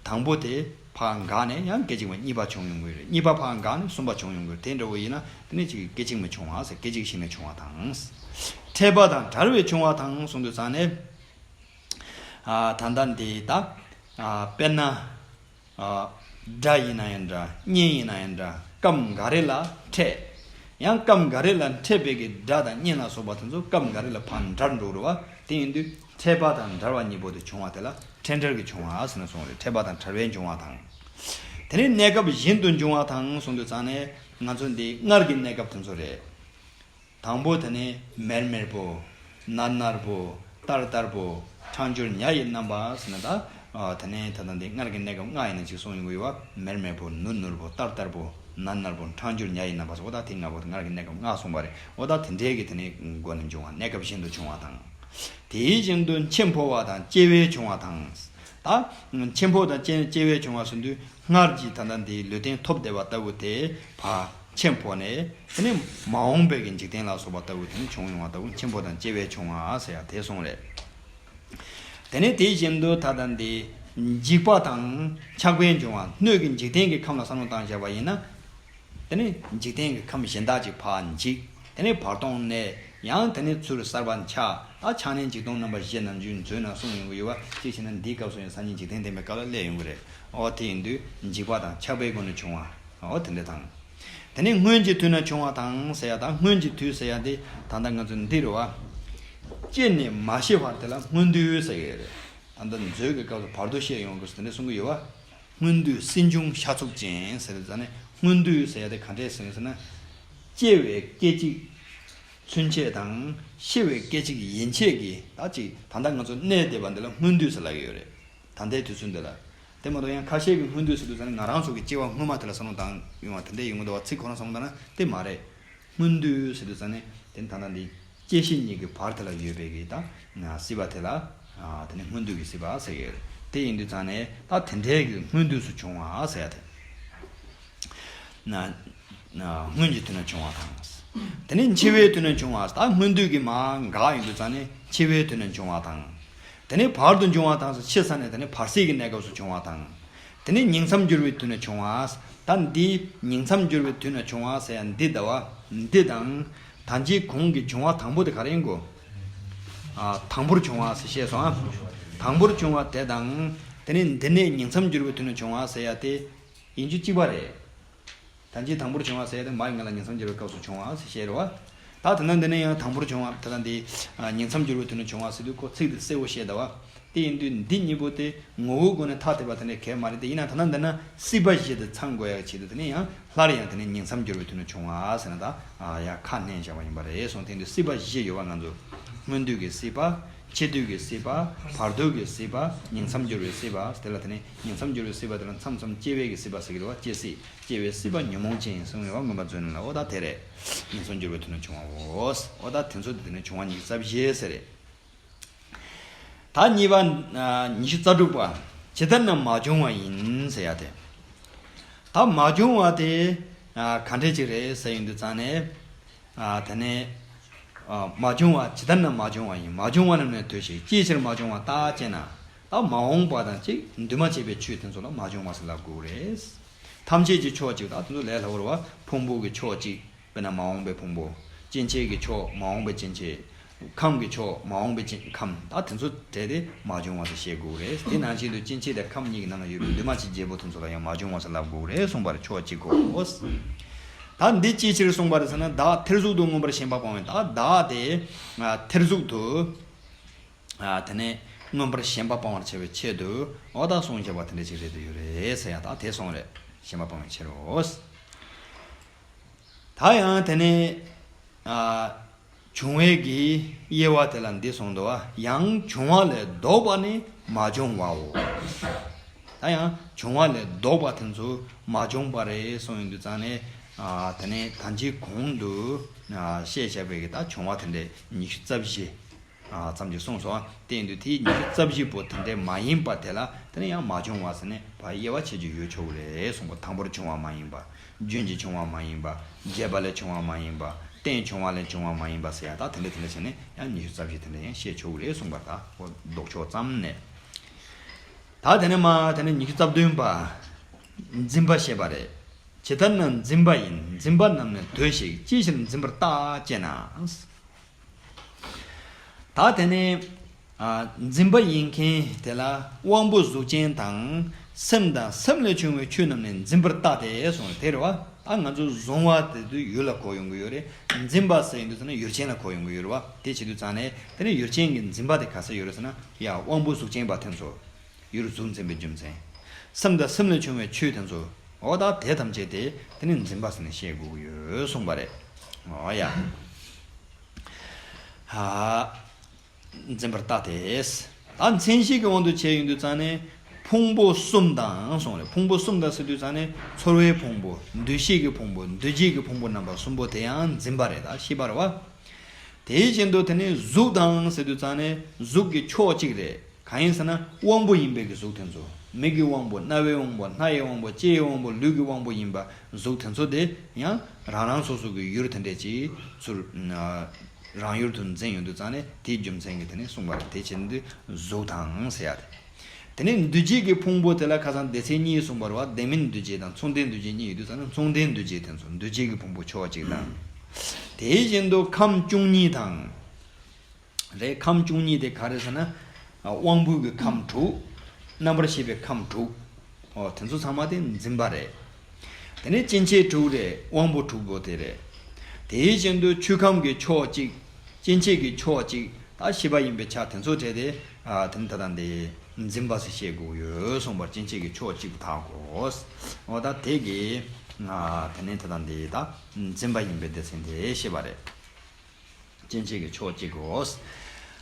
དང་པོ་དེ་ཕར་འགག་ནས་ཡང་སྐད་ཅིག་མ་གཉིས་པ་བྱུང་ཡོང་གི་རེད། གཉིས་པ་ཕར་འགག་ནས་གསུམ་པ་བྱུང་ཡོང་གི་རེད། དེ་འདྲ་བོ་ཡིན་ན་དེ་ནས་ཅིག་སྐད་ཅིག་མ་བྱུང་བ་ཟེར། སྐད་ཅིག་ཞིག་ནས་བྱུང་བ་དང་། ཕྲད་པ་དང་བྲལ་བའི་བྱུང་བ་དང་གསུངས་དུས་ཙང་ནས། ཨ་ད་ལྟ་འདི་ད། ཨ་དཔེར་ན། ཨ་སྒྲ་ཡིན་ན་ཡང་འདྲ། བརྙན་ཡིན་ན་ཡང་འདྲ། སྐབས་འགའ་རེ་ལ་ཕྲད། ཡང་སྐབས་འགའ་རེ་ལ་ཕྲད་པའི་གི་སྒྲ་དང་བརྙན་ལ་སོགས་པ་དེ་ཚོ་སྐབས་འགའ་རེ་ལ་ཕར་འདྲར་འགྲོ་རུ་བ། དེ་ཡིན་དུས་ཕྲད་པ་དང་བྲལ་བ་གཉིས་པོ་དེ་བྱུང་བ་དེ་ལ་ཕྲད་འབྲེལ་གྱི་བྱུང་བ་ཟེར་ནས་གསུངས་རེད། ཕྲད་པ་དང་བྲལ་བའི་བྱུང་བ་དང་། དེ་ནས་གནས་སྐབས་གཞན་དུ་འབྱུང་བ་དང་གསུངས་དུས་ཙང་ནས་ང་ཚོ་འདི་སྔར་གྱི་གནས་སྐབས་དེ་ཚོ་རེད། དང་པོ་དེ་ནི་མེར་མེར་པོ། ནར་ནར་པོ། ལྟར་ལྟར་པོ། འཕྲང་སྦྱོར་ཉ་ཡི་རྣམ་པ་ཟེར་ན་ད། ཨ་དེ་ནི་ད་ལྟ་འདི་སྔར་གྱི་གནས་སྐབས་ལྔ་ཡིན་ན་ཅིག་གསུངས་ཡོང་གི་ཡོད་པ། མེར་མེར་པོ། ནུར་ནུར་པོ། ལྟར་ལྟར་པོ། ནར་ནར་པོ། འཕྲང་སྦྱོར་ཉ་ཡི་རྣམ་པ་ཟེར། འོ་ད་དེ་ལྔ་པོ་དེ་སྔར་གྱི་གནས་སྐབས་ལྔ་གསུངས་པ་རེད། འོ་ད་དེ་འདྲའི་གི་དེ་ནི་སྒོ་ནས་འབྱུང་བ། གནས་སྐབས་གཞན་དུ་བྱུང་བ་དང་། དེའི་བཞིན་དུ་མཆེད་འཕོ་བ་དང་། སྐྱེ་བའི་བྱུང་བ་དང་། ད་མཆེད་འཕོ་དང་སྐྱེ་སྐྱེ་བའི་བྱུང་བ་ཟེར་དུས། སྔར་གྱི་ད་ལྟ་འདིའི་ལུས་རྟེན་ཐོབ་བསྡད་པ་ལྟ་བུ་དེ་ཕར་མཆེད་འཕོ་ནས། དེ་ནས་མ་འོངས་པའི་གི་འཇིག་རྟེན་ལ་སོགས་པ་ལྟ་བུ་དེ་ནས་བྱུང་ཡོང་བ་ལྟ་བུ། མཆེད་འཕོ་དང་སྐྱེ་བའི་བྱུང་བ་ཟེར་ཡ་དེ་གསུངས་རེད། དེ་ནས་དེ་བཞིན་དུ་ད་ལྟ་འདི་འཇིག་པ་དང་ཆགས་པའི་འབྱུང་བ། སྣོད་ཀྱི་འཇིག་རྟེན་གྱི་ཁམས་ལ་བསམ་བློ་བཏང་བཞག་པ་ཡིན་ན། དེ་ནས་འཇིག་རྟེན་གྱི་ཁམས་གཞན་དག་ཅིག་ཕར་འཇིག་དེ་ནས་བར་སྟོང་གནས། ཡང་དེ་ནས་ཚུར་གསར་པ་འཆར། ད་ཆགས་གནས་འཇིག་སྟོང་རྣམ་པ་བཞི་ནམ་རྒྱུན་མཛོད་ནང་གསུངས་ཡོང་གི་ཡོད་པ། གཅིག་བྱས་ན་འདིའི་སྐབས་སུ་ཡང་སངས་རྒྱས་འཇིག་རྟེན་བསྟན་པའི་སྐབས་ལ་སླེབས་ཡོང་གི་རེད། འོ་དེ་ཡིན་དུས་འཇིག་པ་དང་ཆགས་པའི་སྒོ་ནས་བྱུང་བ། འོ་དེ་འདྲ་དང་། དེ་ནས་སྔོན་གྱི་དུས་ན་བྱུང་བ་དང་ཟེར་ཡ་དང་། སྔོན་གྱི་དུས་ཟེར་ཡ་དེ་ད་ལྟ་ང་ཚོ་འདི་རེད་བ། སྐྱེས་ནས་མ་ཤི་བར་དེ་ལ་སྔོན་དུས་ཟེར་གྱི་རེད། ད་ལྟ་མཛོད་ཀྱི་སྐབས་སུ་བར་དུ་བཤད་ཡོང་དགོས་ཟེར་དེ་འདྲ་གསུང་གི་ཡོད་བ། སྔོན་དུས་སྲིད་འབྱུང་ཤ་ཚུགས་ཅན་ཟེར་ཙང་ནས། སྔོན་དུས་ཟེར་ཡ་དེ་ག་འདྲས་ཟེར་ཟེར་ན། སྐྱེ་བའི་སྐད་ཅིག་ཚུན་ཆད་དང་། ཤི་བའི་སྐད་ཅིག་ཡན་ཆད་ཀྱི་ད་ཅིག་ད་ལྟ་ང་ཚོ་གནས་བསྡད་པ་འདི་ལ་སྔོན་དུས་ཟེར་ལབ་ཀྱི་ཡོད་རེད། ད་ལྟའི་དུས་ཚོད་འདི་ལ། དེ་མ་གཏོགས་ཡང་ཁ་ཤས་ཀྱིས་སྔོན་དུས་ཟེར་དུས་ཙང་ནས་ང་རང་ཚོ་གི་སྐྱེ་བ་སྔོན་མ་དེ་ལ་བསམ་བློ་བཏང་ཡོང་བ་དེ་འདྲས་ཡོང་གི་འདུག་བ། ཚིག་ཁོ་རང་བསམ་བློ་བཏང་ན་དེ་མ་རེད། སྔོན་དུས་ཟེར་དུས་ཙང་ནས་དེ་ད་ལྟ་འདི་སྐྱེ་ཤི་གཉིས་ཀྱི་བར་དེ་ལ་ཡོད་པའི་གི་ད་སྲིད་པ་དེ་ལ། ཨ་དེ་ནི་སྔོན་དུས་ཀྱི་སྲིད་པ་ཟེར་གྱི་ཡོད་རེད། དེ་ཡིན་དུས་ཙང་ནས་ད་དེ་འདྲའི་གི་སྔོན་དུས་སུ་བྱུང་བ་ཟེར་ཡ་དེ། ན་ན་སྔོན་གྱི་དུས་ན་བྱུང་བ་དང་། དེ་ནས་འཆི་བའི་དུས་ན་བྱུང་བ། ད་སྔོན་དུས་ཀྱི་མ་འགག་ཡོང་དུས་ཙང་ནས་འཆི་བའི་དུས་ན་བྱུང་བ་དང་། དེ་ནས་བར་དུ་འབྱུང་བ་དང་། ཤི་ས་ནས་དེ་ནས་བར་སྲིད་ཀྱི་གནས་སྐབས་སུ་བྱུང་བ་དང་། དེ་ནས་ཉིང་མཚམས་སྦྱོར་བའི་དུས་ན་བྱུང་བ། ད་འདི་ཉིང་མཚམས་སྦྱོར་བའི་དུས་ན་བྱུང་བ་ཟེར་ཡ་འདི་ཟླ་བ་འདི་དང་། ད་ཅིའི་གོང་གི་བྱུང་བ་དང་པོ་དེ་ག་རེ་ཡིན་གོ། ཨ་དང་པོར་བྱུང་བ་ཟེར་བཤད་སོང་ཨ། དང་པོར་བྱུང་བ་དེ་དང་། དེ་ནས་འདི་ནས་ཉིང་མཚམས་སྦྱོར་བའི་དུས་ན་བྱུང་བ་ཟེར་ཡ་དེ་ཡིན་རྒྱུ་གཅིག་པ་རེད། ད་ཅིའི་དང་པོར་བྱུང་བ་ཟེར་ཡ་དེ་མ་ཡི་ང་ལ་ཉིང་མཚམས་སྦྱོར་བའི་སྐབས་སུ་བྱུང་བ་ཟེར་བཤད་རེད་བ། ད་དེ་ན་འདི་ནས་ཡང་དང་པོར་བྱུང་བ་ད་ལྟ་འདི། ཨ་ཉིང་མཚམས་སྦྱོར་བའི་དུས་ན་བྱུང་བ་ཟེར་དུས་ཁོ་ཚིག་དེ་གསལ་བོ་བཤད་ད་བ། དེ་ཡིན་དུས་འདི་གཉིས་པོ་དེ་ངོ་བོའི་སྒོ་ནས་ཐ་དད་པ་དེ་འདྲ་གལ་མ་རེད་དེ། ཡིན་ན་ད་ལྟ་འདི་ན་སྲིད་པ་བཞི་དེ་ཚང་དགོས་ཡག་ཆེད་དུ་དེ་ནས་ཡང་སླར་ཡང་དེ་ནས་ཉིང་མཚམས་སྦྱོར་བའི་དུས་ན་བྱུང་བ་ཟེར་ན་ད། ཨ་ཡ་ཁ་སྣོན་བཞག་པ་ཡིན་པ་རེད་གསུངས། དེ་ཡིན་དུས་སྲིད་པ་བཞི་ཡོད་པ་ང་ཚོ། སྔོན་དུས་ཀྱི་སྲིད་པ། འཆི་དུས་ཀྱི་སྲིད་པ། བར་དུས་ཀྱི་སྲིད་པ། ཉིང་མཚམས་སྦྱོར་བའི་སྲིད་པ། དེ་ལ་དེ་ནས་ཉིང་མཚམས་སྦྱོར་བའི་སྲིད་པ་དེ་ལ་མཚམས་མཚམས་སྐྱེ་བའི་གི་སྲིད་པ་ཟེར་གྱི་རེད་བ། སྐྱེ་སྲིད། སྐྱེ་བའི་སྲིད་པ་ཉོན་མོངས་ཅན་གསུངས་ཡོད་བ། མངོན་པ་མཛོད་ནང་ལ། འོ་ད་དེ་རེད། ཉིང་མཚམས་སྦྱོར་བའི་དུས་ན་བྱུང་བའོ། འོ་ད་དེ་ཚོ་དེ་ནས་བྱུང་བ་ཉི་ཤུ་རྩ་བཞི་ཟེར་རེད། ད་གཉིས་པ། ཨ་ཉི་ཤུ་རྩ་དྲུག་པ། ཇི་ལྟར་ན་མ་བྱུང་བ་ཡིན་ཟེར་ཡ་དེ། ད་མ་བྱུང་བ་དེ་ཨ་ག་འདྲས་ཅིག་རེད་ཟེར་ཡོང་དུས་ཙང་ནས། ཨ་དེ་ནས་ཨ་མ་བྱུང་བ། ཇི་ལྟར་ན་མ་བྱུང་བ་ཡིན། མ་བྱུང་བ་རྣམས་ནི་ལྟོས་ཤིག །ཅིའི་ཕྱིར་མ་བྱུང་བ་རྟག་ཅེ་ན། ད་མ་འོངས་པ་དང་གཅིག་འདུས་མ་བྱས་པའི་ཆོས་དེ་ཚོ་ལ་མ་བྱུང་བ་ཟེར་ལབ་དགོས་རེད། ཐམས་ཅད་ཀྱི་ཕྱོགས་གཅིག །ད་དེ་ཚོ་ལས་སླ་བོ་རེད་བ། ཕུང་པོ་གི་ཕྱོགས་གཅིག །དཔེར་ན་མ་འོངས་པའི་ཕུང་པོ། སྐྱེ་མཆེད་ཀྱི་ཕྱོགས་མ་འོངས་པའི་སྐྱེ་མཆེད། ཁམས་ཀྱི་ཕྱོགས་མ་འོངས་པའི་སྐྱེ་ཁམས། ད་དེ་ཚོ་གྲས་དེ་མ་བྱུང་བ་ཟེར་བཤད་དགོས་རེད། དེ་ནང་བཞིན་དུ་སྐྱེ་མཆེད་དང་ཁམས་གཉིས་ཀྱི་ནང་ན་ཡོད་པའི་འདུས་མ་བྱས་བརྒྱད་པོ་དེ་ཚོ་ལ་ཡང་མ་བྱུང་བ་ཟེར་ལབ་དགོས་རེད་གསུངས་པ་རེད། ཕྱོགས་གཅིག་གོ། ད་འདི་ཅིའི་ཕྱིར་གསུངས་པ་རེད་ཟེར་ན། བདག་ཐེར་ཟུག་ཏུ་མངོན་པར་ཞེན་པ་སྤང་བས། ད་བདག་དེ་ཨ་ཐེར་ཟུག་ཏུ། ཨ་དེ་ནས་མངོན་པར་ཞེན་པ་སྤང་བར་བྱ་བའི་ཆེད་དུ། འོ་ད་གསུངས་བཞག་པ་དེ་འདྲ་ཞིག་རེད་དུ་ཡོད་རེད་ཟེར་ཡ། ད་དེ་གསུངས་རེད། ཞེན་པ་སྤང་བའི་ཕྱིར་རོ། ད་ཡང་དེ་ནས་ཨ་བྱུང་བའི་གི་དབྱེ་བ་དེ་ལ་འདི་གསུངས་འདུག་བ། ཡང་བྱུང་བ་ལས་ལྡོག་པ་ནི་མ་བྱུང་བའོ། ད་ཡང་བྱུང་བ་ལས་ལྡོག་པ་དེ་ཚོ་མ་བྱུང་བ་རེད་གསུངས་ཡོང་དུས་ཙང་ནས། ཨ་དེ་ནས་ད་ཅིའི་གོང་དུ་ཨ་བཤད་བཞག་པའི་གི་ད་བྱུང་བ་དེ་འདྲའི་ཉི་ཤུ་རྩ་བཞི། ཨ་ཙམ་ཞིག་གསུངས་སོང་། དེ་ཡིན་དུས་དེའི་ཉི་ཤུ་རྩ་བཞི་པོ་དེ་འདྲའི་མ་ཡིན་པ་དེ་ལ་དེ་ནས་ཡང་མ་བྱུང་བ་ཟེར་ནས་ཕར་དབྱེ་བ་ཕྱེ་རྒྱུ་ཡོད་ཆོག་གི་རེད་གསུངས་པ། དང་པོར་བྱུང་བ་མ་ཡིན་པ། རྒྱུན་གྱི་བྱུང་བ་མ་ཡིན་པ། བྱས་པ་ལས་བྱུང་བ་མ་ཡིན་པ། རྟེན་བྱུང་བ་ལས་བྱུང་བ་མ་ཡིན་པ་ཟེར་ཡ། ད་དེ་འདྲ་དེ་འདྲ་བྱས་ནས་ཡང་ཉི་ཤུ་རྩ་བཞི་དེ་འདྲ་ཡང་བཤད་ཆོག་གི་རེད་གསུངས་པ། ད་འོ་ལྡོག་ཕྱོགས་ཙམ་ནས། ད་དེ་ནས་མ་དེ་ནས་ཉི་ཤུ་རྩ་བདུན་པ། འཛིན་པ་བཤད་པ་རེད། ཇི་ལྟར་ན་འཛིན་པ་ཡིན། འཛིན་པ་རྣམས་ནི་ལྟོས་ཤིག །ཅིའི་ཕྱིར་འཛིན་པར་རྟག་ཅེ་ན། ད་དེ་ནས་ཨ་འཛིན་པ་ཡིན་མཁན་དེ་ལ་དབང་པོ་གཟུགས་ཅན་དང་། སེམས་དང་སེམས་ལས་བྱུང་བའི་ཆོས་རྣམས་ནི་འཛིན་པར་བརྟགས་ཏེ་གསུངས་དེ་རེད་བ། ད་ང་ཚོ་གཟུང་བ་དེ་དུས་ཡུལ་ལ་གོ་ཡོང་གི་ཡོད་རེད། འཛིན་པ་ཟེར་ཡོང་དུས་ཙམ་ན་ཡུལ་ཅན་ལ་གོ་ཡོང་གི་ཡོད་རེད་བ། དེ་བྱེད་དུས་ཙམ་ནས་དེ་ནས་ཡུལ་ཅན་གྱི་འཛིན་པ་དེ་ག་ས་ཡོད་རེད་ཟེར་ན། ཡ་དབང་པོ་གཟུགས་ཅན་པ་དེ་ཚོ། ཡུལ་གཟུགས་འཛིན་པའི་རྒྱུ་མཚན། སེམས་དང་སེམས་ལས་བྱུང་བའི་ཆོས་དེ་ཚོ། འོ་ད་དེ་ཐམས་ཅད་དེ་དེ་ནི་འཛིན་པ་ཟེར་ནས་བཤད་དགོས་ཀྱི་ཡོད་གསུངས་པ་རེད། འོ་ཡ། ཧ། འཛིན་པར་བརྟགས་ཏེ། ད་མཚན་གཞི་གི་དབང་དུ་བྱས་ཡོང་དུས་ཙང་ནས་ཕུང་པོ་གསུམ་དང་གསུངས་རེད། ཕུང་པོ་གསུམ་དང་ཟེར་དུས་ཙང་ནས་ཚོར་བའི་ཕུང་པོ། འདུ་ཤེས་ཀྱི་ཕུང་པོ། འདུ་བྱེད་ཀྱི་ཕུང་པོ་རྣམ་པ་གསུམ་པོ་དེ་ཡང་འཛིན་པ་རེད། ད་ཤེས་པ་རེད་བ། དེ་བཞིན་དུ་དེ་ནས་གཟུགས་དང་ཟེར་དུས་ཙང་ནས་གཟུགས་ཀྱི་ཕྱོགས་གཅིག་རེད། གང་ཡིན་ཟེར་ན་དབང་པོ་ཡིན་པའི་གི་གཟུགས་དེ་ཚོ། མིག་གི་དབང་པོ། རྣ་བའི་དབང་པོ། སྣ་ཡི་དབང་པོ། ལྕེ་ཡི་དབང་པོ། ལུས་ཀྱི་དབང་པོ་ཡིན་པ་གཟུགས་དེ་ཚོ་དེ་ཡང་རང་རང་སོ་སོ་གི་ཡུལ་དེ་འདྲས་ཀྱི་ཚུར་རང་ཡུལ་དུ་འཛིན་ཡོང་དུས་ཙང་ནས་དེའི་རྒྱུ་མཚན་གྱིས་དེ་ནས་གསུངས་པ་རེད། དེ་བྱེད་དུས་གཟུགས་དང་ཟེར་ཡ་དེ། དེ་ནས་འདུ་བྱེད་ཀྱི་ཕུང་པོ་དེ་ལ་ཁ་སང་སྡེ་ཚན་གཉིས་གསུངས་པ་རེད་བ། ལྡན་མིན་འདུ་བྱེད་དང་མཚུངས་ལྡན་འདུ་བྱེད་གཉིས་ཡོད་དུས་ཙང་ནས་མཚུངས་ལྡན་འདུ་བྱེད་དེ་ཚོ། འདུ་བྱེད་ཀྱི་ཕུང་པོ་ཕྱོགས་གཅིག་དང་། དེ་བཞིན་དུ་ཁམས་བཅུ་གཉིས་དང་། རེད། ཁམས་བཅུ་གཉིས་དེ་ག་རེ་ཟེར་ན། ཨ་དབང་པོའི་གི་ཁམས་དྲུག་རྣམ་པར་ཤེས་པའི་ཁམས་དྲུག་འོ་དེ་ཚོ་ཚང་མ་དེ་འཛིན་པ་རེད། དེ་ནས་སྐྱེ་མཆེད་དྲུག་རེད། དབང་པོ་དྲུག་པོ་དེ་རེད། དེ་བཞིན་དུ་ཆོས་ཁམས་ཀྱི་ཕྱོགས་གཅིག་སྐྱེ་མཆེད་ཀྱི་ཕྱོགས་གཅིག་ད་ཤེས་པ་ཡིན་པའི་ཆ་དེ་ཚོ་བྲལ་ཏེ། ཨ་དེ་ནི་ད་ལྟ་འདི་འཛིན་པ་ཟེར་བཤད་དགོས་ཡོད་གསུངས་པར་སྐྱེ་མཆེད་ཀྱི་ཕྱོགས་གཅིག་ཏུ་བརྟག་གོ་འོ་ད་དེ་གི་ཨ་དེ་ནི་ད་ལྟ་འདི་ད་འཛིན་པ་ཡིན་པའི་སྡེ་ཚན་དེ་ཤེས་པ་རེད། སྐྱེ་མཆེད་ཀྱི་ཕྱོགས་གཅིག་གོ།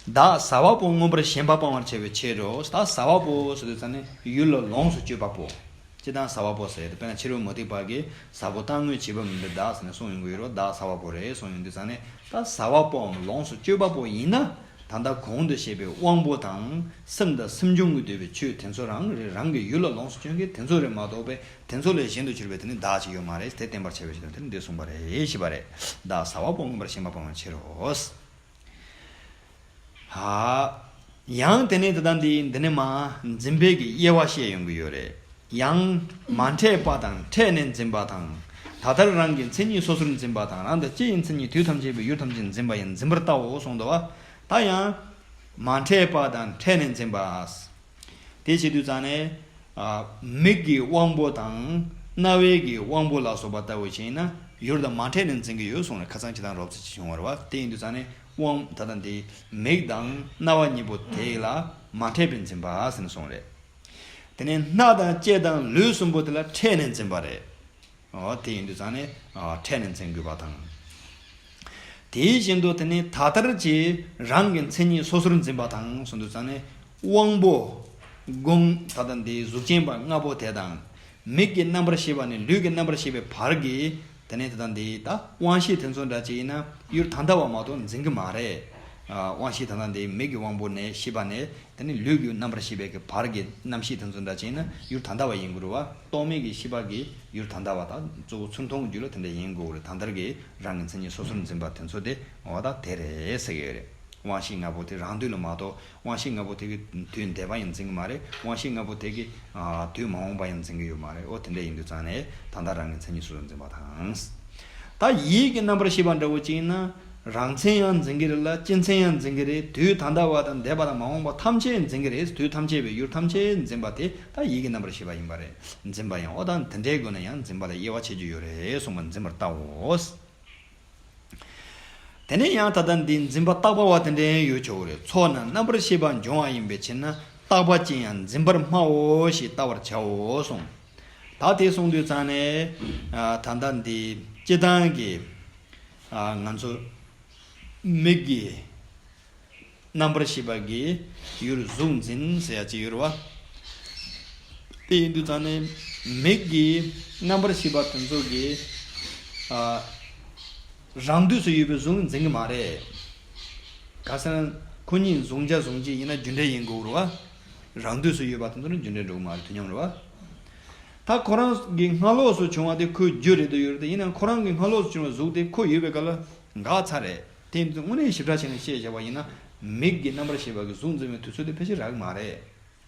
བདག་ཟ་བ་པོ་མངོན་པར་ཞེན་པ་སྤང་བར་བྱ་བའི་ཕྱིར་རོ། ད་ཟ་བ་པོ་ཟེར་དུས་ཙང་ནས་ཡུལ་ལ་ལོངས་སུ་སྤྱོད་པ་པོ། སྤྱིར་བཏང་ཟ་བ་པོ་ཟེར་ཏེ་དཔེར་ན་ཕྱི་རོལ་མུ་སྟེགས་པ་གིས་ཟ་བོ་རྟག་དངོས་བྱེད་པ་མིན་པའི་བདག་ཟེར་ནས་གསུངས་ཡོང་གི་ཡོད་རེད་བ། བདག་ཟ་བ་པོ་རེད་གསུངས་ཡོང་དུས་ཙང་ནས་ད་ཟ་བ་པོའམ་ལོངས་སུ་སྤྱོད་པ་པོ་ཡིན་ན་ད་ལྟ་གོང་དུ་བཤད་པའི་དབང་པོ་དང་སེམས་དང་སེམས་བྱུང་གི་འདོད་པའི་ཆོས་དེ་ཚོ་རང་རེ་རང་གི་ཡུལ་ལ་ལོངས་སུ་སྤྱོད་མཁན་དེ་ཚོ་རེད་མ་གཏོགས་པའི། དེ་ཚོ་ལས་གཞན་དུ་གྱུར་པའི་དེ་ནི་བདག་ཅིག་ཡོད་མ་རེད། དེ་བསྟན་པར་བྱ་བའི་ཕྱིར་དེ་ནི་འདི་གསུངས་པ་རེད་ཞེས་པ་རེད། བདག་ཟ་བ་པོ་མངོན་པར་ཞེན་པ་སྤང་བའི་ཕྱིར་རོ། ཧ། ཡང་དེ་ནས་དེ་དང་འདི་འདི་ནི་མ་འཛིན་པའི་གི་དབྱེ་བ་བཤད་ཡོང་གི་ཡོད་རེད། ཡང་མ་འཕྲད་པ་དང་འཕྲད་ནས་འཛིན་པ་དང་། ད་ལྟར་རང་གི་མཚན་ཉིད་སོ་སོར་འཛིན་པ་དང་། རང་དང་སྤྱི་ཡི་མཚན་ཉིད་དུས་ཐམས་ཅད་པའི་ཡུལ་ཐམས་ཅད་འཛིན་པ་ཡང་འཛིན་པར་བལྟའོ་གསུངས་འདུག་བ། ད་ཡང་མ་འཕྲད་པ་དང་འཕྲད་ནས་འཛིན་པ། དེ་བྱེད་དུས་ཙང་ནས། ཨ། མིག་གི་དབང་པོ་དང་རྣ་བའི་གི་དབང་པོ་ལ་སོགས་པ་ལྟ་བུ་ཞིག་ཡིན་ན་ཡུལ་དང་མ་འཕྲད་ནས་འཛིན་གྱི་ཡོད་གསུངས་རེད། ཁ་སང་ཅི་དང་རོབ་ཙམ་ཅིག་བྱུང་བ་རེད་བ། དེ་ཡིན་དུས་ཙང་ནས་དབང་ད་ལྟ་འདི་མིག་དང་རྣ་བ་གཉིས་པོ་དེ་ལ་མ་འཕྲད་པའི་འཛིན་པ་ཟེར་ནས་གསུངས་རེད། དེ་ནས་སྣ་དང་ལྕེ་དང་ལུས་གསུམ་པོ་དེ་ལ་འཕྲད་ནས་འཛིན་པ་རེད། འོ་དེ་ཡིན་དུས་ཙང་ནས་འཕྲད་ནས་འཛིན་དགོས་པ་དང་། དེ་བཞིན་དུ་དེ་ནི་ད་ལྟར་གྱི་རང་གི་མཚན་ཉིད་སོ་སོར་འཛིན་པ་དང་གསུངས་དུས་ཙང་ནས་དབང་པོ། སྒོང་ད་ལྟ་འདི་གཟུགས་ཅན་པ་ལྔ་པོ་དེ་དང་། མིག་གི་རྣམ་པར་ཤེས་པ་ནས་ལུས་ཀྱི་རྣམ་པར་ཤེས་པའི་བར་གྱི་དེ་ནི་ད་ལྟ་འདི་ད་དབང་ཤེས་དེ་ཚོ་འདྲ་ཅིག་ཡིན་ན་ཡུལ་ད་ལྟ་བ་མ་གཏོགས་འཛིན་གྱི་མ་རེད། དབང་ཤེས་ད་ལྟ་འདི་མིག་གི་དབང་པོ་ནས་ཤེས་པ་ནས། དེ་ནི་ལུས་ཀྱི་རྣམ་པར་ཤེས་པའི་གི་བར་གྱི་རྣམ་ཤེས་དེ་ཚོ་འདྲ་ཅིག་ཡིན་ན་ཡུལ་ད་ལྟ་བ་ཡིན་དགོས་རེད་བ། རྟོག་མེད་ཀྱི་ཤེས་པ་གི་ཡུལ་ད་ལྟ་བ་དང་གཙོ་བོ་ཚུར་མཐོང་གི་རྒྱུད་ལ་དེ་འདྲ་ཡིན་དགོས་རེད། ད་ལྟར་གྱི་རང་གི་མཚན་ཉིད་སོ་སོར་འཛིན་པ་དེ་ཚོ་དེ་འོ་ད་དེ་རེད་ཟེར་གི་ཡོད་རེད། དབང་ཤེས་ལྔ་པོ་དེ་རང་དུས་ལ་མ་གཏོགས་དབང་ཤེས་ལྔ་པོ་དེ་གི་དུས་འདས་པ་ཡང་འཛིན་གི་མ་རེད། དབང་ཤེས་ལྔ་པོ་དེ་གི་དུས་མ་འོངས་པ་ཡང་འཛིན་གི་ཡོད་མ་རེད། འོ་དེ་འདྲ་ཡིན་དུས་ཙང་ནས་ད་ལྟ་རང་གི་མཚན་ཉིད་སོ་སོར་འཛིན་པ་དང་། ད་ཡིད་ཀྱི་རྣམ་པར་ཤེས་པ་འདྲ་བོ་ཅིག་ཡིན་ན། རང་མཚན་ཡང་འཛིན་གྱི་རེད་ལ་སྤྱི་མཚན་ཡང་འཛིན་གྱི་རེད། དུས་ད་ལྟ་བ་དང་འདས་པ་དང་མ་འོངས་པ་ཐམས་ཅད་འཛིན་གྱི་རེད། དུས་ཐམས་ཅད་པའི་ཡུལ་ཐམས་ཅད་འཛིན་པ་དེ་ད་ཡིད་ཀྱི་རྣམ་པར་ཤེས་པ་ཡིན་པ་རེད། འཛིན་པ་ཡང་འོ་ད་དེ་འདྲའི་སྒོ་ནས་ཡང་འཛིན་པ་ལ་དབྱེ་བ་ཕྱེ་རྒྱུ་ཡོད་རེད་གསུངས་པ་འཛིན་པར་བལྟའོ། དེ་ནས་ཡང་ད་ལྟ་འདི་འཛིན་པ་རྟག་པ་བ་དེ་འདྲའི་ཡོད་ཆོག་གི་རེད། ཚོགས་རྣམས་རྣམ་པར་ཤེས་པ་འབྱུང་བ་ཡིན་པའི་ཕྱིར་ན་རྟག་པ་ཅན་ཡང་འཛིན་པར་སྨྲའོ་ཞེས་བལྟ་བར་བྱའོ་གསུངས། ད་དེ་གསུངས་དུས་ཙང་ནས་ད་ལྟ་འདི་སྤྱི་བཏང་གི་ང་ཚོ་མིག་གི་རྣམ་པར་ཤེས་པ་གི་ཡུལ་གཟུགས་འཛིན་ཟེར་ཡ་ཅིག་ཡོད་རེད་བ། དེ་ཡིན་དུས་ཙང་ནས་མིག་གི་རྣམ་པར་ཤེས་པ་དེ་ཚོ་གི་རང་དུས་སུ་ཡོད་པའི་གཟུགས་འཛིན་གྱི་མ་རེད། ག་ཟེར་ན་ཁོ་གཉིས་གཟུང་བྱ་གཟུང་བྱེད་ཡིན་ན་རྒྱུ་འབྲས་ཡིན་དགོས་རེད་བ། རང་དུས་སུ་ཡོད་པ་དེ་ཚོ་ནི་རྒྱུ་འབྲས་འགྲོ་གི་མ་རེད། དུས་མཉམ་རེད་བ། ད་ཁོ་རང་གི་སྔ་ལོགས་སུ་བྱུང་བ་དེ་ཁོའི་རྒྱུ་རེད་དུ་ཡོད་རེད་དེ། ཡིན་ནའང་ཁོ་རང་གི་སྔ་ལོགས་སུ་བྱུང་བའི་གཟུགས་དེ་ཁོ་ཡོད་པའི་སྐབས་ལ་འགག་ཚར་རེད། དེ་ཡིན་དུས་དངོས་གནས་ཞིབ་ཕྲ་བྱས་ནས་བཤད་བྱས་པ་ཡིན་ན་མིག་གི་རྣམ་པར་ཤེས་པ་གི་གཟུགས་འཛིན་པའི་དུས་ཚོད་དེ་ཕལ་ཆེར་རག་གི་མ་རེད།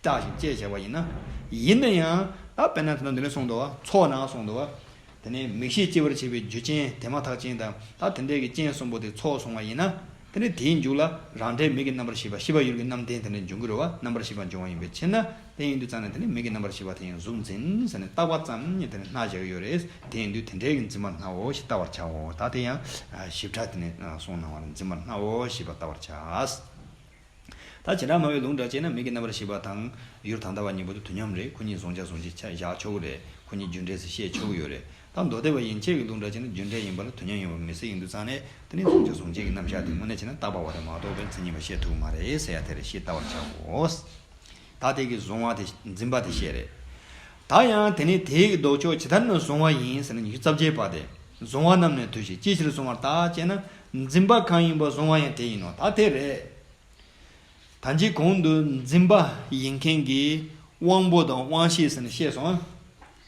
བརྟགས་ཤིང་དཔྱད་བྱས་པ་ཡིན་ན། ཡིན་ན་ཡང་ད་དཔེར་ན་དེ་ན་འདི་ནས་གསུངས་འདུག་བ། ཚོགས་ན་གསུངས་འདུག་བ། དེ་ནས་མིག་ཤེས་སྐྱེ་བར་བྱེད་པའི་རྒྱུ་ཅན་དེ་མ་ཐག་ཅན་དང་ད་དེ་འདྲའི་གི་རྐྱེན་གསུམ་པོ་དེ་ཚོགས་སོང་བ་ཡིན་ན། དེ་ནས་དེའི་མཇུག་ལ་རང་འབྲས་མིག་གི་རྣམ་པར་ཤེས་པ། ཤེས་པ་ཡུལ་གྱི་རྣམ་ལྡན་དེ་ནས་འབྱུང་གི་རེད་བ། རྣམ་པར་ཤེས་པ་འབྱུང་བ་ཡིན་པའི་ཕྱིར་ན། དེ་ཡིན་དུས་ཙང་ནས་དེ་ནས་མིག་གི་རྣམ་པར་ཤེས་པ་དེ་ཡང་གཟུགས་འཛིན་ཟེར་ནས་བཏགས་པ་ཙམ་ཉིད་དེ་ནས་སྣ་བཞག་ཡོད་རེད། དེ་ཡིན་དུས་དེ་འདྲའི་གི་འཛིན་པ་སྣའོ་ཞེས་བལྟ་བར་བྱའོ། ད་དེ་ཡང་ཞིབ་ཕྲ་དེ་ནས་གསུངས་གནང་བར་འཛིན་པ་སྣའོ་ཞེས་པ་བལྟ་བར་བྱ། ད་བྱེ་བྲག་སྨྲ་བའི་ལུང་འདྲ་བྱས་ན་མིག་གི་རྣམ་པར་ཤེས་པ་དང་ཡུལ་དང་ལྟ་བ་གཉིས་པོ་དེ་དུས་མཉམ་རེད། ཁོ་གཉིས་གཟུང་བྱ་གཟུང་བྱེད་ཆ་བཞག་ཆོག་གི་རེད། ཁོ་གཉིས་རྒྱུ་འབྲས་སུ་བཤད་ཆོག་གི་ཡོད་རེད། ད་མདོ་སྡེ་པ་ཡན་ཆད་ཀྱི་ལུང་འདྲ་བྱས་ན་རྒྱུ་འབྲས་ཡིན་པ་ལ་དུས་མཉམ་ཡིན་པ་མི་སྲིད། ཡིན་དུས་ཙང་ནས་དེ་ནི་གཟུང་བྱ་གཟུང་བྱེད་ཀྱི་རྣམ་གཞག་དེ་དངོས་གནས་བྱས་ན་བཏགས་པ་བ་རེད་མ་གཏོགས་པའི་མཚན་ཉིད་པ་བཤད་ཐུབ་མ་རེད་ཟེར་ཡ་དེ་རེད། ཞེས་བལྟ་བར་བྱའོ། ད་དེ་གི་གཟུང་བ་དེ་འཛིན་པ་དེ་བཤད་རེད། ད་ཡང་དེ་ནི་དེའི་གི་ལྡོག་ཕྱོགས་ཇི་ལྟར་ན་གཟུང་བ་ཡིན་ཟེར་ན་ཡུལ་ཙམ་བྱེད་པ་དེ། གཟུང་བ་རྣམས་ནི་དུ་ཞིག་ཅི་ཕྱིར་གཟུང་བར་བརྟག་ཅེ་ན། འཛིན་པ་གང་ཡིན་པ་གཟུང་བ་ཡང་དེ་ཡིན་ནོ། ད་དེ་རེད། ད་ཅི་གོང་དུ་འཛིན་པ་ཡིན་མཁན་གྱི་དབང་པོ་དང་དབང་ཤེས་ཟེར་ནས་བཤད་སོང་།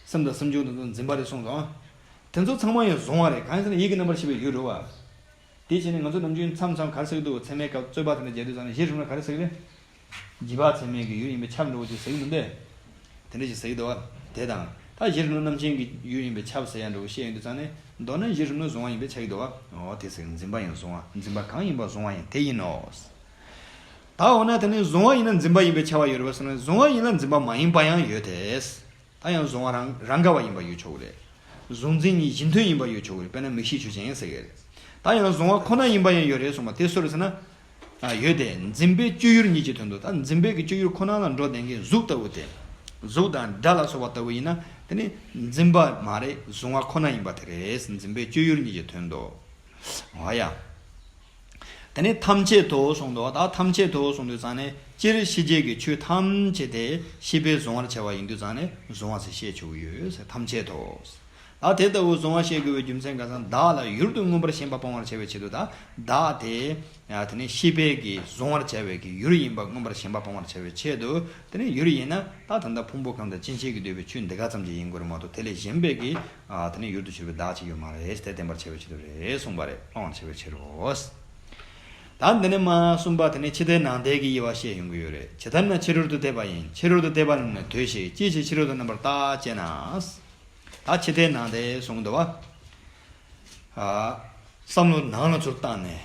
སེམས་དང་སེམས་བྱུང་དེ་ཚོ་འཛིན་པ་རེད་གསུངས་སོང་། དེ་ཚོ་ཚང་མ་ཡང་གཟུང་བ་རེད། གང་ཡིན་ཟེར་ན་ཡིད་ཀྱི་རྣམ་པར་ཤེས་པའི་ཡུལ་རེད་བ། དེ་བྱས་ནས་ང་ཚོ་ནམ་རྒྱུན་མཚམས་མཚམས་ག་རེ་ཟེར་གྱི་འདུག་ཚད་མའི་སྐབས་རྩོད་པ་དེ་འདྲ་བྱེད་དུས་ཙང་ནས་གཞི་རིམ་ལ་ག་རེ་ཟེར་གྱི་རེད། བྱས་པ་ཚད་མའི་གི་ཡུལ་ཡིན་པས་ཁྱབ་འགྲོ་བ་ཅིག་ཟེར་གྱི་མི་འདུག་དེ་འདྲ་ཞིག་ཟེར་གྱི་འདུག་བ། དེ་དང་ད་གཞི་རིམ་རྣམ་མཁྱེན་གྱི་ཡུལ་ཡིན་པས་ཁྱབ་ཟེར་ཡ་འདྲ་བོ་བཤད་ཡོང་དུས་ཙང་ནས་མདོར་ན་གཞི་རིམ་ནི་གཟུང་བ་ཡིན་པས་ཁྱབ་ཀྱི་འདུག་བ། འོ་དེ་ཟེར་འཛིན་པ་ཡང་གཟུང་བ། འཛིན་པ་གང་ཡིན་པ་གཟུང་བ་ཡང་དེ་ཡིན་ནོ། ད་འོ་ན་དེ་ནི་གཟུང་བ་ཡིན་ན་འཛིན་པ་ཡིན་པས་ཁྱབ་པ་ཡོད་རེད་བ་ཟེར་ན་གཟུང་བ་ཡིན་ན་འཛིན་པ་མ་ཡིན་པ་ཡང་ཡོད་དེ། ད་ཡང་གཟུང་བ་རང་རང་ག་བ་ཡིན་པ་ཡོད་ཆོག་གི་རེད། གཟུང་འཛིན་གཉིས་གཞི་མཐུན་ཡིན་པ་ཡོད་ཆོག་གི་རེད། དཔེར་ན་མིག་ཤེས་ཆོས་ཅན་ཟེར་གི་རེད། ད་ཡང་གཟུང་བ་ཁོ་ན་ཡིན་པ་ཡང་ཡོད་རེད་གསུངས་པ་དེ་སུ་རེད་ཟེར་ན། ཨ་ཡོད་དེ། འཛིན་པའི་སྤྱོད་ཡུལ་ཉིད་ཀྱི་དོན་དུ། ད་འཛིན་པའི་གི་སྤྱོད་ཡུལ་ཁོ་ན་ལ་འགྲོ་བསྡད་མཁན་གཟུགས་ལྟ་བུ་དེ། གཟུགས་དང་སྒྲ་ལ་སོགས་པ་ལྟ་བུ་ཡིན་ན་དེ་ནི་འཛིན་པ་མ་རེད། གཟུང་བ་ཁོ་ན་ཡིན་པ་དེ་རེད། འཛིན་པའི་སྤྱོད་ཡུལ་ཉིད་ཀྱི་དོན་དུ། འོ་ཡ། དེ་ནས་ཐམས་ཅད་དུ་གསུངས་འདུག་ད་ཐམས་ཅད་དུ་གསུངས་དུས་ཙང་ནས་སྤྱིར་ཤེས་བྱའི་གི་ཆོས་ཐམས་ཅད་དེ་ཤེས་པས་གཟུང་བར་བྱ་བ་ཡིན་དུས་ཙང་ནས་གཟུང་བ་ཟེར་བཤད་ཆོག་གི་ཡོད་ཟེར། ཐམས་ཅད་དུ། ད་དེ་ལྟ་བུ་གཟུང་བ་བཤད་དགོས་པའི་རྒྱུ་མཚན་ག་ས་བདག་ལ་ཡུལ་དུ་མངོན་པར་ཞེན་པ་སྤང་བར་བྱ་བའི་ཆེད་དུ། ད་བདག་དེ་ཡ་དེ་ནས་ཤེས་པས་གི་གཟུང་བར་བྱ་བའི་གི་ཡུལ་ཡིན་པ་མངོན་པར་ཞེན་པ་སྤང་བར་བྱ་བའི་ཆེད་དུ། དེ་ནས་ཡུལ་ཡིན་ན་ད་ད་ལྟ་ཕུང་པོ་ཁམས་དང་སྐྱེ་མཆེད་ཀྱིས་བསྡུས་པའི་ཆོས་འདི་ག་ཙམ་ཅིག་ཡིན་དགོས་རེད་མ་གཏོགས་དེ་ལས་གཞན་པའི་གི་ཨ་དེ་ནས་ཡུལ་དུ་གྱུར་པའི་བདག་ཅིག་ཡོད་མ་རེད། དེ་བསྟན་པར་བྱ་བའི་ཆེད་དུ་རེད་གསུངས་པ་རེད། སྤང་བར་བྱ་བའི་ཕྱིར་རོ། ད་འདི་ནས་མ་གསུམ་པ་དེ་ནས་ཕྱི་ལྟས་ནང་ལྟས་ཀྱི་དབྱེ་བ་བཤད་ཡོང་གི་ཡོད་རེད། ཇི་ལྟར་ན་ཕྱི་རོལ་དུ་གཏད་པ་ཡིན། ཕྱི་རོལ་དུ་གཏད་པ་རྣམས་ནི་དུ་ཞིག་ཅི་ཕྱིར་ཕྱི་རོལ་དུ་རྣམ་པར་བརྟག་ཅེ་ན། ད་ཕྱི་ལྟས་ནང་ལྟས་གསུངས་འདུག་བ། ཨ། བསམ་བློ་ནང་ལ་ཚུར་བཏང་ནས་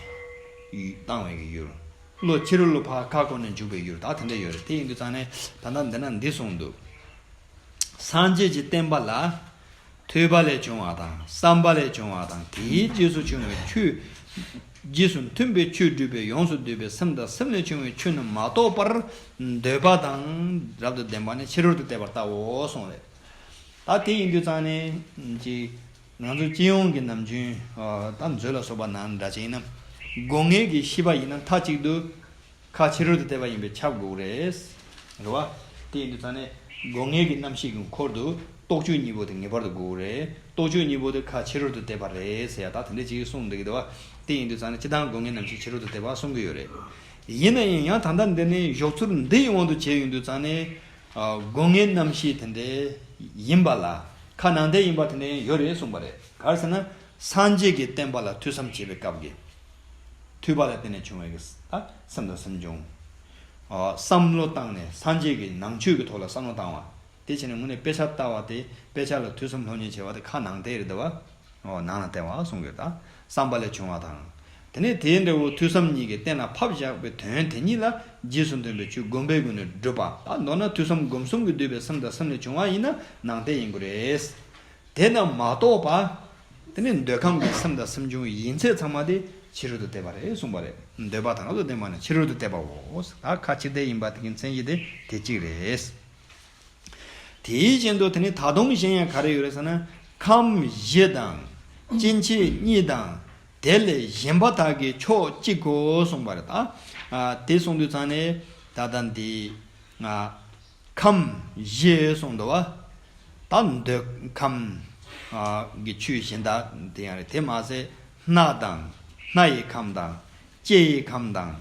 བཏང་བའི་གི་ཡུལ། བློ་ཕྱི་རོལ་ལ་ཕར་ཁ་བསྐོར་ནས་འཇུག་པའི་ཡུལ། ད་དེ་འདྲ་ཡོད་རེད། དེ་ཡིན་དུས་ཙང་ནས་ད་ལྟ་འདི་ན་འདི་གསུངས་འདུག་སངས་རྒྱས་ཀྱི་བསྟན་པ་ལ་ཐོས་པ་ལས་བྱུང་བ་དང་བསམ་པ་ལས་བྱུང་བ་དང་དེའི་རྗེས་སུ་བྱུང་བའི་ཆོས། རྗེས་སུ་མཐུན་པའི་ཆོས་སྒྲུབ་པའི་ཡོངས་སུ་འདུས་པའི་སེམས་དང་སེམས་ལས་བྱུང་བའི་ཆོས་རྣམས་མ་གཏོགས་པར་འདོད་པ་དང་རབ་ཏུ་ལྡན་པ་ནི་ཕྱི་རོལ་དུ་གཏད་པར་བལྟའོ་གསུངས་རེད། ད་དེ་ཡིན་དུས་ཙང་ནས་ཅིག་ང་ཚོ་སྤྱི་ཡོངས་ཀྱི་ནམ་རྒྱུན་ད་མཛོད་ལ་སོགས་པ་ནང་འདྲ་ཅིག་ཡིན་ན་སྒོ་ལྔའི་གི་ཤེས་པ་ཡིན་ན་མཐའ་གཅིག་ཏུ་ཁ་ཕྱི་རོལ་དུ་གཏད་པ་ཡིན་པས་ཁྱབ་དགོས་རེད། རེད་བ། དེ་ཡིན་དུས་ཙང་ནས་སྒོ་ལྔའི་གི་རྣམ་ཤེས་ཀྱི་འཁོར་དུ་རྟོག་དཔྱོད་གཉིས་པོ་དེ་ངེས་པར་དུ་དགོས་རེད། རྟོག་དཔྱོད་གཉིས་པོ་དེ་ཁ་ཕྱི་རོལ་དུ་གཏད་པ་རེད་ཟེར་ཡ་ད་དེ་འདྲ་ཅིག་གསུངས་འདུག་གི་འདུག་བ། དེ་ཡིན་དུས་ཙང་ནས་སྤྱིར་བཏང་སྒོ་ལྔའི་རྣམ་ཤེས་ཕྱི་རོལ་དུ་གཏད་པ་གསུང་གི་ཡོད་རེད། ཡིན་ན་ཡང་ཡང་ད་ལྟ་འདི་ནས་ཞོག་ཚུལ་འདི་ཡི་དབང་དུ་བྱས་ཡོང་དུས་ཙང་ནས། ཨ། སྒོ་ལྔའི་རྣམ་ཤེས་དེ་འདྲ་ཡིན་པ་ལ་ཁ་ནང་ལྟས་ཡིན་པ་དེ་འདྲ་ཡང་ཡོད་རེད་གསུངས་པ་རེད། ག་རེ་ཟེར་ན་སངས་རྒྱས་ཀྱི་བསྟན་པ་ལ་ཐོས་བསམ་བྱེད་པའི་སྐབས་ཀྱི་ཐོས་པ་ལ་བརྟེན་ནས་བྱུང་བའི་གི་ད་སེམས་དང་སེམས་བྱུང་། ཨ། བསམ་བློ་བཏང་ནས་སངས་རྒྱས་ཀྱི་ནང་ཆོས་ཀྱི་ཐོག་ལ་བསམ་བློ་བཏང་བ། དེ་བྱས་ནས་དངོས་གནས་དཔེ་ཆ་ལྟ་བ་དེ་དཔེ་ཆ་ལ་ཐོས་བསམ་སློབ་གཉེར་བྱེད་པ་དེ་ཁ་ནང་ལྟས་རེད་འདུག་བ། ཨོ་ནང་ལ་བལྟས་པ་གསུང་གི་ད་བསམ་པ་ལས་བྱུང་བ་དང་། དེ་ནས་དེའི་འབྲས་བུ་ཐོས་བསམ་གཉིས་ཀྱིས་གཏན་ལ་ཕབ་བཞག་པའི་དོན་དེ་ཉིད་ལ་རྗེས་སུ་འདོན་པའི་ཆོས་བསྒོམ་པའི་སྒོ་ནས་སྒྲུབ་པ། ད་མདོར་ན་ཐོས་བསམ་སྒོམ་གསུམ་གྱིས་བསྡུས་པའི་སེམས་དང་སེམས་ལས་བྱུང་བ་ཡིན་ན་ནང་ལྟས་ཡིན་དགོས་རེད། དེ་རྣམས་མ་གཏོགས་པ། དེ་ནས་འདོད་ཁམས་ཀྱི་སེམས་དང་སེམས་བྱུང་ཡིན་ཚད་ཚང་མ་དེ་ཕྱི་རོལ་དུ་གཏད་པ་རེད་གསུངས་པ་རེད། འདོད་པ་དང་རབ་ཏུ་ལྡན་པ་ནི་ཕྱི་རོལ་དུ་གཏད་པའོ། ད་ཁ་ཕྱིར་བལྟས་ཡིན་པ་དེ་གི་མཚན་གཞི་དེ་དེ་གཅིག་རེད། དེའི་རྐྱེན་དུ་དེ་ནི་ད་དུང་གཞན་ཡང་ག་རེ་ཡོད་རེད་ཟེར་ན། ཁམས་བཞི་དང་། སྐྱེ་མཆེད་གཉིས་དང་། དེ་ལས་གཞན་པ་དག་གི་ཕྱོགས་གཅིག་གོ་གསུངས་པ་རེད་ད། ཨ། དེ་གསུངས་དུས་ཙང་ནས་ད་ལྟ་འདི། ཨ། ཁམས་བཞི་གསུངས་འདུག་བ། ད་འདོད་ཁམས། ཨ། ཀྱི་ཆོས་གཞན་དག་དེ་ཡང་རེད། དེ་མ་ཟད་སྣ་དང་། སྣ་ཡི་ཁམས་དང་། ལྕེ་ཡི་ཁམས་དང་།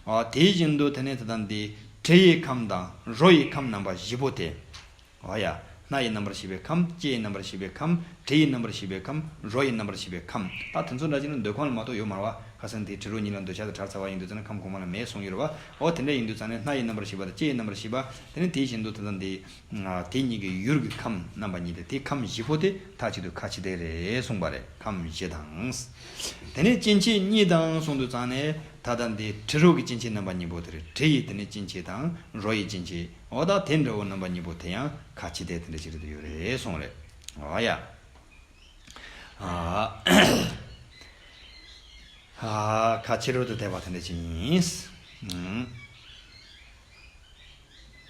ཨ། དེ་བཞིན་དུ་དེ་ནས་ད་ལྟ་འདི་དྲི་ཡི་ཁམས་དང་རོ་ཡི་ཁམས་རྣམ་པ་བཞི་པོ་དེ། འོ་ཡ། སྣ་ཡི་རྣམ་པར་ཤེས་པའི་ཁམས། ལྕེ་ཡི་རྣམ་པར་ཤེས་པའི་ཁམས། དྲི་ཡི་རྣམ་པར་ཤེས་པའི་ཁམས། རོ་ཡི་རྣམ་པར་ཤེས་པའི་ཁམས། ད་དེ་ཚོ་འདྲ་ཅིག་ནི་འདོད་ཁམས་ལ་མ་གཏོགས་ཡོད་མ་རེད་བ། ག་ ཁ་སང་དེའི་དྲི་རོ་གཉིས་ལ་འདོད་ཆགས་དང་བྲལ་ཚར་བ་ཡིན་དུས་ཙང་ནས་ཁམས་གོང་མ་ལ་མེད་གསུངས་ཡོད་རེད་བ། འོ་དེ་འདྲ་ཡིན་དུས་ཙང་ནས་སྣ་ཡི་རྣམ་པར་ཤེས་པ་དང་ལྕེ་ཡི་རྣམ་པར་ཤེས་པ། དེ་ནས་དེ་བཞིན་དུ་ད་ལྟ་འདི། དེ་གཉིས་ཀྱི་ཡུལ་གྱི་ཁམས་རྣམ་པ་གཉིས་ཏེ། དེ་ཁམས་བཞི་པོ་དེ་མཐའ་གཅིག་ཏུ་ཁ་ཕྱི་བལྟས་རེད་གསུངས་པ་རེད། ཁམས་བཞི་དང་། དེ་ནས་སྐྱེ་མཆེད་གཉིས་དང་གསུངས་དུས་ཙང་ནས་ད་ལྟ་འདི་དྲི་རོ་གི་སྐྱེ་མཆེད་རྣམ་པ་གཉིས་པོ་དེ་རེད། དྲི་ཡི་དེ་ནས་སྐྱེ་མཆེད་དང་རོ་ཡི་སྐྱེ་མཆེད། འོ་ད་དེ་འདྲ་བོ་རྣམ་པ་གཉིས་པོ་དེ་ཡང་ཁ་ཕྱི་བལྟས་དེ་འདྲ་ཅིག་རེད་ཡོད་རེད་གསུངས་རེད། འོ་ཡ། ཨ། ཨ། ཁ་ཕྱི་རོལ་དུ་བལྟས་པ་དེ་འདྲ་ཅིག་ཡིན། ཨང་།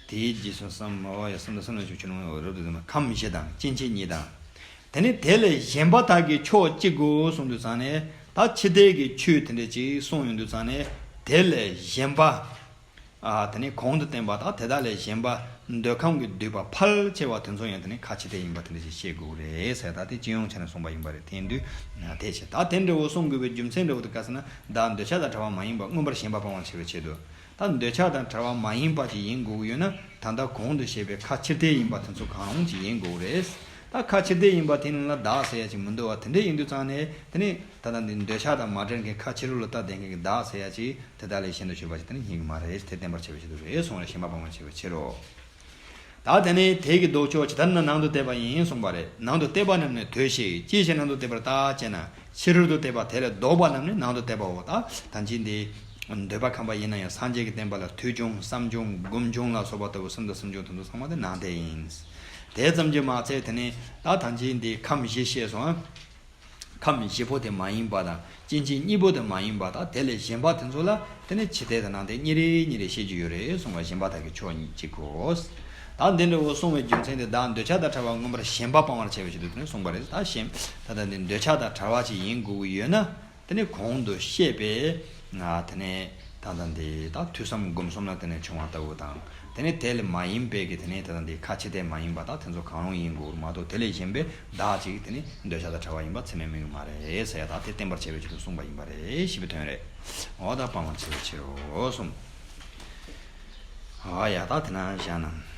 དེའི་རྗེས་སུ་བསམ་མ་བ་ཡ་བསམ་དང་བསམ་ལ་འཇུག་ཕྱི་ནང་རོལ་དུ་བསྡུ་མ། ཁམས་བཞི་དང་སྐྱེ་མཆེད་གཉིས་དང་། དེ་ནི་དེ་ལས་གཞན་པ་དག་གི་ཕྱོགས་གཅིག་གོ་གསུངས་དུས་ཙང་ནས། ད་ཕྱི་བལྟས་ཀྱི་ཆོས་དེ་འདྲ་ཅིག་གསུངས་ཡོང་དུས་ཙང་ནས། དེ་ལས་གཞན་པ། ཨ། དེ་ནི་གོང་དུ་བསྟན་པ་དང་དེ་དག་ལས་གཞན་པ། འདོད་ཁམས་ཀྱི་སྡུད་པ་ཕལ་ཆེ་བ་དེ་ཚོ་ཡང་དེ་ནི་ཁ་ཕྱི་བལྟས་ཡིན་པ་དེ་འདྲ་ཞིག་ཤེས་དགོས་རེད་ཟེར། ད་དེ་སྤྱི་ཡོངས་ཆ་ནས་གསུངས་པ་ཡིན་པ་རེད། དེ་ཡིན་དུས་ན་དེ་བྱས། ད་དེ་འདྲ་བོ་གསུང་དགོས་པའི་རྒྱུ་མཚན་འདྲ་བོ་དེ་ག་ཟེར་ན། བདག་འདོད་ཆགས་དང་བྲལ་བ་མ་ཡིན་པ་མངོན་པར་ཞེན་པ་སྤང་བར་བྱ་བའི་ཆེད་དུ། ད་འདོད་ཆགས་དང་བྲལ་བ་མ་ཡིན་པ་ཅིག་ཡིན་དགོས་ཀྱི་ཡོད་ན། ད་ལྟ་གོང་དུ་བཤད་པའི་ཁ་ཕྱིར་བལྟས་ཡིན་པ་དེ་ཚོ་གང་རུང་ཅིག་ཡིན་དགོས་རེད། ད་ཁ་ཕྱིར་བལྟས་ཡིན་པ་དེ་ནང་ལ་བདག་ཟེར་ཡ་ཅིག་མི་འདུག་བ། དེ་འདྲ་ཡིན་དུས་ཙང་ནས་དེ་ནི་ད་ལྟ་འདི་འདོད་ཆགས་དང་མ་བྲལ་མཁན་ཁ་ཕྱི་རོལ་ལ་ལྟ་བསྡད་མཁན་གྱི་བདག་ཟེར་ཡ་ཅིག་དེ་དག་ལས་གཞན་དུ་གྱུར་པ་ཅིག་དེ་ནི་རྙེད་ཀྱི་མ་རེད། དེ་བསྟན་པར་བྱ་བའི་ཆེད་དུ་རེད་གསུངས་རེད། ཞེན་པ་སྤང་བར་བྱ་བའི་ཕྱིར་རོ། ད་དེ་ནས་དེ་གི་ལྡོག་ཕྱོགས་ཇི་ལྟར་ན་ནང་དུ་བལྟས་པ་ཡིན་གསུངས་པ་རེད། ནང་དུ་བལྟས་པ་རྣམས་ནི་དོ་ཞེས། ཅི་ཞིག་ནང་དུ་བལྟས་པར་བརྟག་ཅེ་ན། ཕྱི་རོལ་དུ་བལྟས་པ་དེ་ལས་ལྡོག་པ་རྣམས་ནི་ནང་དུ་བལྟས་པའོ། ད་ཐམས་ཅད་འདི་འདོད་པ་ཁམས་པ་ཡིན་ན་ཡང་སངས་རྒྱས་ཀྱི་བསྟན་པ་ལ་ཐོས་བྱུང་བསམ་བྱུང་སྒོམ་བྱུང་ལ་སོགས་པ་ལྟ་བུ་སེམས་དང་སེམས་བྱུང་དེ་ཚོ་ཚང་མ་དེ་ནང་བལྟས་ཡིན། དེ་ཙམ་གྱིས་མ་ཚད་དེ་ནས་ད་ཐམས་ཅད་འདི་ཁམས་བཞི་བཤད་སོང་ཨ། ཁམས་བཞི་པོ་དེ་མ་ཡིན་པ་དང་སྐྱེ་མཆེད་གཉིས་པོ་དེ་མ་ཡིན་པ་དང་དེ་ལས་གཞན་པ་དེ་ཚོ་ལ་དེ་ནི་ཕྱི་བལྟས་དང་ནང་བལྟས་གཉིས་རེ་གཉིས་རེ་བཤད་རྒྱུ་ཡོད་རེད་གསུངས་པ། གཞན་པ་དག་གི་ཕྱོགས་གཉིས་གཅིག་གོ། ད་འདི་འདྲ་བོ་གསུངས་པའི་རྒྱུ་མཚན་དེ་བདག་འདོད་ཆགས་དང་བྲལ་བ་མངོན་པར་ཞེན་པ་སྤང་བར་བྱ་བའི་ཆེད་དུ་དེ་ནི་གསུངས་པ་རེད། ད་ཞེན་ད་ལྟ་འདི་འདོད་ཆགས་དང་བྲལ་བ་ཅིག་ཡིན་དགོས་ཀྱི་ཡོད་ན། དེ་ནི་གོང་དུ་བཤད་པའི་ང་དེ་ནས་ད་ལྟ་འདི་ད་ཐོས་བསམ་སྒོམ་གསུམ་ལ་དེ་ནས་བྱུང་བ་ལྟ་བུ་དང་། དེ་ནས་དེ་ལས་མ་ཡིན་པའི་གི་དེ་ནས་ད་ལྟ་འདི་ཁ་ཕྱི་བལྟས་མ་ཡིན་པ་དང་དེ་ཚོ་གང་རུང་ཡིན་དགོས་མ་གཏོགས་དེ་ལས་གཞན་པའི་བདག་ཅིག་དེ་ནི་འདོད་ཆགས་དང་བྲལ་བ་ཡིན་པ་ཚད་མས་དམིགས་ཀྱི་མ་རེད་ཟེར་ཡ། ད་དེ་བསྟན་པར་བྱ་བའི་ཆེད་དུ་གསུངས་པ་ཡིན་པ་རེད་ཞེས་པའི་དོན་རེད། འོ་ད་སྤང་བར་བྱ་བའི་ཕྱིར་རོ་གསུངས། འོ་ཡ་ད་དེ་ན་བཞག་ན།